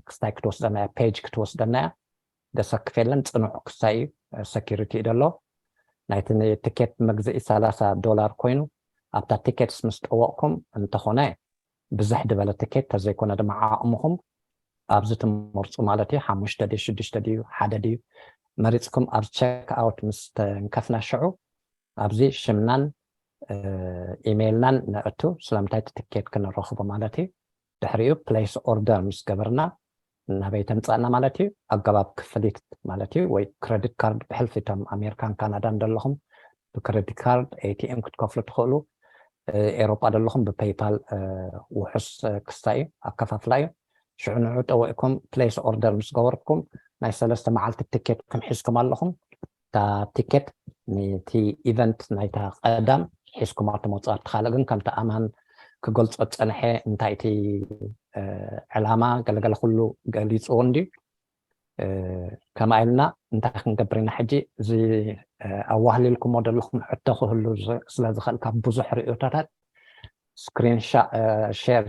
ክስታይ ክትወስደና እያ ፔጅ ክትወስደና እያ። ደሰክፍ የለን ፅኑዕ ክስታይ እዩ ሰኪሪቲ እዩ ደሎ ናይቲ ቲኬት መግዝኢ ሰላሳ ዶላር ኮይኑ ኣብታ ቲኬትስ ምስ ጠወቕኩም እንተኾነ ብዝሕ ዝበለ ቲኬት ተዘይኮነ ድማ ዓቕምኹም ኣብዚ ትመርፁ ማለት እዩ ሓሙሽተ ድዩ ሽዱሽተ ድዩ ሓደ ድዩ መሪፅኩም ኣብዚ ቸክ ኣውት ምስ ተንከፍና ሽዑ ኣብዚ ሽምናን ኢሜይልናን ነእቱ ስለምንታይ እቲ ትኬት ክንረኽቦ ማለት እዩ። ድሕሪኡ ፕሌስ ኦርደር ምስ ገበርና ናበይ ተምፃእና ማለት እዩ። ኣገባብ ክፍሊት ማለት እዩ ወይ ክረዲት ካርድ ብሕልፊ እቶም ኣሜሪካን ካናዳን ዘለኹም ብክረዲት ካርድ ኤቲኤም ክትከፍሉ ትኽእሉ። ኤሮጳ ዘለኹም ብፔይፓል ውሑስ ክስታይ እዩ ኣከፋፍላ እዩ። ሽዑ ንዑ ጠዊቕኩም ፕሌስ ኦርደር ምስ ገበርኩም ናይ ሰለስተ መዓልቲ ትኬትኩም ሒዝኩም ኣለኹም። እታ ቲኬት ነቲ ኢቨንት ናይታ ቀዳም ሒዝኩማ ትመፁ ኣብቲ ካልእ ግን ከምቲ ኣማን ክገልፆ ዝፀንሐ እንታይ እቲ ዕላማ ገለገለ ኩሉ ገሊፅዎ እንድዩ። ከምኣ ኢልና እንታይ ክንገብር ኢና ሕጂ እዚ ኣዋህሊልኩሞ ዘለኹም ሕቶ ክህሉ ስለ ዝኽእል ካብ ብዙሕ ርእዮታታት ስክሪን ሼር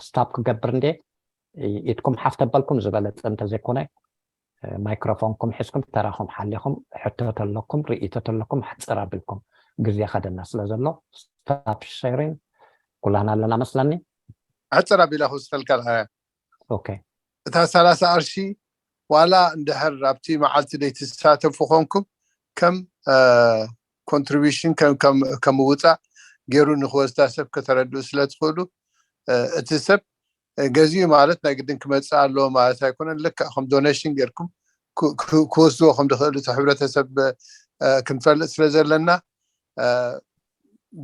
ስታፕ ክገብር እንዴ ኢድኩም ሓፍ ተበልኩም ዝበለፀ እንተዘይኮነ ማይክሮፎንኩም ሒዝኩም ተራኹም ሓሊኹም ሕቶ ተለኩም ርእይቶ ተለኩም ሕፅር ኣቢልኩም ግዜ ከደና ስለ ዘሎ ስታፕ ሼሪን ኩላህና ኣለና መስለኒ። ሕፅር ኣቢላ ክውስኸልካ። ኦኬ እታ ሰላሳ ቅርሺ ዋላ እንድሕር ኣብቲ መዓልቲ ዘይትሳተፉ ኮንኩም ከም ኮንትሪቢሽን ከም ምውፃእ ገይሩ ንክወስዳ ሰብ ከተረድኡ ስለ ትኽእሉ እቲ ሰብ ገዚኡ ማለት ናይ ግድን ክመፅእ ኣለዎ ማለት ኣይኮነን። ልክዕ ከም ዶኔሽን ጌርኩም ክወስድዎ ከም ዝኽእሉ እቲ ሕብረተሰብ ክንፈልጥ ስለ ዘለና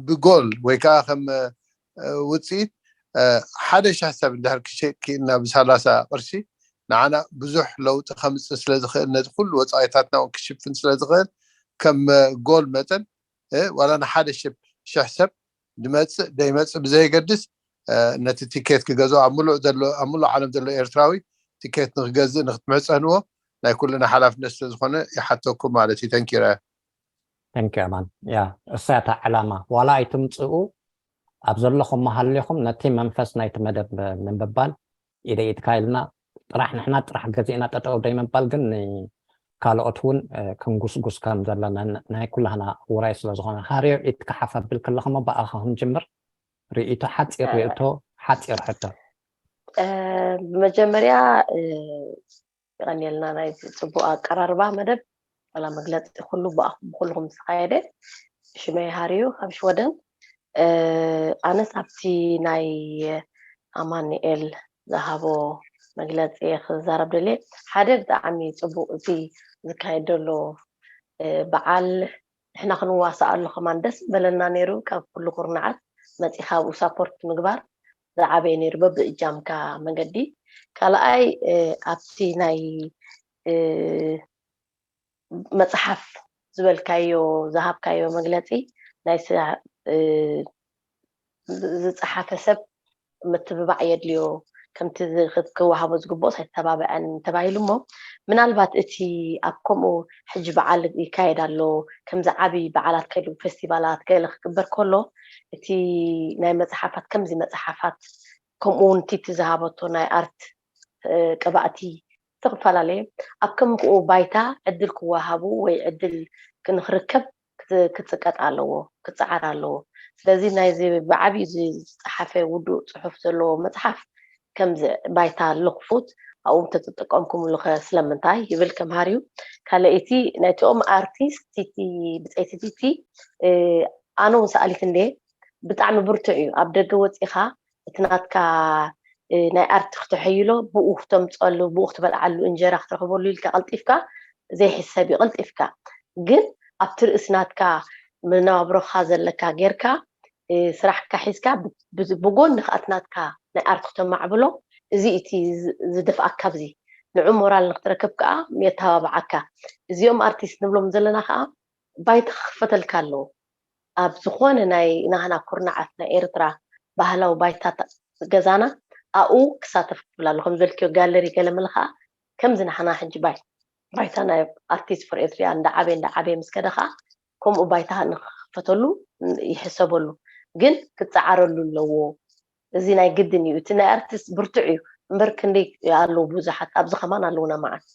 ብጎል ወይ ከዓ ከም ውፅኢት ሓደ ሽሕ ሰብ እንድሕር ክሸጥ ክኢልና ብሰላሳ ቅርሺ ንዓና ብዙሕ ለውጢ ከምፅእ ስለ ዝኽእል ነዚ ኩሉ ወፃኢታትና እውን ክሽፍን ስለ ዝኽእል ከም ጎል መጠን ዋላ ንሓደ ሽሕ ሰብ ድመፅእ ደይመፅእ ብዘየገድስ ነቲ ቲኬት ክገዝኦ ኣብ ሙሉእ ዘሎ ኣብ ሙሉእ ዓለም ዘሎ ኤርትራዊ ቲኬት ንክገዝእ ንክትምሕፀንዎ ናይ ኩልና ሓላፍነት ስለ ዝኾነ ይሓተኩም ማለት እዩ። ተንኪረ ተንኪ ኣማን ያ እሳያ እታ ዕላማ ዋላ ኣይትምፅኡ ኣብ ዘለኹም መሃሊኹም ነቲ መንፈስ ናይቲ መደብ ንምባል ኢደ ኢድካ ኢልና ጥራሕ ንሕና ጥራሕ ገዚእና ጠጠው ደይ ምባል ግን ካልኦት እውን ክንጉስጉስ ከም ዘለና ናይ ኩላህና ውራይ ስለ ዝኾነ ሃርዮ ኢድካ ሓፍ ኣብል ከለኹሞ ብኣኻ ክንጅምር ርእይቶ ሓፂር ርእይቶ ሓፂር ሕቶ ብመጀመርያ ይቐንየልና ናይ ፅቡቅ ኣቀራርባ መደብ ዋላ መግለፂ ኩሉ ብኣኹም ብኩልኩም ዝተካየደ ሽመይ ሃርዩ ካብ ሽወደን ኣነስ ኣብቲ ናይ ኣማኑኤል ዝሃቦ መግለፂ ክዛረብ ደልየ ሓደ ብጣዕሚ ፅቡቅ እቲ ዝካየድ ዘሎ በዓል ንሕና ክንዋሳኣሉ ከማን ደስ በለና ነይሩ ካብ ኩሉ ኩርናዓት መፂኻ ኣብኡ ሳፖርት ምግባር ዝዓበየ ነይሩ በብእጃምካ መንገዲ ካልኣይ ኣብቲ ናይ መፅሓፍ ዝበልካዮ ዝሃብካዮ መግለፂ ናይ ዝፀሓፈ ሰብ ምትብባዕ የድልዮ ከምቲ ክወሃቦ ዝግብኦ ኣይተባብዐን ተባሂሉ እሞ ምናልባት እቲ ኣብ ከምኡ ሕጂ በዓል ይካየድ ኣሎ ከምዚ ዓብይ በዓላት ከይዱ ፌስቲቫላት ገለ ክግበር ከሎ እቲ ናይ መፅሓፋት ከምዚ መፅሓፋት ከምኡ እውን ቲቲ ዝሃበቶ ናይ ኣርት ቅባእቲ ዝተፈላለየ ኣብ ከምኡ ባይታ ዕድል ክወሃቡ ወይ ዕድል ክንክርከብ ክትፅቀጥ ኣለዎ ክፀዓር ኣለዎ ስለዚ ናይዚ ብዓብዩ ዝፀሓፈ ውዱእ ፅሑፍ ዘለዎ መፅሓፍ ከምዚ ባይታ ኣሎ ክፉት ኣብኡ ተተጠቀምኩምሉ ከ ስለምንታይ ይብል ከም ሃርዩ ካልኣይቲ ናይቲኦም ኣርቲስት ቲቲ ብፀይቲ ቲቲ ኣነ እውን ሰኣሊት እንደ ብጣዕሚ ብርቱዕ እዩ ኣብ ደገ ወፂኻ እቲ ናትካ ናይ ኣርት ክተሐይሎ ብኡ ክተምፀሉ ብኡ ክትበልዓሉ እንጀራ ክትረክበሉ ኢልካ ቀልጢፍካ ዘይሕሰብ እዩ ቀልጢፍካ ግን ኣብቲ ርእሲ ናትካ መነባብሮካ ዘለካ ጌርካ ስራሕካ ሒዝካ ብጎኒ ከኣት ናትካ ናይ ኣርት ክተማዕብሎ እዚ እቲ ዝደፍኣካ ኣብዚ ንዑ ሞራል ንክትረክብ ከዓ የተባብዓካ እዚኦም ኣርቲስት ንብሎም ዘለና ከዓ ባይታ ክክፈተልካ ኣለዎ ኣብ ዝኾነ ናይ ናህና ኩርናዓት ናይ ኤርትራ ባህላዊ ባይታታት ገዛና ኣብኡ ክሳተፍ ክብል ኣሎ ከም ዝበልክዮ ጋለሪ ገለ ምልኻ ከምዚ ናህና ሕጂ ባይ ባይታ ናይ ኣርቲስት ፍር ኤርትሪያ እንዳዓበየ እንዳዓበየ ምስ ከደ ከዓ ከምኡ ባይታ ንክክፈተሉ ይሕሰበሉ ግን ክፀዓረሉ ኣለዎ እዚ ናይ ግድን እዩ እቲ ናይ ኣርቲስት ብርቱዕ እዩ እምበር ክንደይ ኣለዉ ብዙሓት ኣብዚ ከማን ኣለዉና መዓት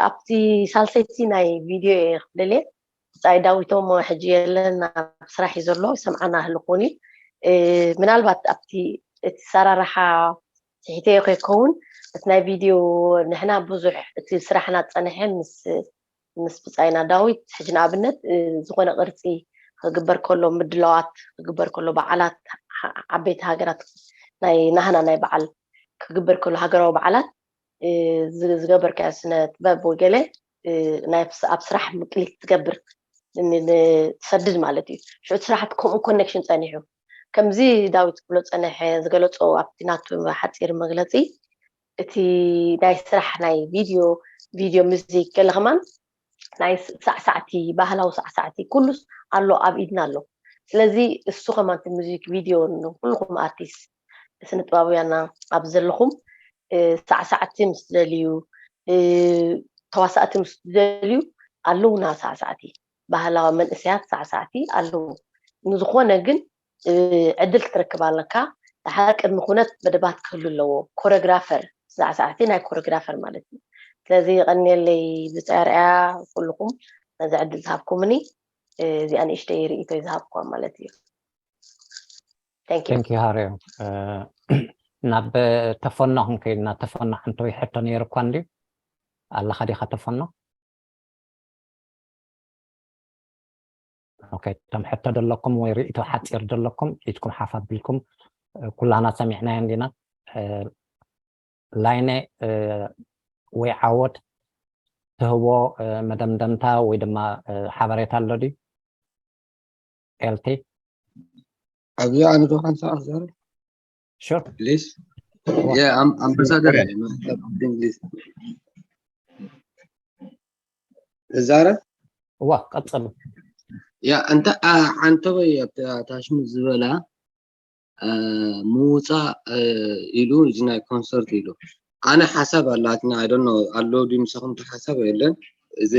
ኣብቲ ሳልሰይቲ ናይ ቪድዮ እየ ክደልየ ብፃይ ዳዊቶም ሕጂ የለን ኣብ ስራሕ እዩ ዘሎ ሰምዓና ህልኩኒ ምናልባት ኣብቲ እቲ ሰራርሓ ትሒተዮ ከይከውን እቲ ናይ ቪድዮ ንሕና ብዙሕ እቲ ስራሕና ዝፀንሐ ምስ ምስ ብፃይና ዳዊት ሕጂ ንኣብነት ዝኾነ ቅርፂ ክግበር ከሎ ምድላዋት ክግበር ከሎ በዓላት ዓበይቲ ሃገራት ናይ ናህና ናይ በዓል ክግበር ከሎ ሃገራዊ በዓላት ዝገበርካዮ ስነ ጥበብ ወይ ገለ ኣብ ስራሕ ምቅሊት ትገብር ትሰድድ ማለት እዩ ሽዑ ስራሕቲ ከምኡ ኮኔክሽን ፀኒሑ ከምዚ ዳዊት ክብሎ ፀነሐ ዝገለፆ ኣብቲ ናቱ ሓፂር መግለፂ እቲ ናይ ስራሕ ናይ ቪድዮ ቪድዮ ሙዚክ ገለ ከማን ናይ ሳዕሳዕቲ ባህላዊ ሳዕሳዕቲ ኩሉስ ኣሎ ኣብ ኢድና ኣሎ ስለዚ እሱ ከማን እቲ ሙዚክ ቪድዮ ንኩልኩም ኣርቲስት ስነ ጥበባውያና ኣብ ዘለኹም ሳዕሳዕቲ ምስ ትደልዩ ተዋሳእቲ ምስ ትደልዩ ኣለውና ሳዕሳዕቲ ባህላዊ መንእሰያት ሳዕሳዕቲ ኣለዉ ንዝኾነ ግን ዕድል ክትረክብ ኣለካ ድሓር ቅድሚ ኩነት መደባት ክህሉ ኣለዎ ኮረግራፈር ሳዕሳዕቲ ናይ ኮረግራፈር ማለት እዩ ስለዚ ቀኒለይ ብፀርያ ኩልኩም ነዚ ዕድል ዝሃብኩምኒ እዚኣ ንእሽተይ ርእይቶ ዝሃብኩዋ ማለት እዩ ቴንክ ዩ ሃርዮ ናብ ተፈኖ ክንከይድና ተፈኖ ሓንቲ ወይ ሕቶ ነይሩ እኳ እንድዩ ኣለኻ ዲኻ ተፈኖ ኦኬ እቶም ሕቶ ዘለኩም ወይ ርእይቶ ሓፂር ዘለኩም ኢድኩም ሓፍ ኣቢልኩም ኩላና ሰሚዕናዮ እንዲና ላይነ ወይ ዓወት ትህቦ መደምደምታ ወይ ድማ ሓበሬታ ኣሎ ድዩ? ኤልቲ ኣብዚ ኣነ ዶ ሓንሳብ ክዛረብ? ሹር ፕሊዝ። ኣምባሳደር እንግሊዝ እዛረብ እዋ ቀጽሉ። ያ እንተ ዓንተወይ ኣብቲ ኣታሽመንት ዝበላ ምውፃእ ኢሉ እዚ ናይ ኮንሰርት ኢሉ ኣነ ሓሳብ ኣላትና ኣይደኖ ኣሎ ድዩ ምሳኹም ሓሳብ የለን። እዚ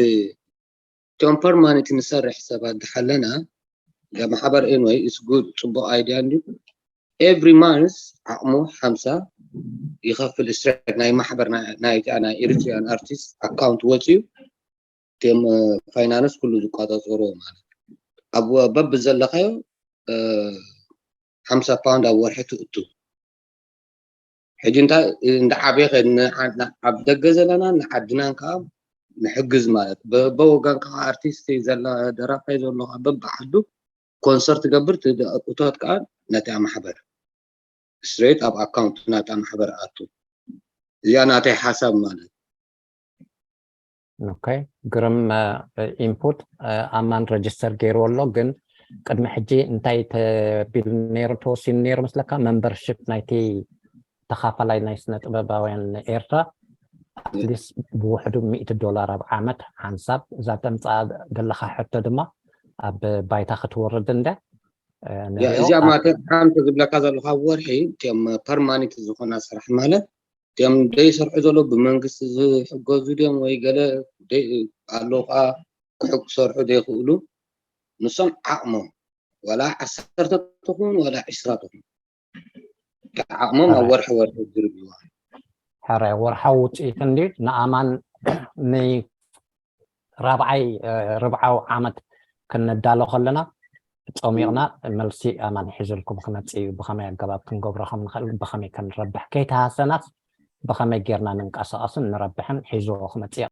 ቶም ፐርማነንት ንሰርሕ ሰባት ዝሓለና ማሕበር ኤንወይ ኢስ ጉድ ጽቡቕ ኣይድያ እንዲ ኤቭሪ ማንስ ዓቕሙ ሓምሳ ይኸፍል ስትሬት ናይ ማሕበር ናይቲኣ ናይ ኤሪትሪያን ኣርቲስት ኣካውንት ወፅዩ ቶም ፋይናንስ ኩሉ ዝቋፃፀሩ ማለት ኣብ በብ ዘለካዮ ሓምሳ ፓውንድ ኣብ ወርሒ ትእቱ ሕጂ እንታይ እንዳ ዓብየ ኣብ ደገ ዘለና ንዓድናን ከዓ ንሕግዝ ማለት በወገን ከዓ ኣርቲስት ዘላ ደራፋይ ዘሎ በብዓዱ ኮንሰርት ገብር እቶት ከዓ ነቲ ማሕበር ስትሬት ኣብ ኣካውንት ናታ ማሕበር ኣቱ እዚኣ ናተይ ሓሳብ ማለት ኦኬ ግርም ኢንፑት ኣማን ረጅስተር ገይሩ ኣሎ ግን ቅድሚ ሕጂ እንታይ ተቢሉ ነይሩ ተወሲኑ ነይሩ መስለካ መምበርሽፕ ናይቲ ተኻፋላይ ናይ ስነ ጥበባውያን ኤርትራ ኣትሊስት ብውሕዱ ሚእቲ ዶላር ኣብ ዓመት ሓንሳብ እዛ ተምፃኣ ዘለካ ሕቶ ድማ ኣብ ባይታ ክትወርድ እንደ እዚኣ ማለት ሓንቲ ዝብለካ ዘለካ ወርሒ እቲኦም ፐርማኒት ዝኮና ስራሕ ማለት እቲኦም ደይሰርሑ ዘሎ ብመንግስቲ ዝሕገዙ ድዮም ወይ ገለ ኣለዉ ከዓ ክሕቁ ክሰርሑ ዘይክእሉ ንሶም ዓቕሞም ዋላ ዓሰርተ ትኹን ዋላ ዕስራ ትኹን ዓቕሞም ኣብ ወርሒ ወርሒ ዝርግዋ ሕራይ ወርሓዊ ውፅኢት እንዲ ንኣማን ንራብዓይ ርብዓዊ ዓመት ክንዳሎ ከለና ፆሚቕና መልሲ ኣማን ሒዙልኩም ክመፅእ እዩ ብኸመይ ኣገባብ ክንገብሮ ከም ንኽእል ብኸመይ ክንረብሕ ከይተሃሰናስ ብኸመይ ጌርና ንንቀሳቐስን ንረብሕን ሒዝዎ ክመፅእ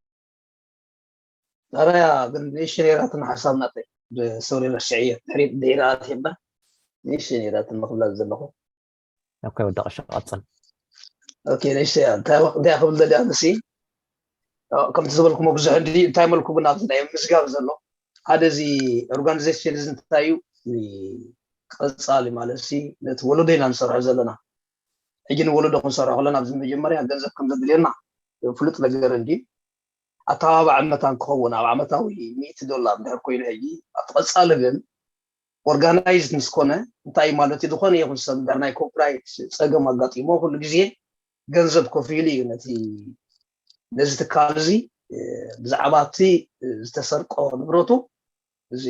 ኣራያ ግን ንእሽተይ ነይራትን ሓሳብ ናተይ ብሶሪ ረስዐየ ድሕሪት ድሒራ ኣትየ እምበር ንእሽተይ ነይራትን ንክብላ ዘለኹ ኦኬ ወዲ ቀሺ ቀፅል ኦኬ ንእሽተይ እንታይ እንታይ ክብል ደልያ ንሲ ከምቲ ዝበልኩሞ ብዙሕ እንዲ እንታይ መልኩ ግን ኣብዚ ናይ ምዝጋብ ዘሎ ሓደ እዚ ኦርጋናይዜሽን እዚ እንታይ እዩ ቀፃሊ ማለት ሲ ነቲ ወለዶ ኢና ንሰርሖ ዘለና ሕጂ ንወለዶ ክንሰርሖ ከለና ኣብዚ መጀመርያ ገንዘብ ከም ዘድልየና ፍሉጥ ነገር እንዲ ኣተባባዕ መታን ክኸውን ኣብ ዓመታዊ ሚእቲ ዶላር እንድሕር ኮይኑ ሕጂ ኣብቲ ቀፃሊ ግን ኦርጋናይዝድ ምስ ኮነ እንታይ ማለት እዩ ዝኾነ ይኹን ሰብ እንድሕር ናይ ኮፒራይት ፀገም ኣጋጢሞ ኩሉ ግዜ ገንዘብ ከፊሉ እዩ ነቲ ነዚ ትካል እዚ ብዛዕባ እቲ ዝተሰርቆ ንብረቱ እዚ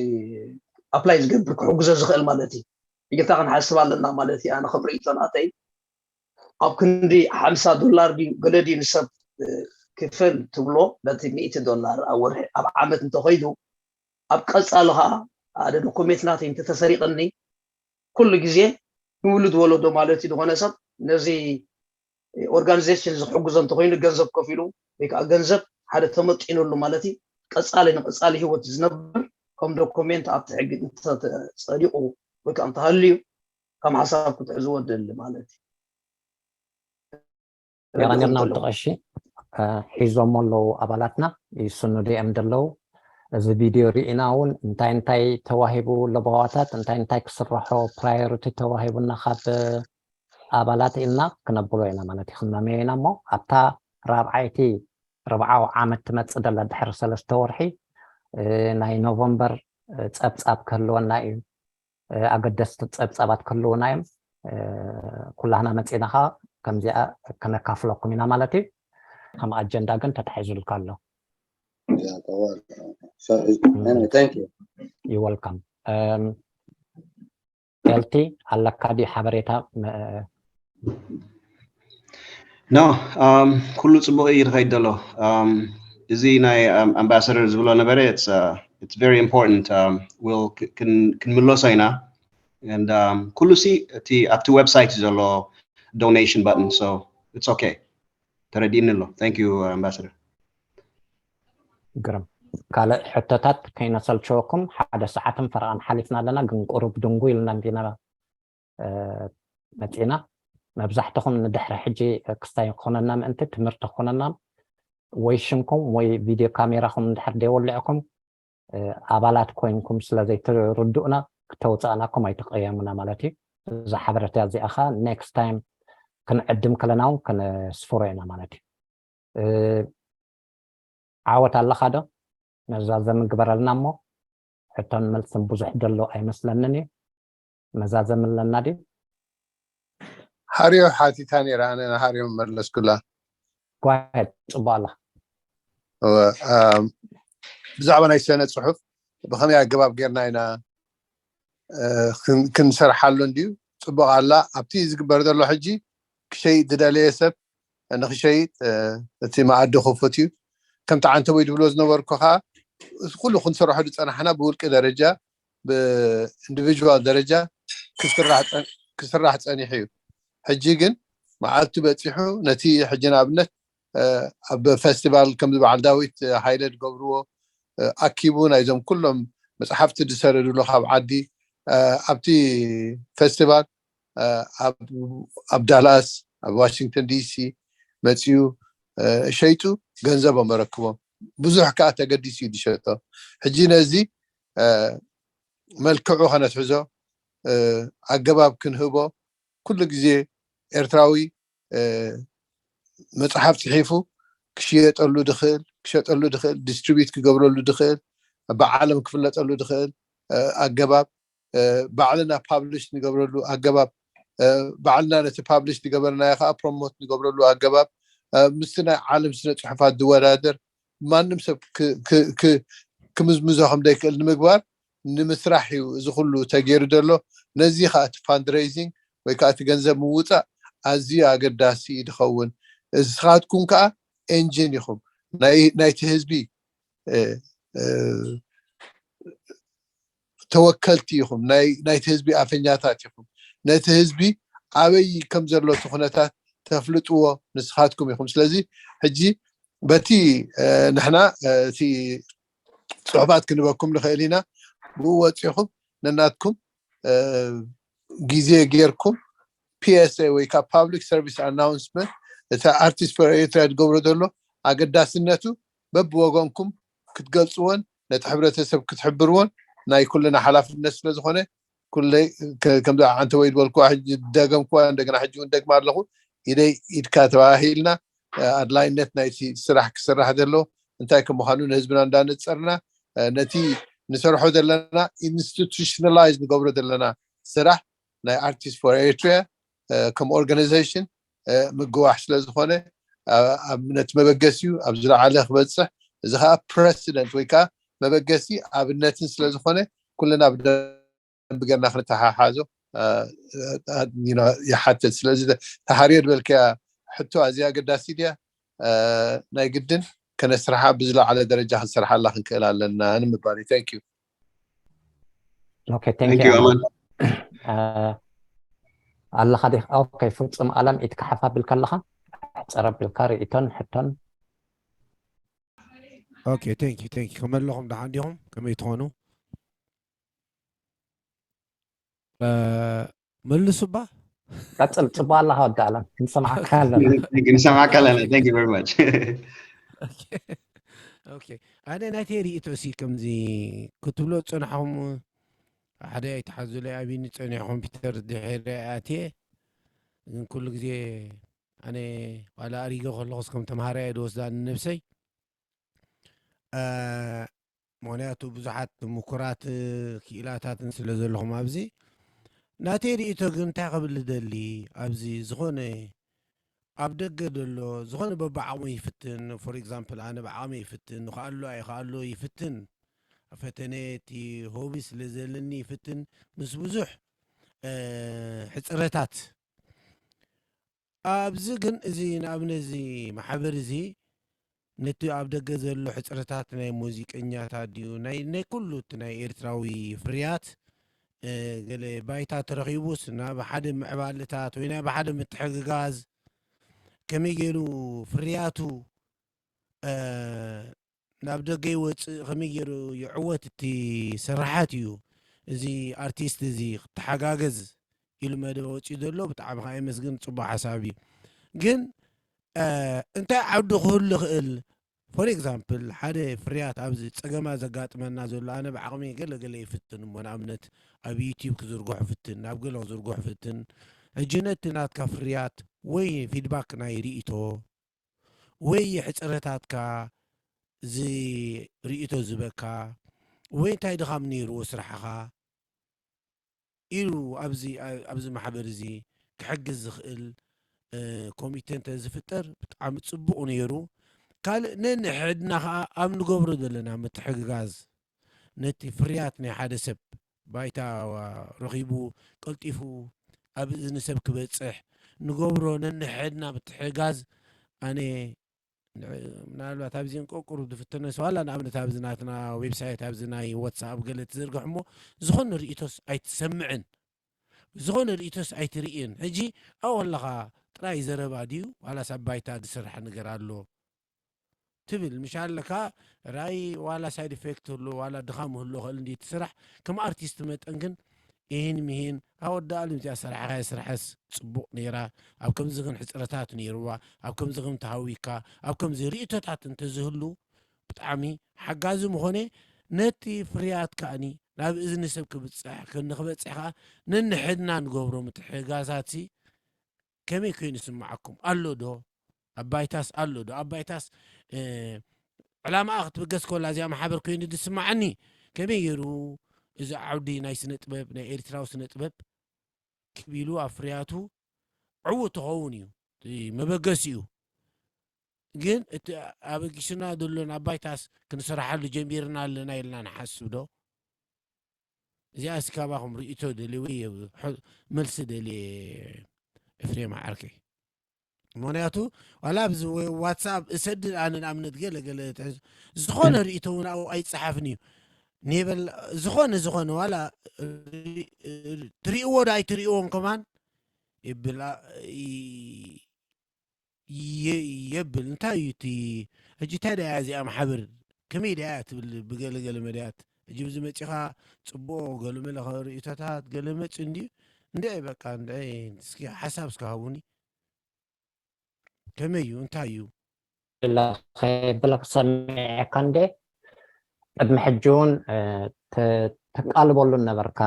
ኣፕላይ ዝገብር ክሕግዞ ዝኽእል ማለት እዩ። ሕጂ እንታይ ክንሓስብ ኣለና ማለት እዩ። ኣነ ከም ርእይቶ ናተይ ኣብ ክንዲ ሓምሳ ዶላር ድዩ ገለ ድዩ ንሰብ ክፈል ትብሎ ነቲ ሚእቲ ዶላር ኣብ ወርሒ ኣብ ዓመት እንተኸይዱ ኣብ ቀፃሊ ከዓ ሓደ ዶኩሜንት ናተይ እንተተሰሪቐኒ ኩሉ ግዜ ንውሉድ ወለዶ ማለት እዩ ዝኾነ ሰብ ነዚ ኦርጋናይዜሽን ዝሕግዞ እንተኮይኑ ገንዘብ ከፊሉ ወይ ከዓ ገንዘብ ሓደ ተመጢኑሉ ማለት እዩ ቀፃሊ ንቀፃሊ ህይወት ዝነብር ከም ዶኩሜንት ኣብቲ ሕጊ እንተፀዲቁ ወይ ከዓ እንተሃልዩ ከም ሓሳብ ክትሕዝዎ ደሊ ማለት እዩ የቐንየልና ወዲ ቀሺ ሒዞሞ ኣለዉ ኣባላትና ይስኑ ድኦም ዘለዉ እዚ ቪድዮ ርኢና እውን እንታይ እንታይ ተዋሂቡ ለበዋታት እንታይ እንታይ ክስርሖ ፕራዮሪቲ ተዋሂቡና ካብ ኣባላት ኢልና ክነብሎ ኢና ማለት እዩ ክመመዮ ኢና እሞ ኣብታ ራብዓይቲ ርብዓዊ ዓመት ትመፅእ ዘላ ድሕሪ ሰለስተ ወርሒ ናይ ኖቨምበር ፀብፃብ ክህልወና እዩ ኣገደስቲ ፀብፃባት ክህልውና እዮም ኩላህና መፂና ከዓ ከምዚኣ ከነካፍለኩም ኢና ማለት እዩ ከም ኣጀንዳ ግን ተታሒዙልካ ኣሎ you welcome ኤልቲ ኣለካ ድዩ ሓበሬታ no ኩሉ ፅቡቅ እዩ ዝኸይድ ዘሎ እዚ ናይ ኣምባሳደር ዝብሎ ነበረ it's very important ክንምለሶ ኢና and ኩሉ ሲ እቲ ኣብቲ ዌብሳይት ዘሎ donation button so it's okay ተረዲእኒ ኣሎ thank you ኣምባሳደር ግርም ካልእ ሕቶታት ከይነሰልቸወኩም ሓደ ሰዓትን ፈረቓን ሓሊፍና ኣለና ግን ቁሩብ ድንጉ ኢልና እንዲና መፂና መብዛሕትኹም ንድሕሪ ሕጂ ክስታይ ክኾነና ምእንቲ ትምህርቲ ክኾነና ወይ ሽምኩም ወይ ቪድዮ ካሜራኹም እንድሕር ደይወልዕኩም ኣባላት ኮይንኩም ስለ ዘይትርድኡና ክተውፃእናኩም ኣይትቀየሙና ማለት እዩ። እዛ ሓበረታ እዚኣ ከዓ ኔክስት ታይም ክንዕድም ከለና እውን ክነስፍሮ ኢና ማለት እዩ። ዓወት ኣለኻ ዶ? መዛዘሚ ግበረልና እሞ ሕቶን መልስን ብዙሕ ዘሎ ኣይመስለንን እዩ። መዛዘሚ ኣለና ድዩ? ሃርዮ ሓቲታ ነይራ፣ ኣነ ንሃርዮ መለስኩላ። ጓሄድ ፅቡቅ ኣላ። ብዛዕባ ናይ ስነ ፅሑፍ ብከመይ ኣገባብ ጌርና ኢና ክንሰርሓሉ እንድዩ? ፅቡቅ ኣላ። ኣብቲ ዝግበር ዘሎ ሕጂ ክሸይጥ ዝደለየ ሰብ ንክሸይጥ እቲ መኣዲ ክፉት እዩ። ከምቲ ዓንተቦይ ዝብሎ ዝነበርኩ ከዓ ኩሉ ክንሰርሖ ዝፀናሕና ብውልቂ ደረጃ ብኢንዲቪጁዋል ደረጃ ክስራሕ ፀኒሑ እዩ። ሕጂ ግን መዓልቲ በፂሑ ነቲ ሕጂ ንኣብነት ኣብ ፈስቲቫል ከምዚ በዓል ዳዊት ሃይለ ዝገብርዎ ኣኪቡ ናይዞም ኩሎም መፅሓፍቲ ዝሰደድሉ ካብ ዓዲ ኣብቲ ፈስቲቫል ኣብ ዳላስ ኣብ ዋሽንግተን ዲሲ መፅኡ ሸይጡ ገንዘቦም ኣረክቦም። ብዙሕ ከዓ ተገዲሱ እዩ ዝሸጦ። ሕጂ ነዚ መልክዑ ከነትሕዞ ኣገባብ ክንህቦ ኩሉ ግዜ ኤርትራዊ መፅሓፍ ፅሒፉ ክሽየጠሉ ድኽእል ክሸጠሉ ድኽእል ዲስትሪቢዩት ክገብረሉ ድኽእል ብዓለም ክፍለጠሉ ድኽእል ኣገባብ ባዕልና ፓብሊሽ ንገብረሉ ኣገባብ ባዕልና ነቲ ፓብሊሽ ዝገበርናዮ ከዓ ፕሮሞት ንገብረሉ ኣገባብ ምስቲ ናይ ዓለም ስነ ፅሑፋት ዝወዳደር ማንም ሰብ ክምዝምዞ ከም ዘይክእል ንምግባር ንምስራሕ እዩ እዚ ኩሉ ተገይሩ ዘሎ። ነዚ ከዓ እቲ ፋንድሬይዚንግ ወይ ከዓ እቲ ገንዘብ ምውፃእ ኣዝዩ ኣገዳሲ እዩ ዝኸውን። ንስኻትኩም ከዓ ኤንጂን ኢኹም ናይቲ ህዝቢ ተወከልቲ ኢኹም፣ ናይቲ ህዝቢ ኣፈኛታት ኢኹም። ነቲ ህዝቢ ኣበይ ከም ዘሎ እቲ ኩነታት ተፍልጥዎ ንስኻትኩም ኢኹም። ስለዚ ሕጂ በቲ ንሕና እቲ ፅሑፋት ክንበኩም ንኽእል ኢና። ብኡ ወፂኹም ነናትኩም ግዜ ጌርኩም ፒኤስኤ ወይ ከዓ ፓብሊክ ሰርቪስ ኣናውንስመንት እቲ ኣርቲስት ፎር ኤርትራ ዝገብሮ ዘሎ ኣገዳስነቱ በብወገንኩም ክትገልፅዎን ነቲ ሕብረተሰብ ክትሕብርዎን ናይ ኩልና ሓላፍነት ስለ ዝኾነ ኩለይ ከምዚ ዓንተ ወይ ዝበልኩዋ ሕጂ ደገምኩዋ እንደገና ሕጂ እውን ደግማ ኣለኹ ኢደይ ኢድካ ተባሂልና ኣድላይነት ናይቲ ስራሕ ክስራሕ ዘሎ እንታይ ከም ምዃኑ ንህዝብና እንዳነፀርና ነቲ ንሰርሖ ዘለና ኢንስቲቱሽናላይዝ ንገብሮ ዘለና ስራሕ ናይ ኣርቲስት ፎር ኤርትሪያ ከም ኦርጋናይዜሽን ምግዋሕ ስለ ዝኾነ ነቲ መበገሲኡ ኣብ ዝለዓለ ክበፅሕ እዚ ከዓ ፕረሲደንት ወይ ከዓ መበገሲ ኣብነትን ስለ ዝኾነ ኩልና ብደንብ ጌርና ክንተሓሓዞ ይሓትት። ስለዚ ተሃርዮ ዝበልክያ ሕቶ ኣዝያ ኣገዳሲ ድያ? ናይ ግድን ከነስርሓ ብዝለዓለ ደረጃ ክንሰርሓላ ክንክእል ኣለና ንምባል እዩ። Thank you። Okay, thank you ኣማን። ኣለኻ ዲኻ? Okay፣ ፍጹም ኣለም ኢድካ ሓፍ ኣቢልካ ኣለኻ። ሕጽር ኣቢልካ ርእይቶን ሕቶን። Okay, thank you, thank you። ከመይ ኣለኹም? ደሓን ዲኹም? ከመይ ትኾኑ? መልሱ ባ ቀጽል። ጽቡቅ ኣለኻ ወዲ ኣለም፣ ንሰማዕካ ኣለና። ንሰማዕካ ኣለና። Thank you very much። ኦኬ፣ ኣነ ናተይ ርእይቶ ሲ ከምዚ ክትብሎ ዝጸናሕኹም ሓደ ኣይትሓዙለይ ኣቢኒ ጸኒሑ ኮምፒውተር ድሕሪ ኣትየ ግን ኩሉ ግዜ ኣነ ዋላ ኣሪገ ከለኹስ ከም ተምሃራይ እየ ዝወስዳ ንነብሰይ። ምኽንያቱ ብዙሓት ምኩራት ክኢላታትን ስለ ዘለኹም ኣብዚ ናተይ ርእይቶ ግን እንታይ ክብል ዝደሊ ኣብዚ ዝኾነ ኣብ ደገ ዘሎ ዝኾነ በብዓቕሙ ይፍትን for example ኣነ ብዓቕሚ ይፍትን ንኽኣሉ ኣይኽኣሉ ይፍትን ፈተነ እቲ ሆቢ ስለ ዘለኒ ይፍትን ምስ ብዙሕ ሕፅረታት ኣብዚ ግን እዚ ንኣብነት እዚ ማሕበር እዚ ነቲ ኣብ ደገ ዘሎ ሕፅረታት ናይ ሙዚቀኛታት ድዩ ናይ ናይ ኩሉ እቲ ናይ ኤርትራዊ ፍርያት ገለ ባይታ ተረኺቡስ ናብ ሓደ ምዕባልታት ወይ ናብ ሓደ ምትሕግጋዝ ከመይ ገይሩ ፍርያቱ ናብ ደገ ይወፅእ ከመይ ገይሩ ይዕወት እቲ ስራሓት እዩ እዚ ኣርቲስት እዚ ክተሓጋገዝ ኢሉ መደብ ወፂኡ ዘሎ ብጣዕሚ ከዓ የመስግን ፅቡቅ ሓሳብ እዩ ግን እንታይ ዓዱ ክህሉ ይኽእል for example ሓደ ፍርያት ኣብዚ ጸገማ ዘጋጥመና ዘሎ ኣነ ብዓቕሚ ገለ ገለ ይፍትን እሞ ንኣብነት ኣብ ዩቲዩብ ክዝርግሑ ፍትን ናብ ገለ ክዝርግሑ ፍትን ሕጂ ነቲ ናትካ ፍርያት ወይ ፊድባክ ናይ ርእቶ ወይ ሕጽረታትካ እዚ ርእቶ ዝበካ ወይ እንታይ ድኻም ነይርዎ ስራሕኻ ኢሉ ኣብዚ ኣብዚ ማሕበር እዚ ክሕግዝ ዝኽእል ኮሚቴ እንተ ዝፍጠር ብጣዕሚ ጽቡቕ ነይሩ። ካልእ ነንሕድና ኸዓ ኣብ ንገብሮ ዘለና ምትሕግጋዝ ነቲ ፍርያት ናይ ሓደ ሰብ ባይታ ረኺቡ ቀልጢፉ ኣብ እዝኒ ሰብ ክበጽሕ ንገብሮ ነንሕድና ምትሕግጋዝ ኣነ ምናልባት ኣብዚ እንቆቁሩ ዝፍተነ ሰው ኣላ ንኣብነት ኣብዚ ናትና ዌብሳይት ኣብዚ ናይ ዋትሳፕ ገለ ትዝርግሕ እሞ ዝኾነ ርእቶስ ኣይትሰምዕን ዝኾነ ርእቶስ ኣይትርእን ሕጂ ኣብኡ ኣለኻ ጥራይ ዘረባ ድዩ ዋላስ ኣብ ባይታ ዝስራሕ ነገር ኣሎ ትብል ምሽ ኣለካ ራይ ዋላ ሳይድ ኢፌክት ህሎ ዋላ ድኻም ህሎ ኽእል እንዲ ትስራሕ ከም ኣርቲስት መጠን ግን ይህን ምሂን ኣወዳኣሉ እዚኣ ሰራሕኻዮ ስራሕስ ጽቡቕ ነይራ ኣብ ከምዚ ግን ሕፅረታት ነይርዋ ኣብ ከምዚ ግን ተሃዊካ ኣብ ከምዚ ርእቶታት እንተዝህሉ ብጣዕሚ ሓጋዚ ምኾነ ነቲ ፍርያት ከኣኒ ናብ እዝኒ ሰብ ክብፅሕ ንክበፅሕ ከዓ ነንሕድና ንገብሮ ምትሕጋዛት ከመይ ኮይኑ ይስምዓኩም ኣሎ ዶ ኣብ ባይታስ ኣሎ ዶ ኣብ ባይታስ ዕላማኣ ክትብገስ ከላ እዚኣ ማሕበር ኮይኑ ዝስምዓኒ ከመይ ገይሩ እዚ ዓውዲ ናይ ስነ ጥበብ ናይ ኤርትራዊ ስነ ጥበብ ክቢሉ ኣብ ፍርያቱ ዕዉት ትኸውን እዩ መበገሲ እዩ ግን እቲ ኣበጊሱና ዘሎን ኣብ ባይታስ ክንሰራሓሉ ጀሚርና ኣለና ኢልና ንሓስብ ዶ እዚኣ እስካባኹም ርእቶ ደልየ ወይ መልሲ ደልየ ኤፍሬም ዓርከይ ምክንያቱ ዋላ ኣብዚ ዋትሳፕ እሰድድ ኣነ ንኣብነት ገለ ገለ ዝኾነ ርእቶ እውን ኣብኡ ኣይፀሓፍን እዩ ኔበል ዝኾነ ዝኾነ ዋላ ትርእዎ ዶ ኣይትርእዎን ከማን ይብል የብል እንታይ እዩ እቲ ሕጂ እንታይ ደያ እዚኣ ማሕበር ከመይ ደያ ትብል ብገለገለ መድያት ሕጂ ብዚ መፂኻ ፅቡቅ ገለመለ ርእቶታት ገለ መፂ እንድዩ እንደ በቃ እንደ እስኪ ሓሳብ እስኪ ሃቡኒ ከመይ እዩ እንታይ እዩ ብለክ ሰሚዐካ እንደ ቅድሚ ሕጂ እውን ተቃልበሉ ነበርካ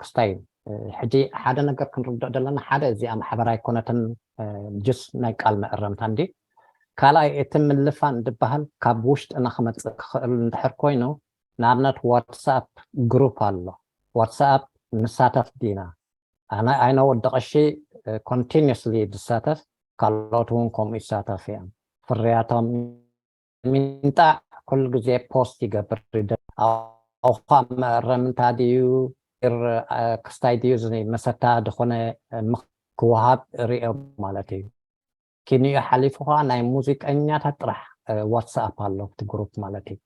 ክስታይ ሕጂ ሓደ ነገር ክንርድኦ ዘለና ሓደ እዚኣ ማሕበር ኣይኮነትን ጅስ ናይ ቃል መእረምታ እንዲ ካልኣይ እቲ ምልፋን ዝበሃል ካብ ውሽጥና ክመፅእ ክኽእል እንድሕር ኮይኑ ንኣብነት ዋትሳፕ ግሩፕ ኣሎ ዋትሳፕ ንሳተፍ ዲና ኣነ ኣይነወዲ ቀሺ ኮንቲኒስሊ ዝሳተፍ ካልኦት እውን ከምኡ ይሳተፍ እዮም ፍርያቶም ሚንጣዕ ኩሉ ግዜ ፖስት ይገብር ኣውካ መእረምንታ ድዩ ክስታይ ድዩ መሰታ ዝኾነ ክወሃብ ርእዮ ማለት እዩ ኪንኡ ሓሊፉ ከዓ ናይ ሙዚቀኛታት ጥራሕ ዋትስኣፕ ኣሎ እቲ ግሩፕ ማለት እዩ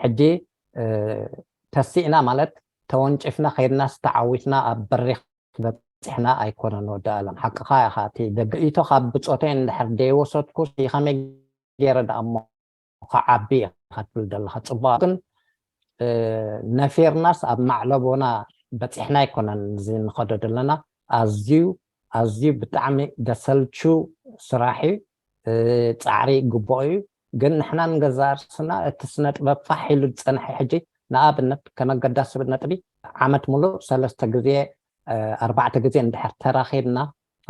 ሕጂ ተሲእና ማለት ተወንጭፍና ከይድና ዝተዓዊትና ኣብ በሪኽ በፂሕና ኣይኮነን ወዲ ኣለም ሓቅኻ ኢኻ እቲ ደገኢቶ ካብ ብፆተይ እንድሕር ደይወሰድኩ ከመይ ገይረ ደኣ እሞ ክዓቢ ኢኻ ትብል ዘለኻ ፅቡቅ ግን ነፊርናስ ኣብ ማዕለቦና በፂሕና ኣይኮነን እዚ ንኸዶ ዘለና ኣዝዩ ኣዝዩ ብጣዕሚ ደሰልቹ ስራሕ እዩ ፃዕሪ ይግብኦ እዩ ግን ንሕና ንገዛ ርስና እቲ ስነ ጥበብ ፋሕ ኢሉ ዝፀንሐ ሕጂ ንኣብነት ከመገዳሲ ነጥቢ ዓመት ሙሉእ ሰለስተ ግዜ ኣርባዕተ ግዜ እንድሕር ተራኺብና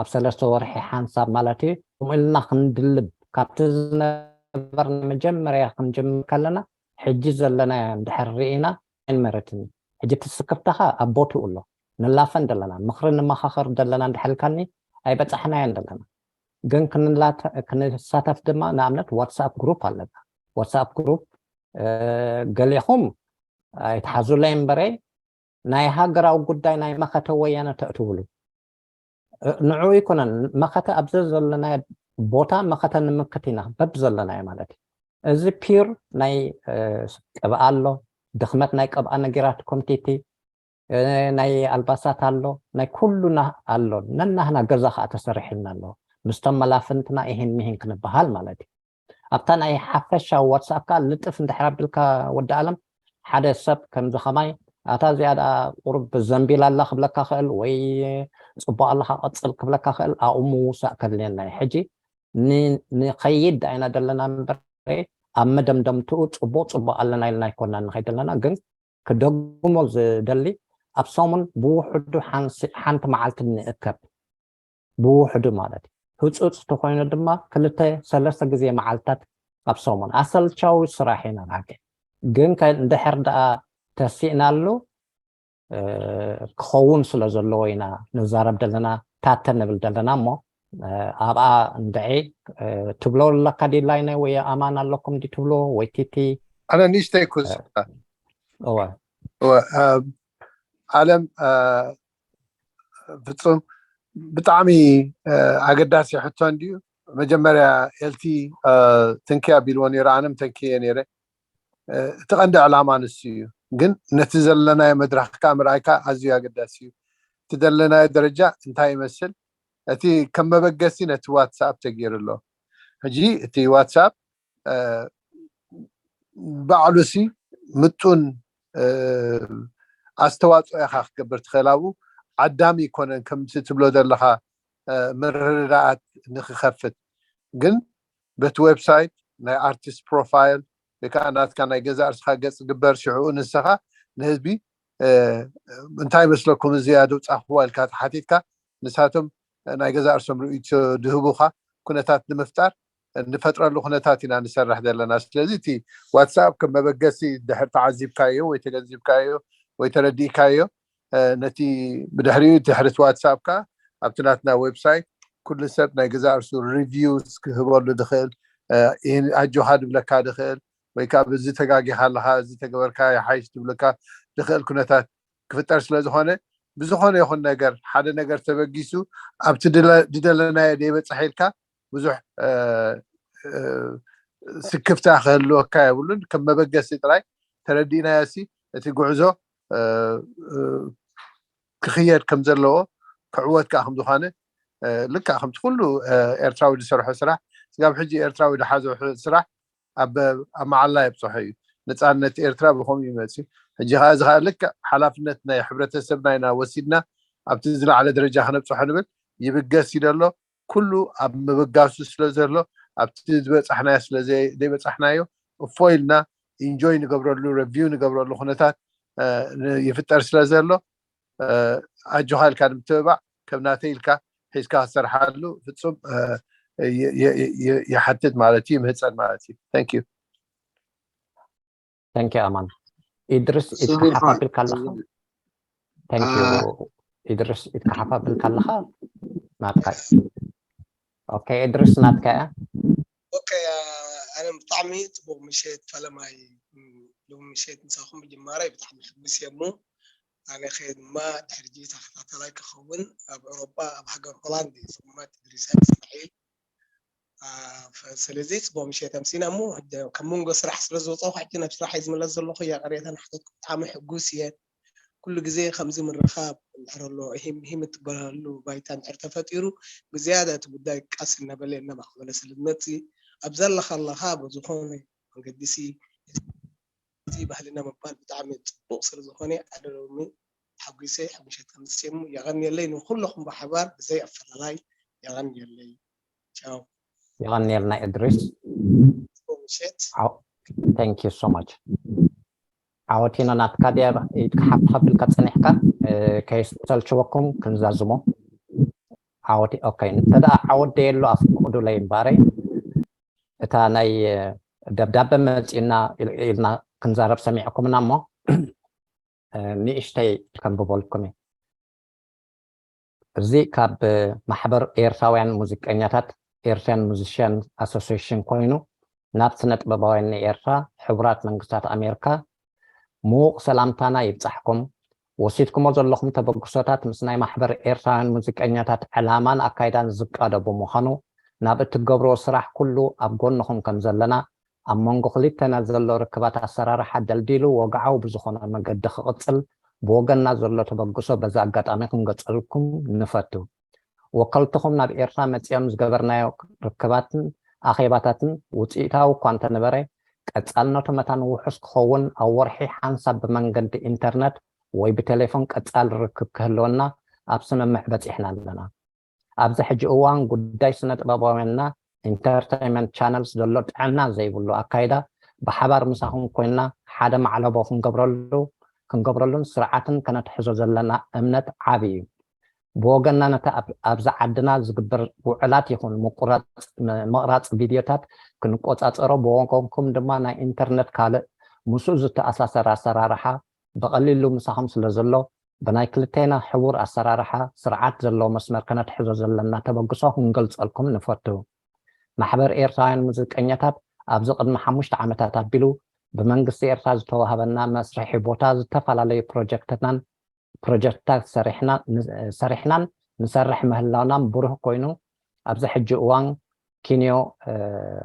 ኣብ ሰለስተ ወርሒ ሓንሳብ ማለት እዩ ከምኡ ኢልና ክንድልብ ካብቲ ዝነበር መጀመርያ ክንጅምር ከለና ሕጂ ዘለናዮ እንድሕር ርኢና ኣይንመረትን ሕጂ እቲ ስክፍታኻ ኣብ ቦትኡ ኣሎ ንላፈን ዘለና ምኽሪ ንመኻኸር ዘለና እንድሕልካኒ ኣይበፃሕናዮን ዘለና ግን ክንሳተፍ ድማ ንኣብነት ዋትስኣፕ ግሩፕ ኣለና ዋትስኣፕ ግሩፕ ገሊኹም ኣይትሓዙለይ እምበረ ናይ ሃገራዊ ጉዳይ ናይ መኸተ ወያነ ተእትውሉ ንዑ ይኮነን መኸተ ኣብዚ ዘለናዮ ቦታ መኸተ ንምክት ኢና በብ ዘለናዮ ማለት እዩ እዚ ፒር ናይ ቅብኣ ኣሎ ድኽመት ናይ ቅብኣ ነጊራት ኮምቲቲ ናይ ኣልባሳት ኣሎ ናይ ኩሉና ኣሎ ነናህና ገዛ ከዓ ተሰሪሕልና ኣሎ ምስቶም መላፍንትና ይህን ምሂን ክንበሃል ማለት እዩ ኣብታ ናይ ሓፈሻዊ ዋትስኣፕ ከዓ ልጥፍ እንድሕር ኣቢልካ ወዲ ኣለም ሓደ ሰብ ከምዚ ከማይ ኣታ እዚኣ ደኣ ቁሩብ ዘንቢል ኣላ ክብለካ ክእል ወይ ፅቡቅ ኣለካ ቀፅል ክብለካ ክእል ኣብኡ ምውሳእ ከድልየና እዩ ሕጂ ንኸይድ ኣይና ዘለና እምበር ኣብ መደምደምትኡ ጽቡቕ ጽቡቕ ኣለና ኢልና ኣይኮና ንኸይድ ኣለና። ግን ክደግሞ ዝደሊ፣ ኣብ ሰሙን ብውሕዱ ሓንቲ መዓልቲ ንእከብ፣ ብውሕዱ ማለት እዩ። ህፁፅ ተኮይኑ ድማ ክልተ ሰለስተ ግዜ መዓልታት ኣብ ሰሙን። ኣሰልቻዊ ስራሕ እዩ። ንብሓቂ ግን እንድሕር ደኣ ተሲእናሉ ክኸውን ስለ ዘለዎ ኢና ንዛረብ ዘለና፣ ታተ ንብል ዘለና። እሞ ኣብኣ እንድዒ ትብሎ ኣለካ ዲላይነ ወይ ኣማን ኣለኩም ዲ ትብሎ ወይ ቲቲ? ኣነ ንእሽተይ ክውስካ እወ ዓለም ፍጹም ብጣዕሚ ኣገዳሲ ሕቶ እንድዩ። መጀመርያ ኤልቲ ትንኪ ኣቢልዎ ነይሩ፣ ኣነም ተንኪየ ነይረ። እቲ ቀንዲ ዕላማ ንሱ እዩ። ግን ነቲ ዘለናዮ መድረኽ ከዓ ምርኣይካ ኣዝዩ ኣገዳሲ እዩ። እቲ ዘለናዮ ደረጃ እንታይ ይመስል? እቲ ከም መበገሲ ነቲ ዋትሳፕ ተገይሩ ኣሎ። ሕጂ እቲ ዋትሳፕ ባዕሉሲ ምጡን ኣስተዋፅኦ ኢኻ ክትገብር ትኽእል። ኣብኡ ዓዳሚ ይኮነን ከምቲ ትብሎ ዘለኻ ምርድዳኣት ንክኸፍት። ግን በቲ ዌብሳይት ናይ ኣርቲስት ፕሮፋይል ወይ ከዓ ናትካ ናይ ገዛ እርስኻ ገፅ ግበር። ሽዕኡ ንስኻ ንህዝቢ እንታይ መስለኩም እዚኣ ደውፃኽዋ ኢልካ ተሓቲትካ ንሳቶም ናይ ገዛ እርሶም ርእይቶ ድህቡኻ ኩነታት ንምፍጣር እንፈጥረሉ ኩነታት ኢና ንሰርሕ ዘለና። ስለዚ እቲ ዋትሳፕ ከም መበገሲ ድሕር ተዓዚብካዮ ወይ ተገንዚብካዮ ወይ ተረዲእካዮ ነቲ ብድሕሪኡ ድሕሪ ዋትሳፕ ከዓ ኣብቲ ናትና ዌብሳይት ኩሉ ሰብ ናይ ገዛ እርሱ ሪቪውስ ክህበሉ ድኽእል፣ ኣጆኻ ድብለካ ድኽእል ወይ ከዓ ብዚ ተጋጊኻ ኣለካ እዚ ተገበርካ ይሓይሽ ድብለካ ድኽእል ኩነታት ክፍጠር ስለ ዝኾነ ብዝኾነ ይኹን ነገር ሓደ ነገር ተበጊሱ ኣብቲ ድደለናዮ ደይበፅሐ ኢልካ ብዙሕ ስክፍታ ክህልወካ የብሉን። ከም መበገሲ ጥራይ ተረዲእናዮ ሲ እቲ ጉዕዞ ክኽየድ ከም ዘለዎ ክዕወት ከዓ ከም ዝኾነ ልክዕ ከምቲ ኩሉ ኤርትራዊ ዝሰርሖ ስራሕ ስጋብ ሕጂ ኤርትራዊ ዝሓዞ ስራሕ ኣብ መዓላ የብፅሖ እዩ። ነፃነት ኤርትራ ብከምኡ ይመፅእ። ሕጂ ከዓ እዚ ከዓ ልክዕ ሓላፍነት ናይ ሕብረተሰብና ኢና ወሲድና ኣብቲ ዝለዓለ ደረጃ ክነብፅሖ ንብል ይብገስ እዩ ዘሎ። ኩሉ ኣብ ምብጋሱ ስለ ዘሎ ኣብቲ ዝበፃሕናዮ ስለ ዘይበፃሕናዮ እፎ ኢልና ኢንጆይ ንገብረሉ ረቪው ንገብረሉ ኩነታት ይፍጠር ስለ ዘሎ ኣጆኻ ኢልካ ንምትብባዕ ከም ናተይ ኢልካ ሒዝካ ክሰርሓሉ ፍፁም ይሓትት ማለት እዩ፣ ይምህፀን ማለት እዩ። Thank you። Thank you ኣማን። ኢድሪስ ኢድካ ሓፍ ኣቢልካ ኣለኻ? Thank you ኢድሪስ ኢድካ ሓፍ ኣቢልካ ኣለኻ? ናትካ እዩ። ኦኬ ኢድሪስ ናትካ እያ። ኦኬ ኣነ ብጣዕሚ ፅቡቅ ምሸት ፈለማይ ሎም ምሸት ምሳኹም ብጅማራይ ብጣዕሚ ሕጉስ እየ እሞ ኣነ ከ ድማ ድሕሪ ሕጂ ተኸታተላይ ክኸውን ኣብ ኤውሮጳ ኣብ ሃገር ሆላንድ እዩ ዝቕመጥ ድሪሳ እስማዒል። ስለዚ ጽቡቕ ምሸት ኣምሲና እሞ ካብ መንጎ ስራሕ ስለ ዝወጻኹ ሕጂ ናብ ስራሕ እየ ዝምለስ ዘለኹ። ያቐሬታ ንሕተትኩም ብጣዕሚ ሕጉስ እየ። ኩሉ ግዜ ከምዚ ምርኻብ እንድሕር ኣሎ ሂም ሂም እትበሃለሉ ባይታ እንድሕር ተፈጢሩ ብዝያዳ እቲ ጉዳይ ቃስ እናበለ እናማዕበለ ስለ ዝመጽእ ኣብ ዘለኻ ኣለኻ ብዝኾነ መንገዲ ሲ እዚ ባህልና ምባል ብጣዕሚ ፅቡቅ ስለ ዝኾነ ኣነ ሎሚ ተሓጒሰ ሕጉሸት ከምዝስየሙ የቐንየለይ ንኩለኹም ብሓባር ብዘይ ኣፈላላይ የቐንየለይ ቻው የቐንየልና እድሪስ ምሸት thank you so much ዓወቲኖ ናትካ ድያ ኢድካ ሓፍ ከብልካ ፀኒሕካ ከይሰልችወኩም ክንዛዝሞ ዓወት ኦኬ እንተ ደኣ ዓወት ደየሎ ኣፍቅዱለይ እምበኣረይ እታ ናይ ደብዳበ መፂና ኢልና ክንዛረብ ሰሚዕኩምና እሞ ንእሽተይ ከንብበልኩም እዩ። እዚ ካብ ማሕበር ኤርትራውያን ሙዚቀኛታት ኤርትራን ሙዚሽያን ኣሶሲሽን ኮይኑ ናብ ስነ ጥበባውያን ናይ ኤርትራ ሕቡራት መንግስታት ኣሜሪካ ምዉቕ ሰላምታና ይብጻሕኩም። ወሲድኩሞ ዘለኹም ተበግሶታት ምስ ናይ ማሕበር ኤርትራውያን ሙዚቀኛታት ዕላማን ኣካይዳን ዝቃዶ ብምዃኑ ናብ እትገብርዎ ስራሕ ኩሉ ኣብ ጎንኹም ከም ዘለና ኣብ መንጎ ክልተና ዘሎ ርክባት ኣሰራርሓ ደልዲሉ ወግዓዊ ብዝኾነ መገዲ ክቕጽል ብወገንና ዘሎ ተበግሶ በዚ ኣጋጣሚ ክንገልጸልኩም ንፈቱ። ወከልትኹም ናብ ኤርትራ መጺኦም ዝገበርናዮ ርክባትን ኣኼባታትን ውጽኢታዊ እኳ እንተነበረ ቀጻልነቱ መታን ውሑስ ክኸውን ኣብ ወርሒ ሓንሳብ ብመንገዲ ኢንተርነት ወይ ብቴሌፎን ቀጻሊ ርክብ ክህልወና ኣብ ስምምዕ በጺሕና ኣለና። ኣብዚ ሕጂ እዋን ጉዳይ ስነ ጥበባውያንና ኢንተርቴይንመንት ቻነልስ ዘሎ ጥዕና ዘይብሉ ኣካይዳ ብሓባር ምሳኹም ኮይና ሓደ ማዕለቦ ክንገብረሉ ክንገብረሉን ስርዓትን ከነትሕዞ ዘለና እምነት ዓቢ እዩ። ብወገንና ነቲ ኣብዚ ዓድና ዝግበር ውዕላት ይኹን ምቁራጽ ምቕራጽ ቪድዮታት ክንቆጻጸሮ፣ ብወገንኩም ድማ ናይ ኢንተርነት ካልእ ምስኡ ዝተኣሳሰር ኣሰራርሓ ብቐሊሉ ምሳኹም ስለ ዘሎ ብናይ ክልቴና ሕቡር ኣሰራርሓ ስርዓት ዘለዎ መስመር ከነትሕዞ ዘለና ተበግሶ ክንገልጸልኩም ንፈቱ። ማሕበር ኤርትራውያን ሙዚቀኛታት ኣብዚ ቅድሚ ሓሙሽተ ዓመታት ኣቢሉ ብመንግስቲ ኤርትራ ዝተዋህበና መስርሒ ቦታ ዝተፈላለዩ ፕሮጀክትናን ፕሮጀክትታት ሰሪሕናን ንሰርሕ ምህላውናን ብሩህ ኮይኑ ኣብዚ ሕጂ እዋን ኪንዮ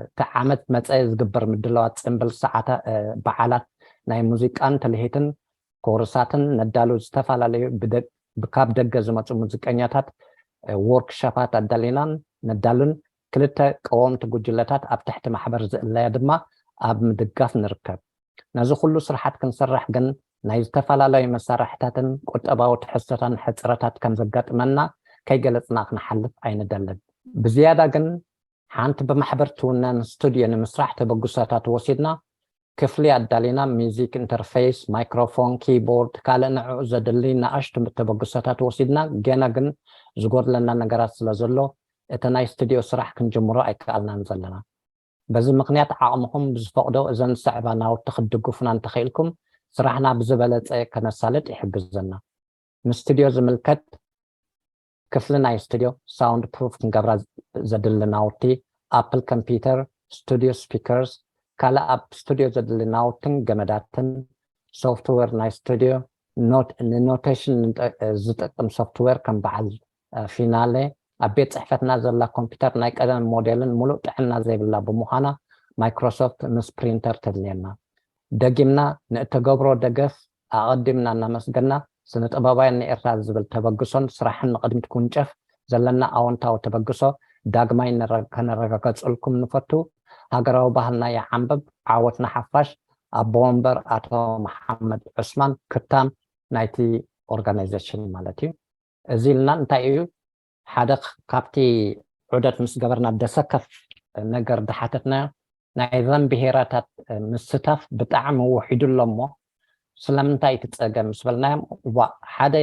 እቲ ዓመት መጸኢ ዝግበር ምድላዋት ጽምብል ሰዓታ በዓላት ናይ ሙዚቃን ትልሂትን ኮርሳትን ነዳሉ ዝተፈላለዩ ካብ ደገ ዝመፁ ሙዚቀኛታት ወርክሸፓት ኣዳሊናን ነዳሉን ክልተ ቀወምቲ ጉጅለታት ኣብ ትሕቲ ማሕበር ዝእለያ ድማ ኣብ ምድጋፍ ንርከብ። ነዚ ኩሉ ስራሓት ክንሰርሕ ግን ናይ ዝተፈላለዩ መሳርሕታትን ቁጠባዊ ትሕዝቶታን ሕፅረታት ከም ዘጋጥመና ከይገለፅና ክንሓልፍ ኣይንደልን። ብዝያዳ ግን ሓንቲ ብማሕበር ትውነን ስቱድዮ ንምስራሕ ተበግሶታት ወሲድና ክፍሊ ኣዳሊና፣ ሚዚክ ኢንተርፌስ፣ ማይክሮፎን፣ ኪቦርድ፣ ካልእ ንዕኡ ዘድሊ ንኣሽቱ ተበግሶታት ወሲድና፣ ገና ግን ዝጎድለና ነገራት ስለ ዘሎ እቲ ናይ ስቱድዮ ስራሕ ክንጅምሮ ኣይከኣልናን ዘለና። በዚ ምኽንያት ዓቕምኹም ብዝፈቕዶ እዘን ዝስዕባ ናውቲ ክትድግፉና እንተኽኢልኩም ስራሕና ብዝበለፀ ከነሳልጥ ይሕግዘና። ንስቱድዮ ዝምልከት ክፍሊ ናይ ስቱድዮ ሳውንድ ፕሩፍ ክንገብራ ዘድሊ ናውቲ ኣፕል ኮምፒውተር፣ ስቱድዮ ስፒከርስ፣ ካልእ ኣብ ስቱድዮ ዘድሊ ናውትን ገመዳትን፣ ሶፍትዌር ናይ ስቱድዮ፣ ንኖቴሽን ዝጠቅም ሶፍትዌር ከም በዓል ፊናለ፣ ኣብ ቤት ፅሕፈትና ዘላ ኮምፒውተር ናይ ቀደም ሞዴልን ሙሉእ ጥዕና ዘይብላ ብምዃና ማይክሮሶፍት ምስ ፕሪንተር ተድልየና። ደጊምና ንእተገብሮ ደገፍ ኣቐዲምና እናመስገና፣ ስነ ጥበባውያን ንኤርትራ ዝብል ተበግሶን ስራሕን ንቕድሚት ክውንጨፍ ዘለና ኣወንታዊ ተበግሶ ዳግማይ ከነረጋገጸልኩም ንፈቱ። ሃገራዊ ባህልና ይዓንብብ፣ ዓወት ንሓፋሽ። ኣቦ ወንበር ኣቶ መሓመድ ዑስማን ክታም ናይቲ ኦርጋናይዜሽን ማለት እዩ። እዚ ኢልና እንታይ እዩ ሓደ ካብቲ ዑደት ምስ ገበርና ደሰከፍ ነገር ድሓተትናዮ ናይዘን ብሄራታት ምስታፍ ብጣዕሚ ውሒዱ ኣሎ እሞ ስለምንታይ እቲ ፀገም ምስ በልናዮም ዋ ሓደ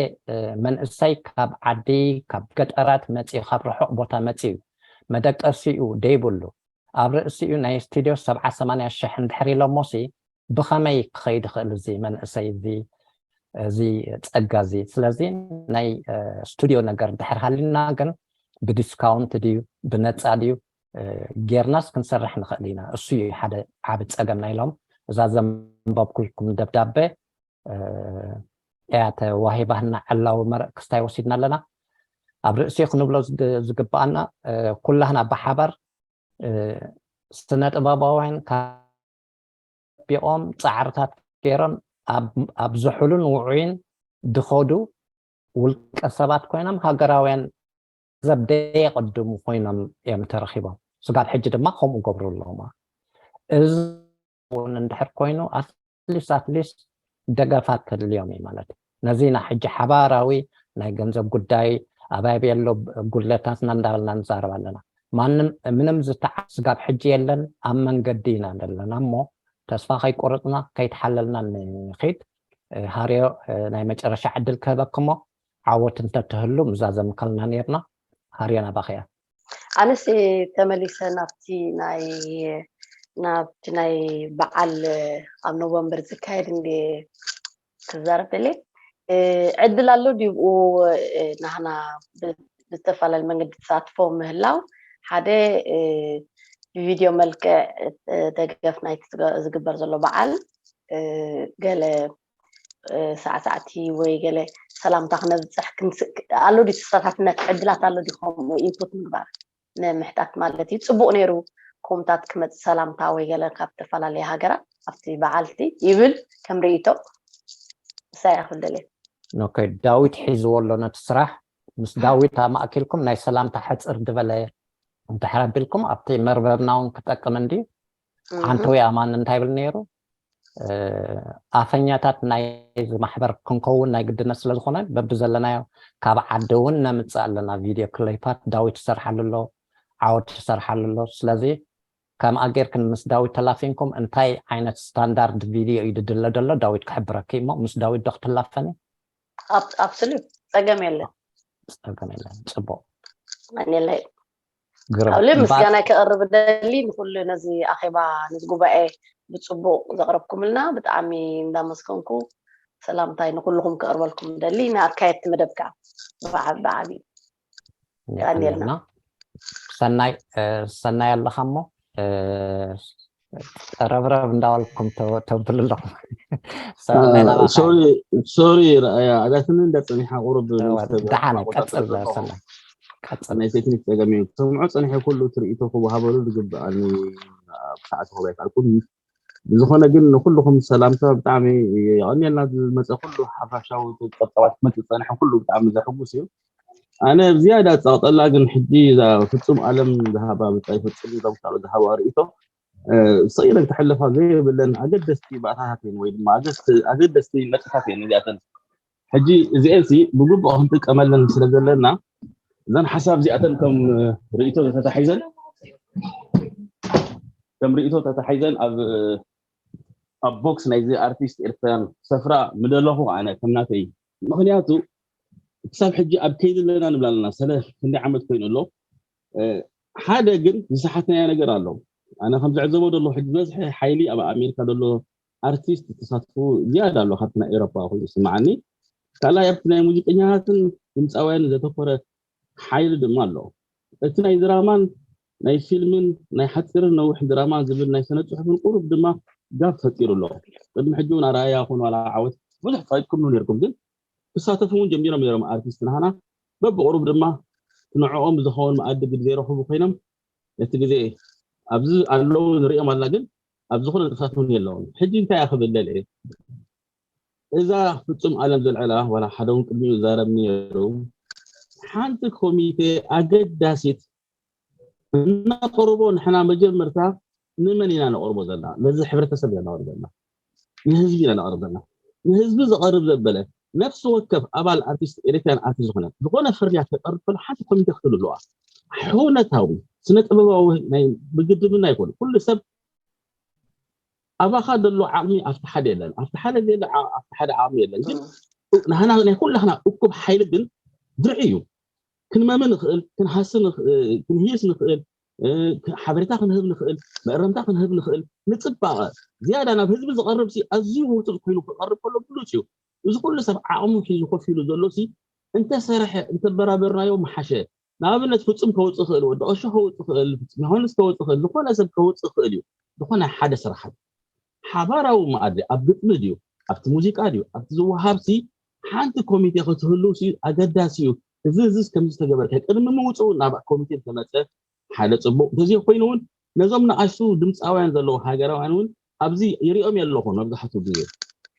መንእሰይ ካብ ዓዲ ካብ ገጠራት መፅኡ ካብ ርሑቕ ቦታ መፅኡ መደቀሲኡ ደይብሉ ኣብ ርእሲኡ ናይ ስቱድዮ ሰብዓ ሰማንያ ሽሕ እንድሕር ኢሎሞሲ ብኸመይ ክኸይድ ይኽእል እዚ መንእሰይ እዚ እዚ ፀጋ እዚ ስለዚ ናይ ስቱድዮ ነገር ድሕር ሃሊና ግን ብዲስካውንት ድዩ ብነፃ ድዩ ጌርናስ ክንሰርሕ ንኽእል ኢና እሱ እዩ ሓደ ዓብ ፀገም ናይ ሎም እዛ ዘንበብኩልኩም ደብዳበ እያ ተዋሂባህና ዕላዊ መረእ ክስታይ ወሲድና ኣለና ኣብ ርእሲ ክንብሎ ዝግባኣና ኩላህና ብሓባር ስነ ጥበባውያን ቢቖም ፃዕርታት ገይሮም ኣብ ዝሑሉን ውዑይን ድኸዱ ውልቀ ሰባት ኮይኖም ሃገራውያን ዘብ ደየቐድሙ ኮይኖም እዮም ተረኺቦም ስጋብ ሕጂ ድማ ከምኡ ገብሩ ኣለዎም እዚ እውን እንድሕር ኮይኑ ኣትሊስት ኣትሊስት ደገፋት ተድልዮም እዩ ማለት እዩ ነዚ ኢና ሕጂ ሓባራዊ ናይ ገንዘብ ጉዳይ ኣባይ ኣሎ ጉድለታትና እንዳበልና ንዛረብ ኣለና ማንም ምንም ዝተዓ ስጋብ ሕጂ የለን ኣብ መንገዲ ኢና ዘለና እሞ ተስፋ ከይቆረፅና ከይተሓለልና ንኺድ ሃርዮ ናይ መጨረሻ ዕድል ክህበክሞ ዓወት እንተትህሉ ምዛዘምከልና ነርና ሃርዮ ናባኽያ ኣነስ ተመሊሰ ናብቲ ናይ ናብቲ ናይ በዓል ኣብ ኖቨምበር ዝካየድ እንደ ክዛረብ ደለ ዕድል ኣሎ ድዩ ናህና ብዝተፈላለዩ መንገዲ ተሳትፎ ምህላው ሓደ ብቪድዮ መልክዕ ደገፍ ናይቲ ዝግበር ዘሎ በዓል ገለ ሳዕሳዕቲ ወይ ገለ ሰላምታ ክነብፅሕ ኣሎ ድዩ ተሳታፍነት ዕድላት ኣሎ ድዩ ከምኡ ኢንፑት ምግባር ንምሕታት ማለት እዩ ፅቡቅ ነይሩ ኮምታት ክመፅ ሰላምታ ወይ ገለ ካብ ዝተፈላለየ ሃገራት ኣብቲ በዓልቲ ይብል ከም ርእቶ እሳያ ክብል ደልየ ኦኬ ዳዊት ሒዝዎ ኣሎ ነቲ ስራሕ ምስ ዳዊት ኣማእኪልኩም ናይ ሰላምታ ሕፅር ዝበለ እንድሕር ኣቢልኩም ኣብቲ መርበብና እውን ክጠቅም እንዲ ሓንቲ ወይ ኣማን እንታይ ይብል ነይሩ ኣፈኛታት ናይ ማሕበር ክንከውን ናይ ግድነት ስለ ዝኾነ በብዘለናዮ ካብ ዓዲ እውን ነምፅእ ኣለና ቪድዮ ክሊፓት ዳዊት ይሰርሓሉ ኣሎ ዓወት ትሰርሓሉ ኣሎ። ስለዚ ከምኣ ጌርክን ምስ ዳዊት ተላፊንኩም እንታይ ዓይነት ስታንዳርድ ቪድዮ እዩ ድድለ ዘሎ? ዳዊት ክሕብረኪ እሞ ምስ ዳዊት ዶ ክትላፈኒ? ኣብስሉት ጸገም የለን። ጸገም የለን። ጽቡቅ የለን። ግርም ኣብ ምስጋና ከቕርብ ደሊ ንኩሉ ነዚ ኣኼባ ነዚ ጉባኤ ብጽቡቅ ዘቕረብኩምልና ብጣዕሚ እንዳመስገንኩ ሰላምታይ ንኩልኹም ከቕርበልኩም ደሊ ንኣካየድቲ መደብካ ብዓቢ ብዓቢ ቀንየልና። ኣለና። ሰናይ እ፣ ሰናይ ኣለኻ እሞ እ፣ ረብረብ እንዳበልኩም ተ- ተብሉ ኣለኹም። ሰናይ ናባኻ። ሶሪ ሶሪ፣ ረኣያ ኣዳትኒ እንዳ ጸኒሓ ቁሩብ እወ፣ ንዝተብለ ደሓን ቦታ ቀጽል ዘለኹ። ሰናይ ቀጽል። ናይ ቴክኒክ ጸገም እዩ። ክሰምዖ ጸኒሐ ኩሉ ትርኢቶ ክወሃበሉ ዝግብኣኒ ኣብ ሰዓቱ ክበይ ካልኩም ብዝኾነ ግን ንኩልኹም ሰላምታ ብጣዕሚ የቐንየልና። ዝመፀ ኩሉ ሓፋሻዊ ፀብፃባት ክመፅእ ዝፀንሐ ኩሉ ብጣዕሚ ዘሕጉስ እዩ። ኣነ ብዝያዳ ፀቕጠላ ግን ሕጂ እዛ ፍፁም ኣለም ዝሃባ ብፃይ ፍፁም ዘምካሉ ዝሃባ ርእቶ ሰኢለን ክሕለፋ ዘይብለን ኣገደስቲ ባእታታት እየን ወይ ድማ ኣገደስቲ ነጥብታት እየን እዚኣተን። ሕጂ እዚኤን ሲ ብግቡእ ክንጥቀመለን ስለ ዘለና እዘን ሓሳብ እዚኣተን ከም ርእቶ ተታሒዘን ከም ርእቶ ተታሒዘን ኣብ ኣብ ቦክስ ናይዚ ኣርቲስት ኤርትራን ሰፍራ ምደለኹ ኣነ ከም ናተይ። ምኽንያቱ ክሳብ ሕጂ ኣብ ከይዲ ኣለና ንብላ ኣለና። ሰለ ክንደይ ዓመት ኮይኑ ኣሎ። ሓደ ግን ዝሰሓትናዮ ነገር ኣሎ። ኣነ ከም ዝዕዘቦ ዘሎ ሕጂ ዝበዝሐ ሓይሊ ኣብ ኣሜሪካ ዘሎ ኣርቲስት ተሳትፎ ዝያዳ ኣሎ ካብቲ ናይ ኤውሮፓ ኮይኑ ይስምዓኒ። ካልኣይ ኣብቲ ናይ ሙዚቀኛታትን ድምፃውያንን ዘተኮረ ሓይሊ ድማ ኣሎ። እቲ ናይ ድራማን ናይ ፊልምን ናይ ሓፂርን ነዊሕ ድራማን ዝብል ናይ ስነ ፅሑፍን ቁሩብ ድማ ጋብ ፈጢሩ ኣሎ። ቅድሚ ሕጂ እውን ኣርኣያ ይኹን ዋላ ዓወት ብዙሕ ፋይትኩም ነይርኩም ግን ክሳተፉ እውን ጀሚሮም ነይሮም ኣርቲስት ናህና በብቁሩብ ድማ ንዕኦም ዝኸውን መኣዲ ግድ ዘይረኽቡ ኮይኖም ነቲ ግዜ ኣብዚ ኣለዉ ንሪኦም ኣላ ግን ኣብ ዝኾነ ንጥፈታት እውን የለውን። ሕጂ እንታይ እያ ክብል ደልየ እዛ ፍጹም ኣለም ዘልዐላ ዋላ ሓደ እውን ቅድሚኡ ዛረብ ነይሩ ሓንቲ ኮሚቴ ኣገዳሲት እናቅርቦ ንሕና መጀመርታ ንመን ኢና ነቅርቦ ዘለና ነዚ ሕብረተሰብ ኢና ነቅርብ ዘለና ንህዝቢ ኢና ነቅርብ ዘለና ንህዝቢ ዘቀርብ ዘበለ ነፍሲ ወከፍ ኣባል ኣርቲስት ኤሪትሪያን ኣርቲስት ዝኾነ ዝኾነ ፍርያት ተቀርብ ከሎ ሓንቲ ኮሚቴ ክትህሉ ኣለዋ ሕውነታዊ ስነ ጥበባዊ ናይ ብግድምና ይኮኑ ኩሉ ሰብ ኣባኻ ዘሎ ዓቕሚ ኣብቲ ሓደ የለን ኣብቲ ሓደ ዘለ ኣብቲ ሓደ ዓቕሚ የለን ግን ናህና ናይ ኩላህና እኩብ ሓይሊ ግን ድርዒ እዩ ክንመሚ ንኽእል ክንሃሲ ክንህይስ ንኽእል ሓበሬታ ክንህብ ንኽእል መእረምታ ክንህብ ንኽእል ንፅባቐ ዝያዳ ናብ ህዝቢ ዝቐርብ ሲ ኣዝዩ ውርጡፅ ኮይኑ ክቐርብ ከሎ ብሉፅ እዩ እዚ ኩሉ ሰብ ዓቕሙ ሒዙ ኮፍ ኢሉ ዘሎ ሲ እንተሰርሐ እንተበራበርናዮ ምሓሸ ንኣብነት ፍፁም ከውፅእ ክእል ወዲ ቀሾ ከውፅእ ክእል ፍፁም ዮሃንስ ከውፅእ ክእል ዝኾነ ሰብ ከውፅእ ክእል እዩ ዝኾነ ሓደ ስራሓት ሓባራዊ መኣዲ ኣብ ግጥሚ ድዩ ኣብቲ ሙዚቃ ድዩ ኣብቲ ዝወሃብ ሲ ሓንቲ ኮሚቴ ክትህሉ ሲ ኣገዳሲ እዩ እዚ እዚስ ከምዚ ዝተገበርከ ቅድሚ ምውፅኡ ናብ ኮሚቴ ዝተመፀ ሓደ ፅቡቅ እንተዘይ ኮይኑ እውን ነዞም ንኣሽቱ ድምፃውያን ዘለዉ ሃገራውያን እውን ኣብዚ ይሪኦም የለኹ መብዛሕትኡ ግዜ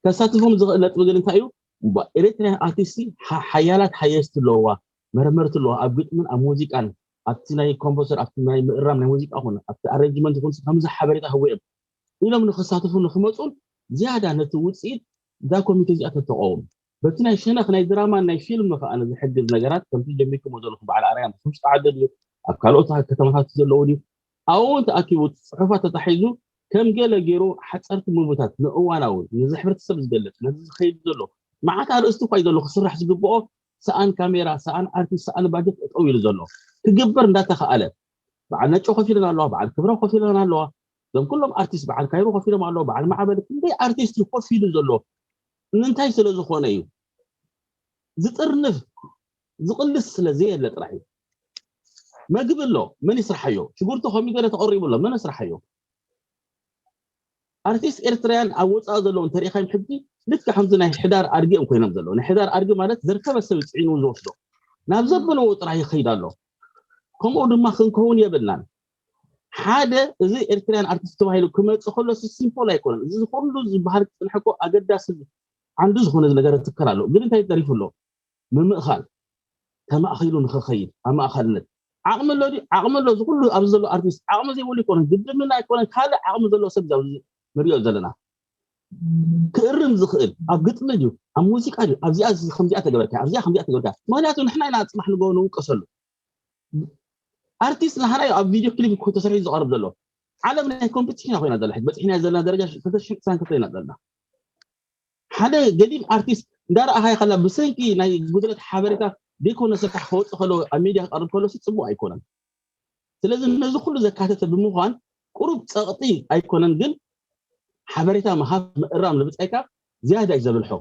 ከሳትፎም ዝኽእል ነጥቢ ግን እንታይ እዩ ኤሌክትሪክ ኣርቲስት ሓያላት ሃየስት ኣለዋ መረመርቲ ኣለዋ ኣብ ግጥምን ኣብ ሙዚቃን ኣብቲ ናይ ኮምፖዘር ኣብቲ ናይ ምእራም ናይ ሙዚቃ ኹን ኣብቲ ኣሬንጅመንት ኹን ከምዚ ሓበሬታ ህወ እዮም ኢሎም ንክሳተፉ ንክመፁን ዝያዳ ነቲ ውፅኢት እዛ ኮሚቴ እዚኣ ተተቀውም በቲ ናይ ሸነክ ናይ ድራማን ናይ ፊልም ከዓ ዝሕግዝ ነገራት ከምቲ ጀሚርኩሞ ዘለኹም በዓል ኣርያ ምስ ተዓደል እዩ ኣብ ካልኦት ከተማታት ዘለዉ ድዩ ኣብኡ እውን ተኣኪቡ ፅሑፋት ተታሒዙ ከም ገለ ገይሩ ሓፀርቲ ሙቪታት ንእዋናዊ ነዚ ሕብረተሰብ ዝገልፅ ነዚ ዝኸይድ ዘሎ መዓት ኣርእስቲ እኳ እዩ ዘሎ ክስራሕ ዝግብኦ ሰኣን ካሜራ ሰኣን ኣርቲስት ሰኣን ባጀት ጠጠው ኢሉ ዘሎ ክግበር እንዳተኸኣለ በዓል ነጮ ኮፍ ኢለን ኣለዋ በዓል ክብረ ኮፍ ኢለን ኣለዋ እዞም ኩሎም ኣርቲስት በዓል ካይሮ ኮፍ ኢሎም ኣለዋ በዓል ማዕበል ክንደይ ኣርቲስት እዩ ኮፍ ኢሉ ዘሎ ንምንታይ ስለ ዝኾነ እዩ ዝጥርንፍ ዝቕልስ ስለ ዘየለ ጥራሕ እዩ መግቢ ኣሎ መን ይስርሓዮ ሽጉርቲ ኮሚደረ ተቐሪቡ ኣሎ መን ይስርሓዮ ኣርቲስት ኤርትራውያን ኣብ ወፃኢ ዘለዉ እንተሪኢኻዮም ሕጂ ልክዕ ከምዚ ናይ ሕዳር ኣድጊ እዮም ኮይኖም ዘለዉ ናይ ሕዳር ኣድጊ ማለት ዘርከበ ሰብ ፅዒኑ ዝወስዶ ናብ ዘበለዎ ጥራሕ ይኸይድ ኣሎ ከምኡ ድማ ክንከውን የብልናን ሓደ እዚ ኤርትራውያን ኣርቲስት ተባሂሉ ክመፅእ ከሎ ሲምፖል ኣይኮነን እዚ ኩሉ ዝበሃል ክፅንሐ እኮ ኣገዳሲ ዓንዲ ዝኾነ ነገር ትከል ኣሎ ግን እንታይ ተሪፉ ኣሎ ምምእኻል ተማእኺሉ ንኽኸይድ ኣብ ማእኸልነት ዓቕሚ ኣሎ ድዩ ዓቕሚ ኣሎ እዚ ኩሉ ኣብዚ ዘሎ ኣርቲስት ዓቕሚ ዘይብሉ ኣይኮነን ግድምና ኣይኮነን ካልእ ዓቕሚ ዘለዎ ሰብ ኣብዚ ንሪኦ ዘለና ክእርም ዝኽእል ኣብ ግጥሚ ድዩ ኣብ ሙዚቃ ድዩ ኣብዚኣ ከምዚኣ ተገበርካ ኣብዚኣ ከምዚኣ ተገበርካ ምክንያቱ ንሕና ኢና ፅባሕ ንጎ ንውቀሰሉ ኣርቲስት ናህራይ ኣብ ቪድዮ ክሊፕ እኮ ተሰሪሑ ዝቐርብ ዘሎ። ዓለም ናይ ኮምፒቲሽን ኮይና ዘላ ሕጂ በፂሕና ዘለና ደረጃ ክልተ ሽሕን ዕስራን ክልተን ኢና ዘለና። ሓደ ገዲም ኣርቲስት እንዳረኣኻ ይኸላ ብሰንኪ ናይ ጉድለት ሓበሬታ ዘይኮነ ስራሕ ከወፅእ ከሎ ኣብ ሚድያ ክቐርብ ከሎ ሲ ፅቡቅ ኣይኮነን። ስለዚ ነዚ ኩሉ ዘካተተ ብምዃን ቁሩብ ፀቕጢ ኣይኮነን፣ ግን ሓበሬታ ምሃብ ምእራም ንብፃይካ ዝያዳ እዩ ዘብልሖ።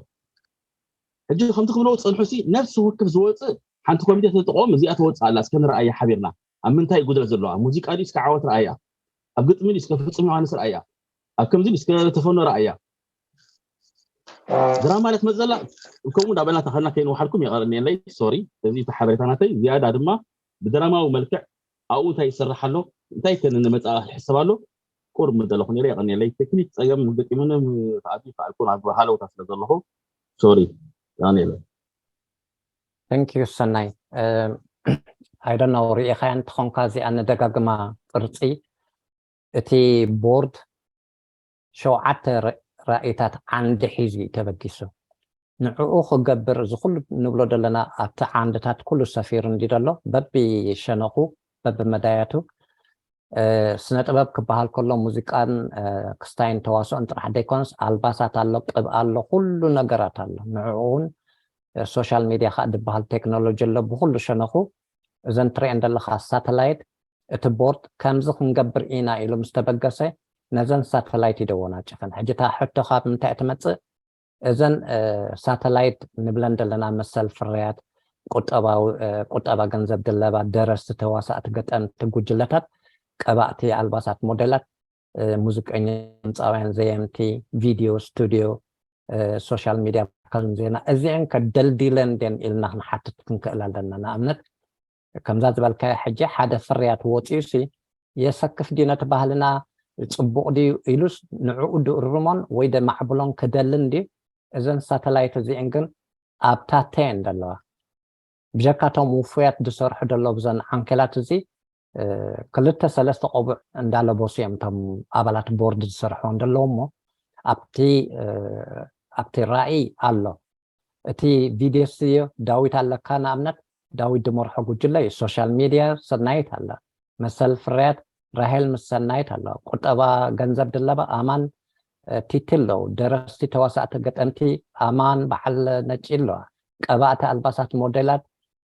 ሕጂ ከምቲ ክብሎ ፀንሑ ሲ ነፍሲ ወከፍ ዝወፅእ ሓንቲ ኮሚቴ ተጥቆም እዚኣ ትወፅእ ኣላ እስከ ንረኣያ ሓቢርና ኣብ ምንታይ ጉድለት ዘለዋ ሙዚቃ ድዩ እስከ ዓወት ረኣያ ኣብ ግጥሚ ድዩ እስከ ፍጹም ዮሃንስ ረኣያ ኣብ ከምዚ ድዩ እስከ ተፈኖ ረኣያ ድራማ ማለት መዘላ ከምኡ እንዳበልና ተኸልና ከይንወሓድኩም የቐርኒየለይ ሶሪ እዚ እቲ ሓበሬታ ናተይ ዝያዳ ድማ ብድራማዊ መልክዕ ኣብኡ እንታይ ይሰርሕ ኣሎ እንታይ ከ ንመፃ ክሕሰብ ኣሎ ቁርብ ምደለኹ ነይረ የቐርኒየለይ ቴክኒክ ፀገም ገጢሙኒ ከኣቱ ይከኣልኩ ናብ ሃለውታ ስለ ዘለኹ ሶሪ የቐርኒየለይ Thank you ሰናይ I don't know ርኢኻያ እንትኾንካ እዚኣ ንደጋግማ ቅርፂ እቲ ቦርድ ሸውዓተ ራእይታት ዓንዲ ሒዙ እዩ ተበጊሱ ንዕኡ ክገብር እዚ ኩሉ ንብሎ ዘለና ኣብቲ ዓንድታት ኩሉ ሰፊሩ እንዲ ዘሎ በቢ ሸነኹ በቢ መዳያቱ ስነ ጥበብ ክበሃል ከሎ ሙዚቃን ክስታይን ተዋስኦን ጥራሕ ዘይኮነስ ኣልባሳት ኣሎ ቅብ ኣሎ ኩሉ ነገራት ኣሎ ንዕኡ እውን ሶሻል ሚድያ ከዓ ዝበሃል ቴክኖሎጂ ኣሎ ብኩሉ ሸነኹ እዘን ትሪአን ዘለካ ሳተላይት እቲ ቦርድ ከምዚ ክንገብር ኢና ኢሉ ምስ ተበገሰ ነዘን ሳተላይት ይደወናጭፈን ሕጂ እታ ሕቶ ካብ ምንታይ ትመፅእ እዘን ሳተላይት ንብለን ዘለና መሰል ፍርያት ቁጠባ ገንዘብ ድለባ ደረስቲ ተዋሳእቲ ገጠምቲ ጉጅለታት ቀባእቲ ኣልባሳት ሞዴላት ሙዚቀኛ ድምፃውያን ዘየምቲ ቪድዮ ስቱድዮ ሶሻል ሚድያ ከም ዜና እዚአን ከደልዲለን ደን ኢልና ክንሓትት ክንክእል ኣለና ንኣብነት ከምዛ ዝበልካዮ ሕጂ ሓደ ፍርያት ወፂኡ ሲ የሰክፍ ድዩ ነቲ ባህልና ፅቡቕ ድዩ ኢሉስ ንዕኡ ድእርሞን ወይ ደማዕብሎን ክደልን ድዩ እዘን ሳተላይት እዚአን ግን ኣብታተ እየን ዘለዋ ብጀካቶም ውፉያት ዝሰርሑ ደሎ ብዘን ዓንኬላት እዚ ክልተ ሰለስተ ቆቡዕ እንዳለበሱ እዮም እቶም ኣባላት ቦርድ ዝሰርሕዎ እንደለዉ እሞ ኣብቲ ኣብቲ ራእይ ኣሎ እቲ ቪድዮ ስዮ ዳዊት ኣለካ ንኣብነት ዳዊት ድመርሖ ጉጅለ እዩ ሶሻል ሚድያ ሰናይት ኣላ መሰል ፍርያት ራሄል ምስ ሰናይት ኣለዋ ቁጠባ ገንዘብ ድለባ ኣማን ቲቲ ኣለዉ ደረስቲ ተዋሳእቲ ገጠምቲ ኣማን በዓል ነጪ ኣለዋ ቀባእቲ ኣልባሳት ሞዴላት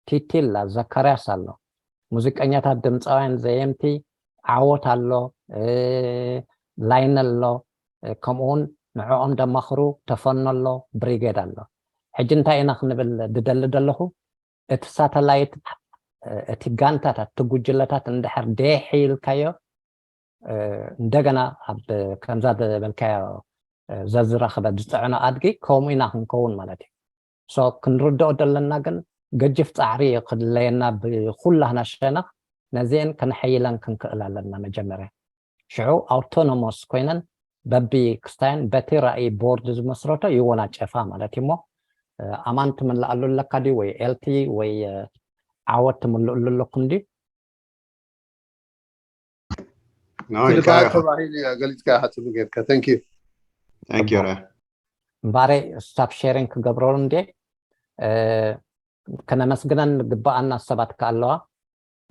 ቲቲ ኣላ ዘካርያስ ኣሎ ሙዚቀኛታት ድምፃውያን ዘየምቲ ዓወት ኣሎ ላይነ ኣሎ ከምኡውን ንዕኦም ደማኽሩ ተፈኖ ኣሎ ብሪጌድ ኣሎ ሕጂ እንታይ ኢና ክንብል ድደሊ ደለኹ እቲ ሳተላይት እቲ ጋንታታት እቲ ጉጅለታት እንድሕር ደሒልካዮ እንደገና ኣብ ከምዛ ዝበልካዮ ዘዝረኽበ ዝፅዕኖ ኣድጊ ከምኡ ኢና ክንከውን ማለት እዩ so ክንርድኦ ዘለና ግን ገጅፍ ፃዕሪ ክድለየና ብኩላህና ሸነኽ ነዚአን ከነሐይለን ክንክእል ኣለና መጀመርያ ሽዑ ኣውቶኖሞስ ኮይነን በቢ ክስታየን በቲ ራእይ ቦርድ ዝመስረቶ ይወናጨፋ ማለት እዩ እሞ ኣማን ትምልኣሉ ኣለካ ድዩ ወይ ኤልቲ ወይ ዓወት ትምልእሉ ኣለኩም ድዩ ተባሂሉ ገሊፅካ ሓፂሩ ጌርካ thank you እምባረይ stop sharing ክገብረሉ እንዴ ከነመስግነን ግባኣና ሰባት ከኣለዋ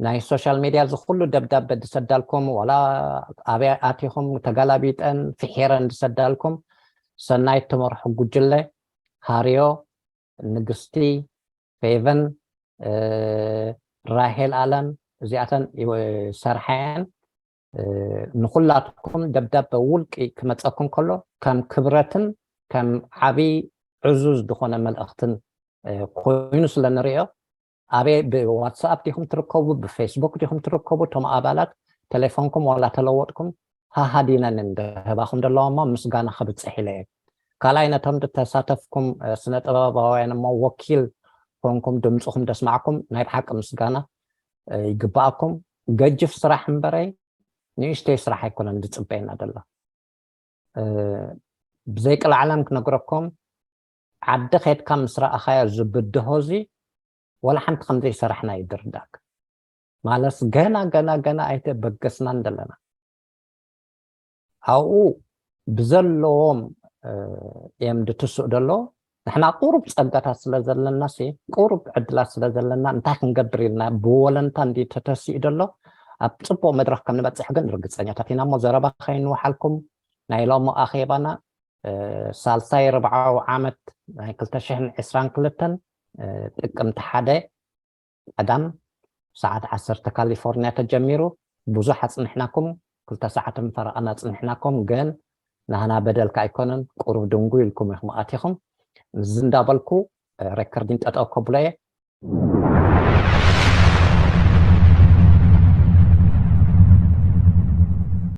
ናይ ሶሻል ሚድያ እዚ ኩሉ ደብዳበ ዝሰዳልኩም ዋላ ኣበይ ኣቲኹም ተጋላቢጠን ፍሒረን ዝሰዳልኩም ሰናይት ትመርሑ ጉጅለ ሃርዮ ንግስቲ ፌቨን ራሄል ኣለም እዚኣተን ሰርሐን ንኩላትኩም ደብዳበ ውልቂ ክመፀኩም ከሎ ከም ክብረትን ከም ዓብይ ዕዙዝ ዝኾነ መልእኽትን ኮይኑ ስለ ንሪኦ ኣበይ ብዋትስኣፕ ዲኹም ትርከቡ ብፌስቡክ ዲኹም ትርከቡ እቶም ኣባላት ቴሌፎንኩም ዋላ ተለወጥኩም ሃሃዲነን እንደህባኹም ዘለዋ እሞ ምስጋና ክብፅሕ ኢለ እየ ካልኣይ ነቶም ዝተሳተፍኩም ስነ ጥበባውያን እሞ ወኪል ኮንኩም ድምፅኹም ደስማዕኩም ናይ ብሓቂ ምስጋና ይግባኣኩም ገጅፍ ስራሕ እምበረይ ንእሽተይ ስራሕ ኣይኮነን ዝፅበየና ዘሎ ብዘይቅልዓለም ክነግረኩም ዓዲ ከድካ ምስ ረኣኻዮ ዝብድሆ እዚ ዋላ ሓንቲ ከም ዘይሰራሕና እዩ ዝርዳእካ ማለስ ገና ገና ገና ኣይተበገስናን ዘለና ኣብኡ ብዘለዎም እዮም ዝትስኡ ዘሎ ንሕና ቁሩብ ፀጋታት ስለ ዘለና ቁሩብ ዕድላት ስለ ዘለና እንታይ ክንገብር ኢልና ብወለንታ እንዲ ተተሲኡ ዘሎ ኣብ ፅቡቅ መድረክ ከም ንበፅሕ ግን ርግፀኛታት ኢና። እሞ ዘረባ ከይንውሓልኩም፣ ናይ ሎሞ ኣኼባና ሳልሳይ ርብዓዊ ዓመት ናይ ክልተ ሽሕን ዕስራን ክልተን ጥቅምቲ ሓደ ቀዳም ሰዓት ዓሰርተ ካሊፎርኒያ ተጀሚሩ። ብዙሕ ኣፅንሕናኩም፣ ክልተ ሰዓትን ፈረቓን ኣፅንሕናኩም፣ ግን ናህና በደልካ ኣይኮነን፣ ቁሩብ ድንጉ ኢልኩም ኢኹም ኣቲኹም። እዚ እንዳበልኩ ሬከርዲን ጠጠው ከብሎ እየ።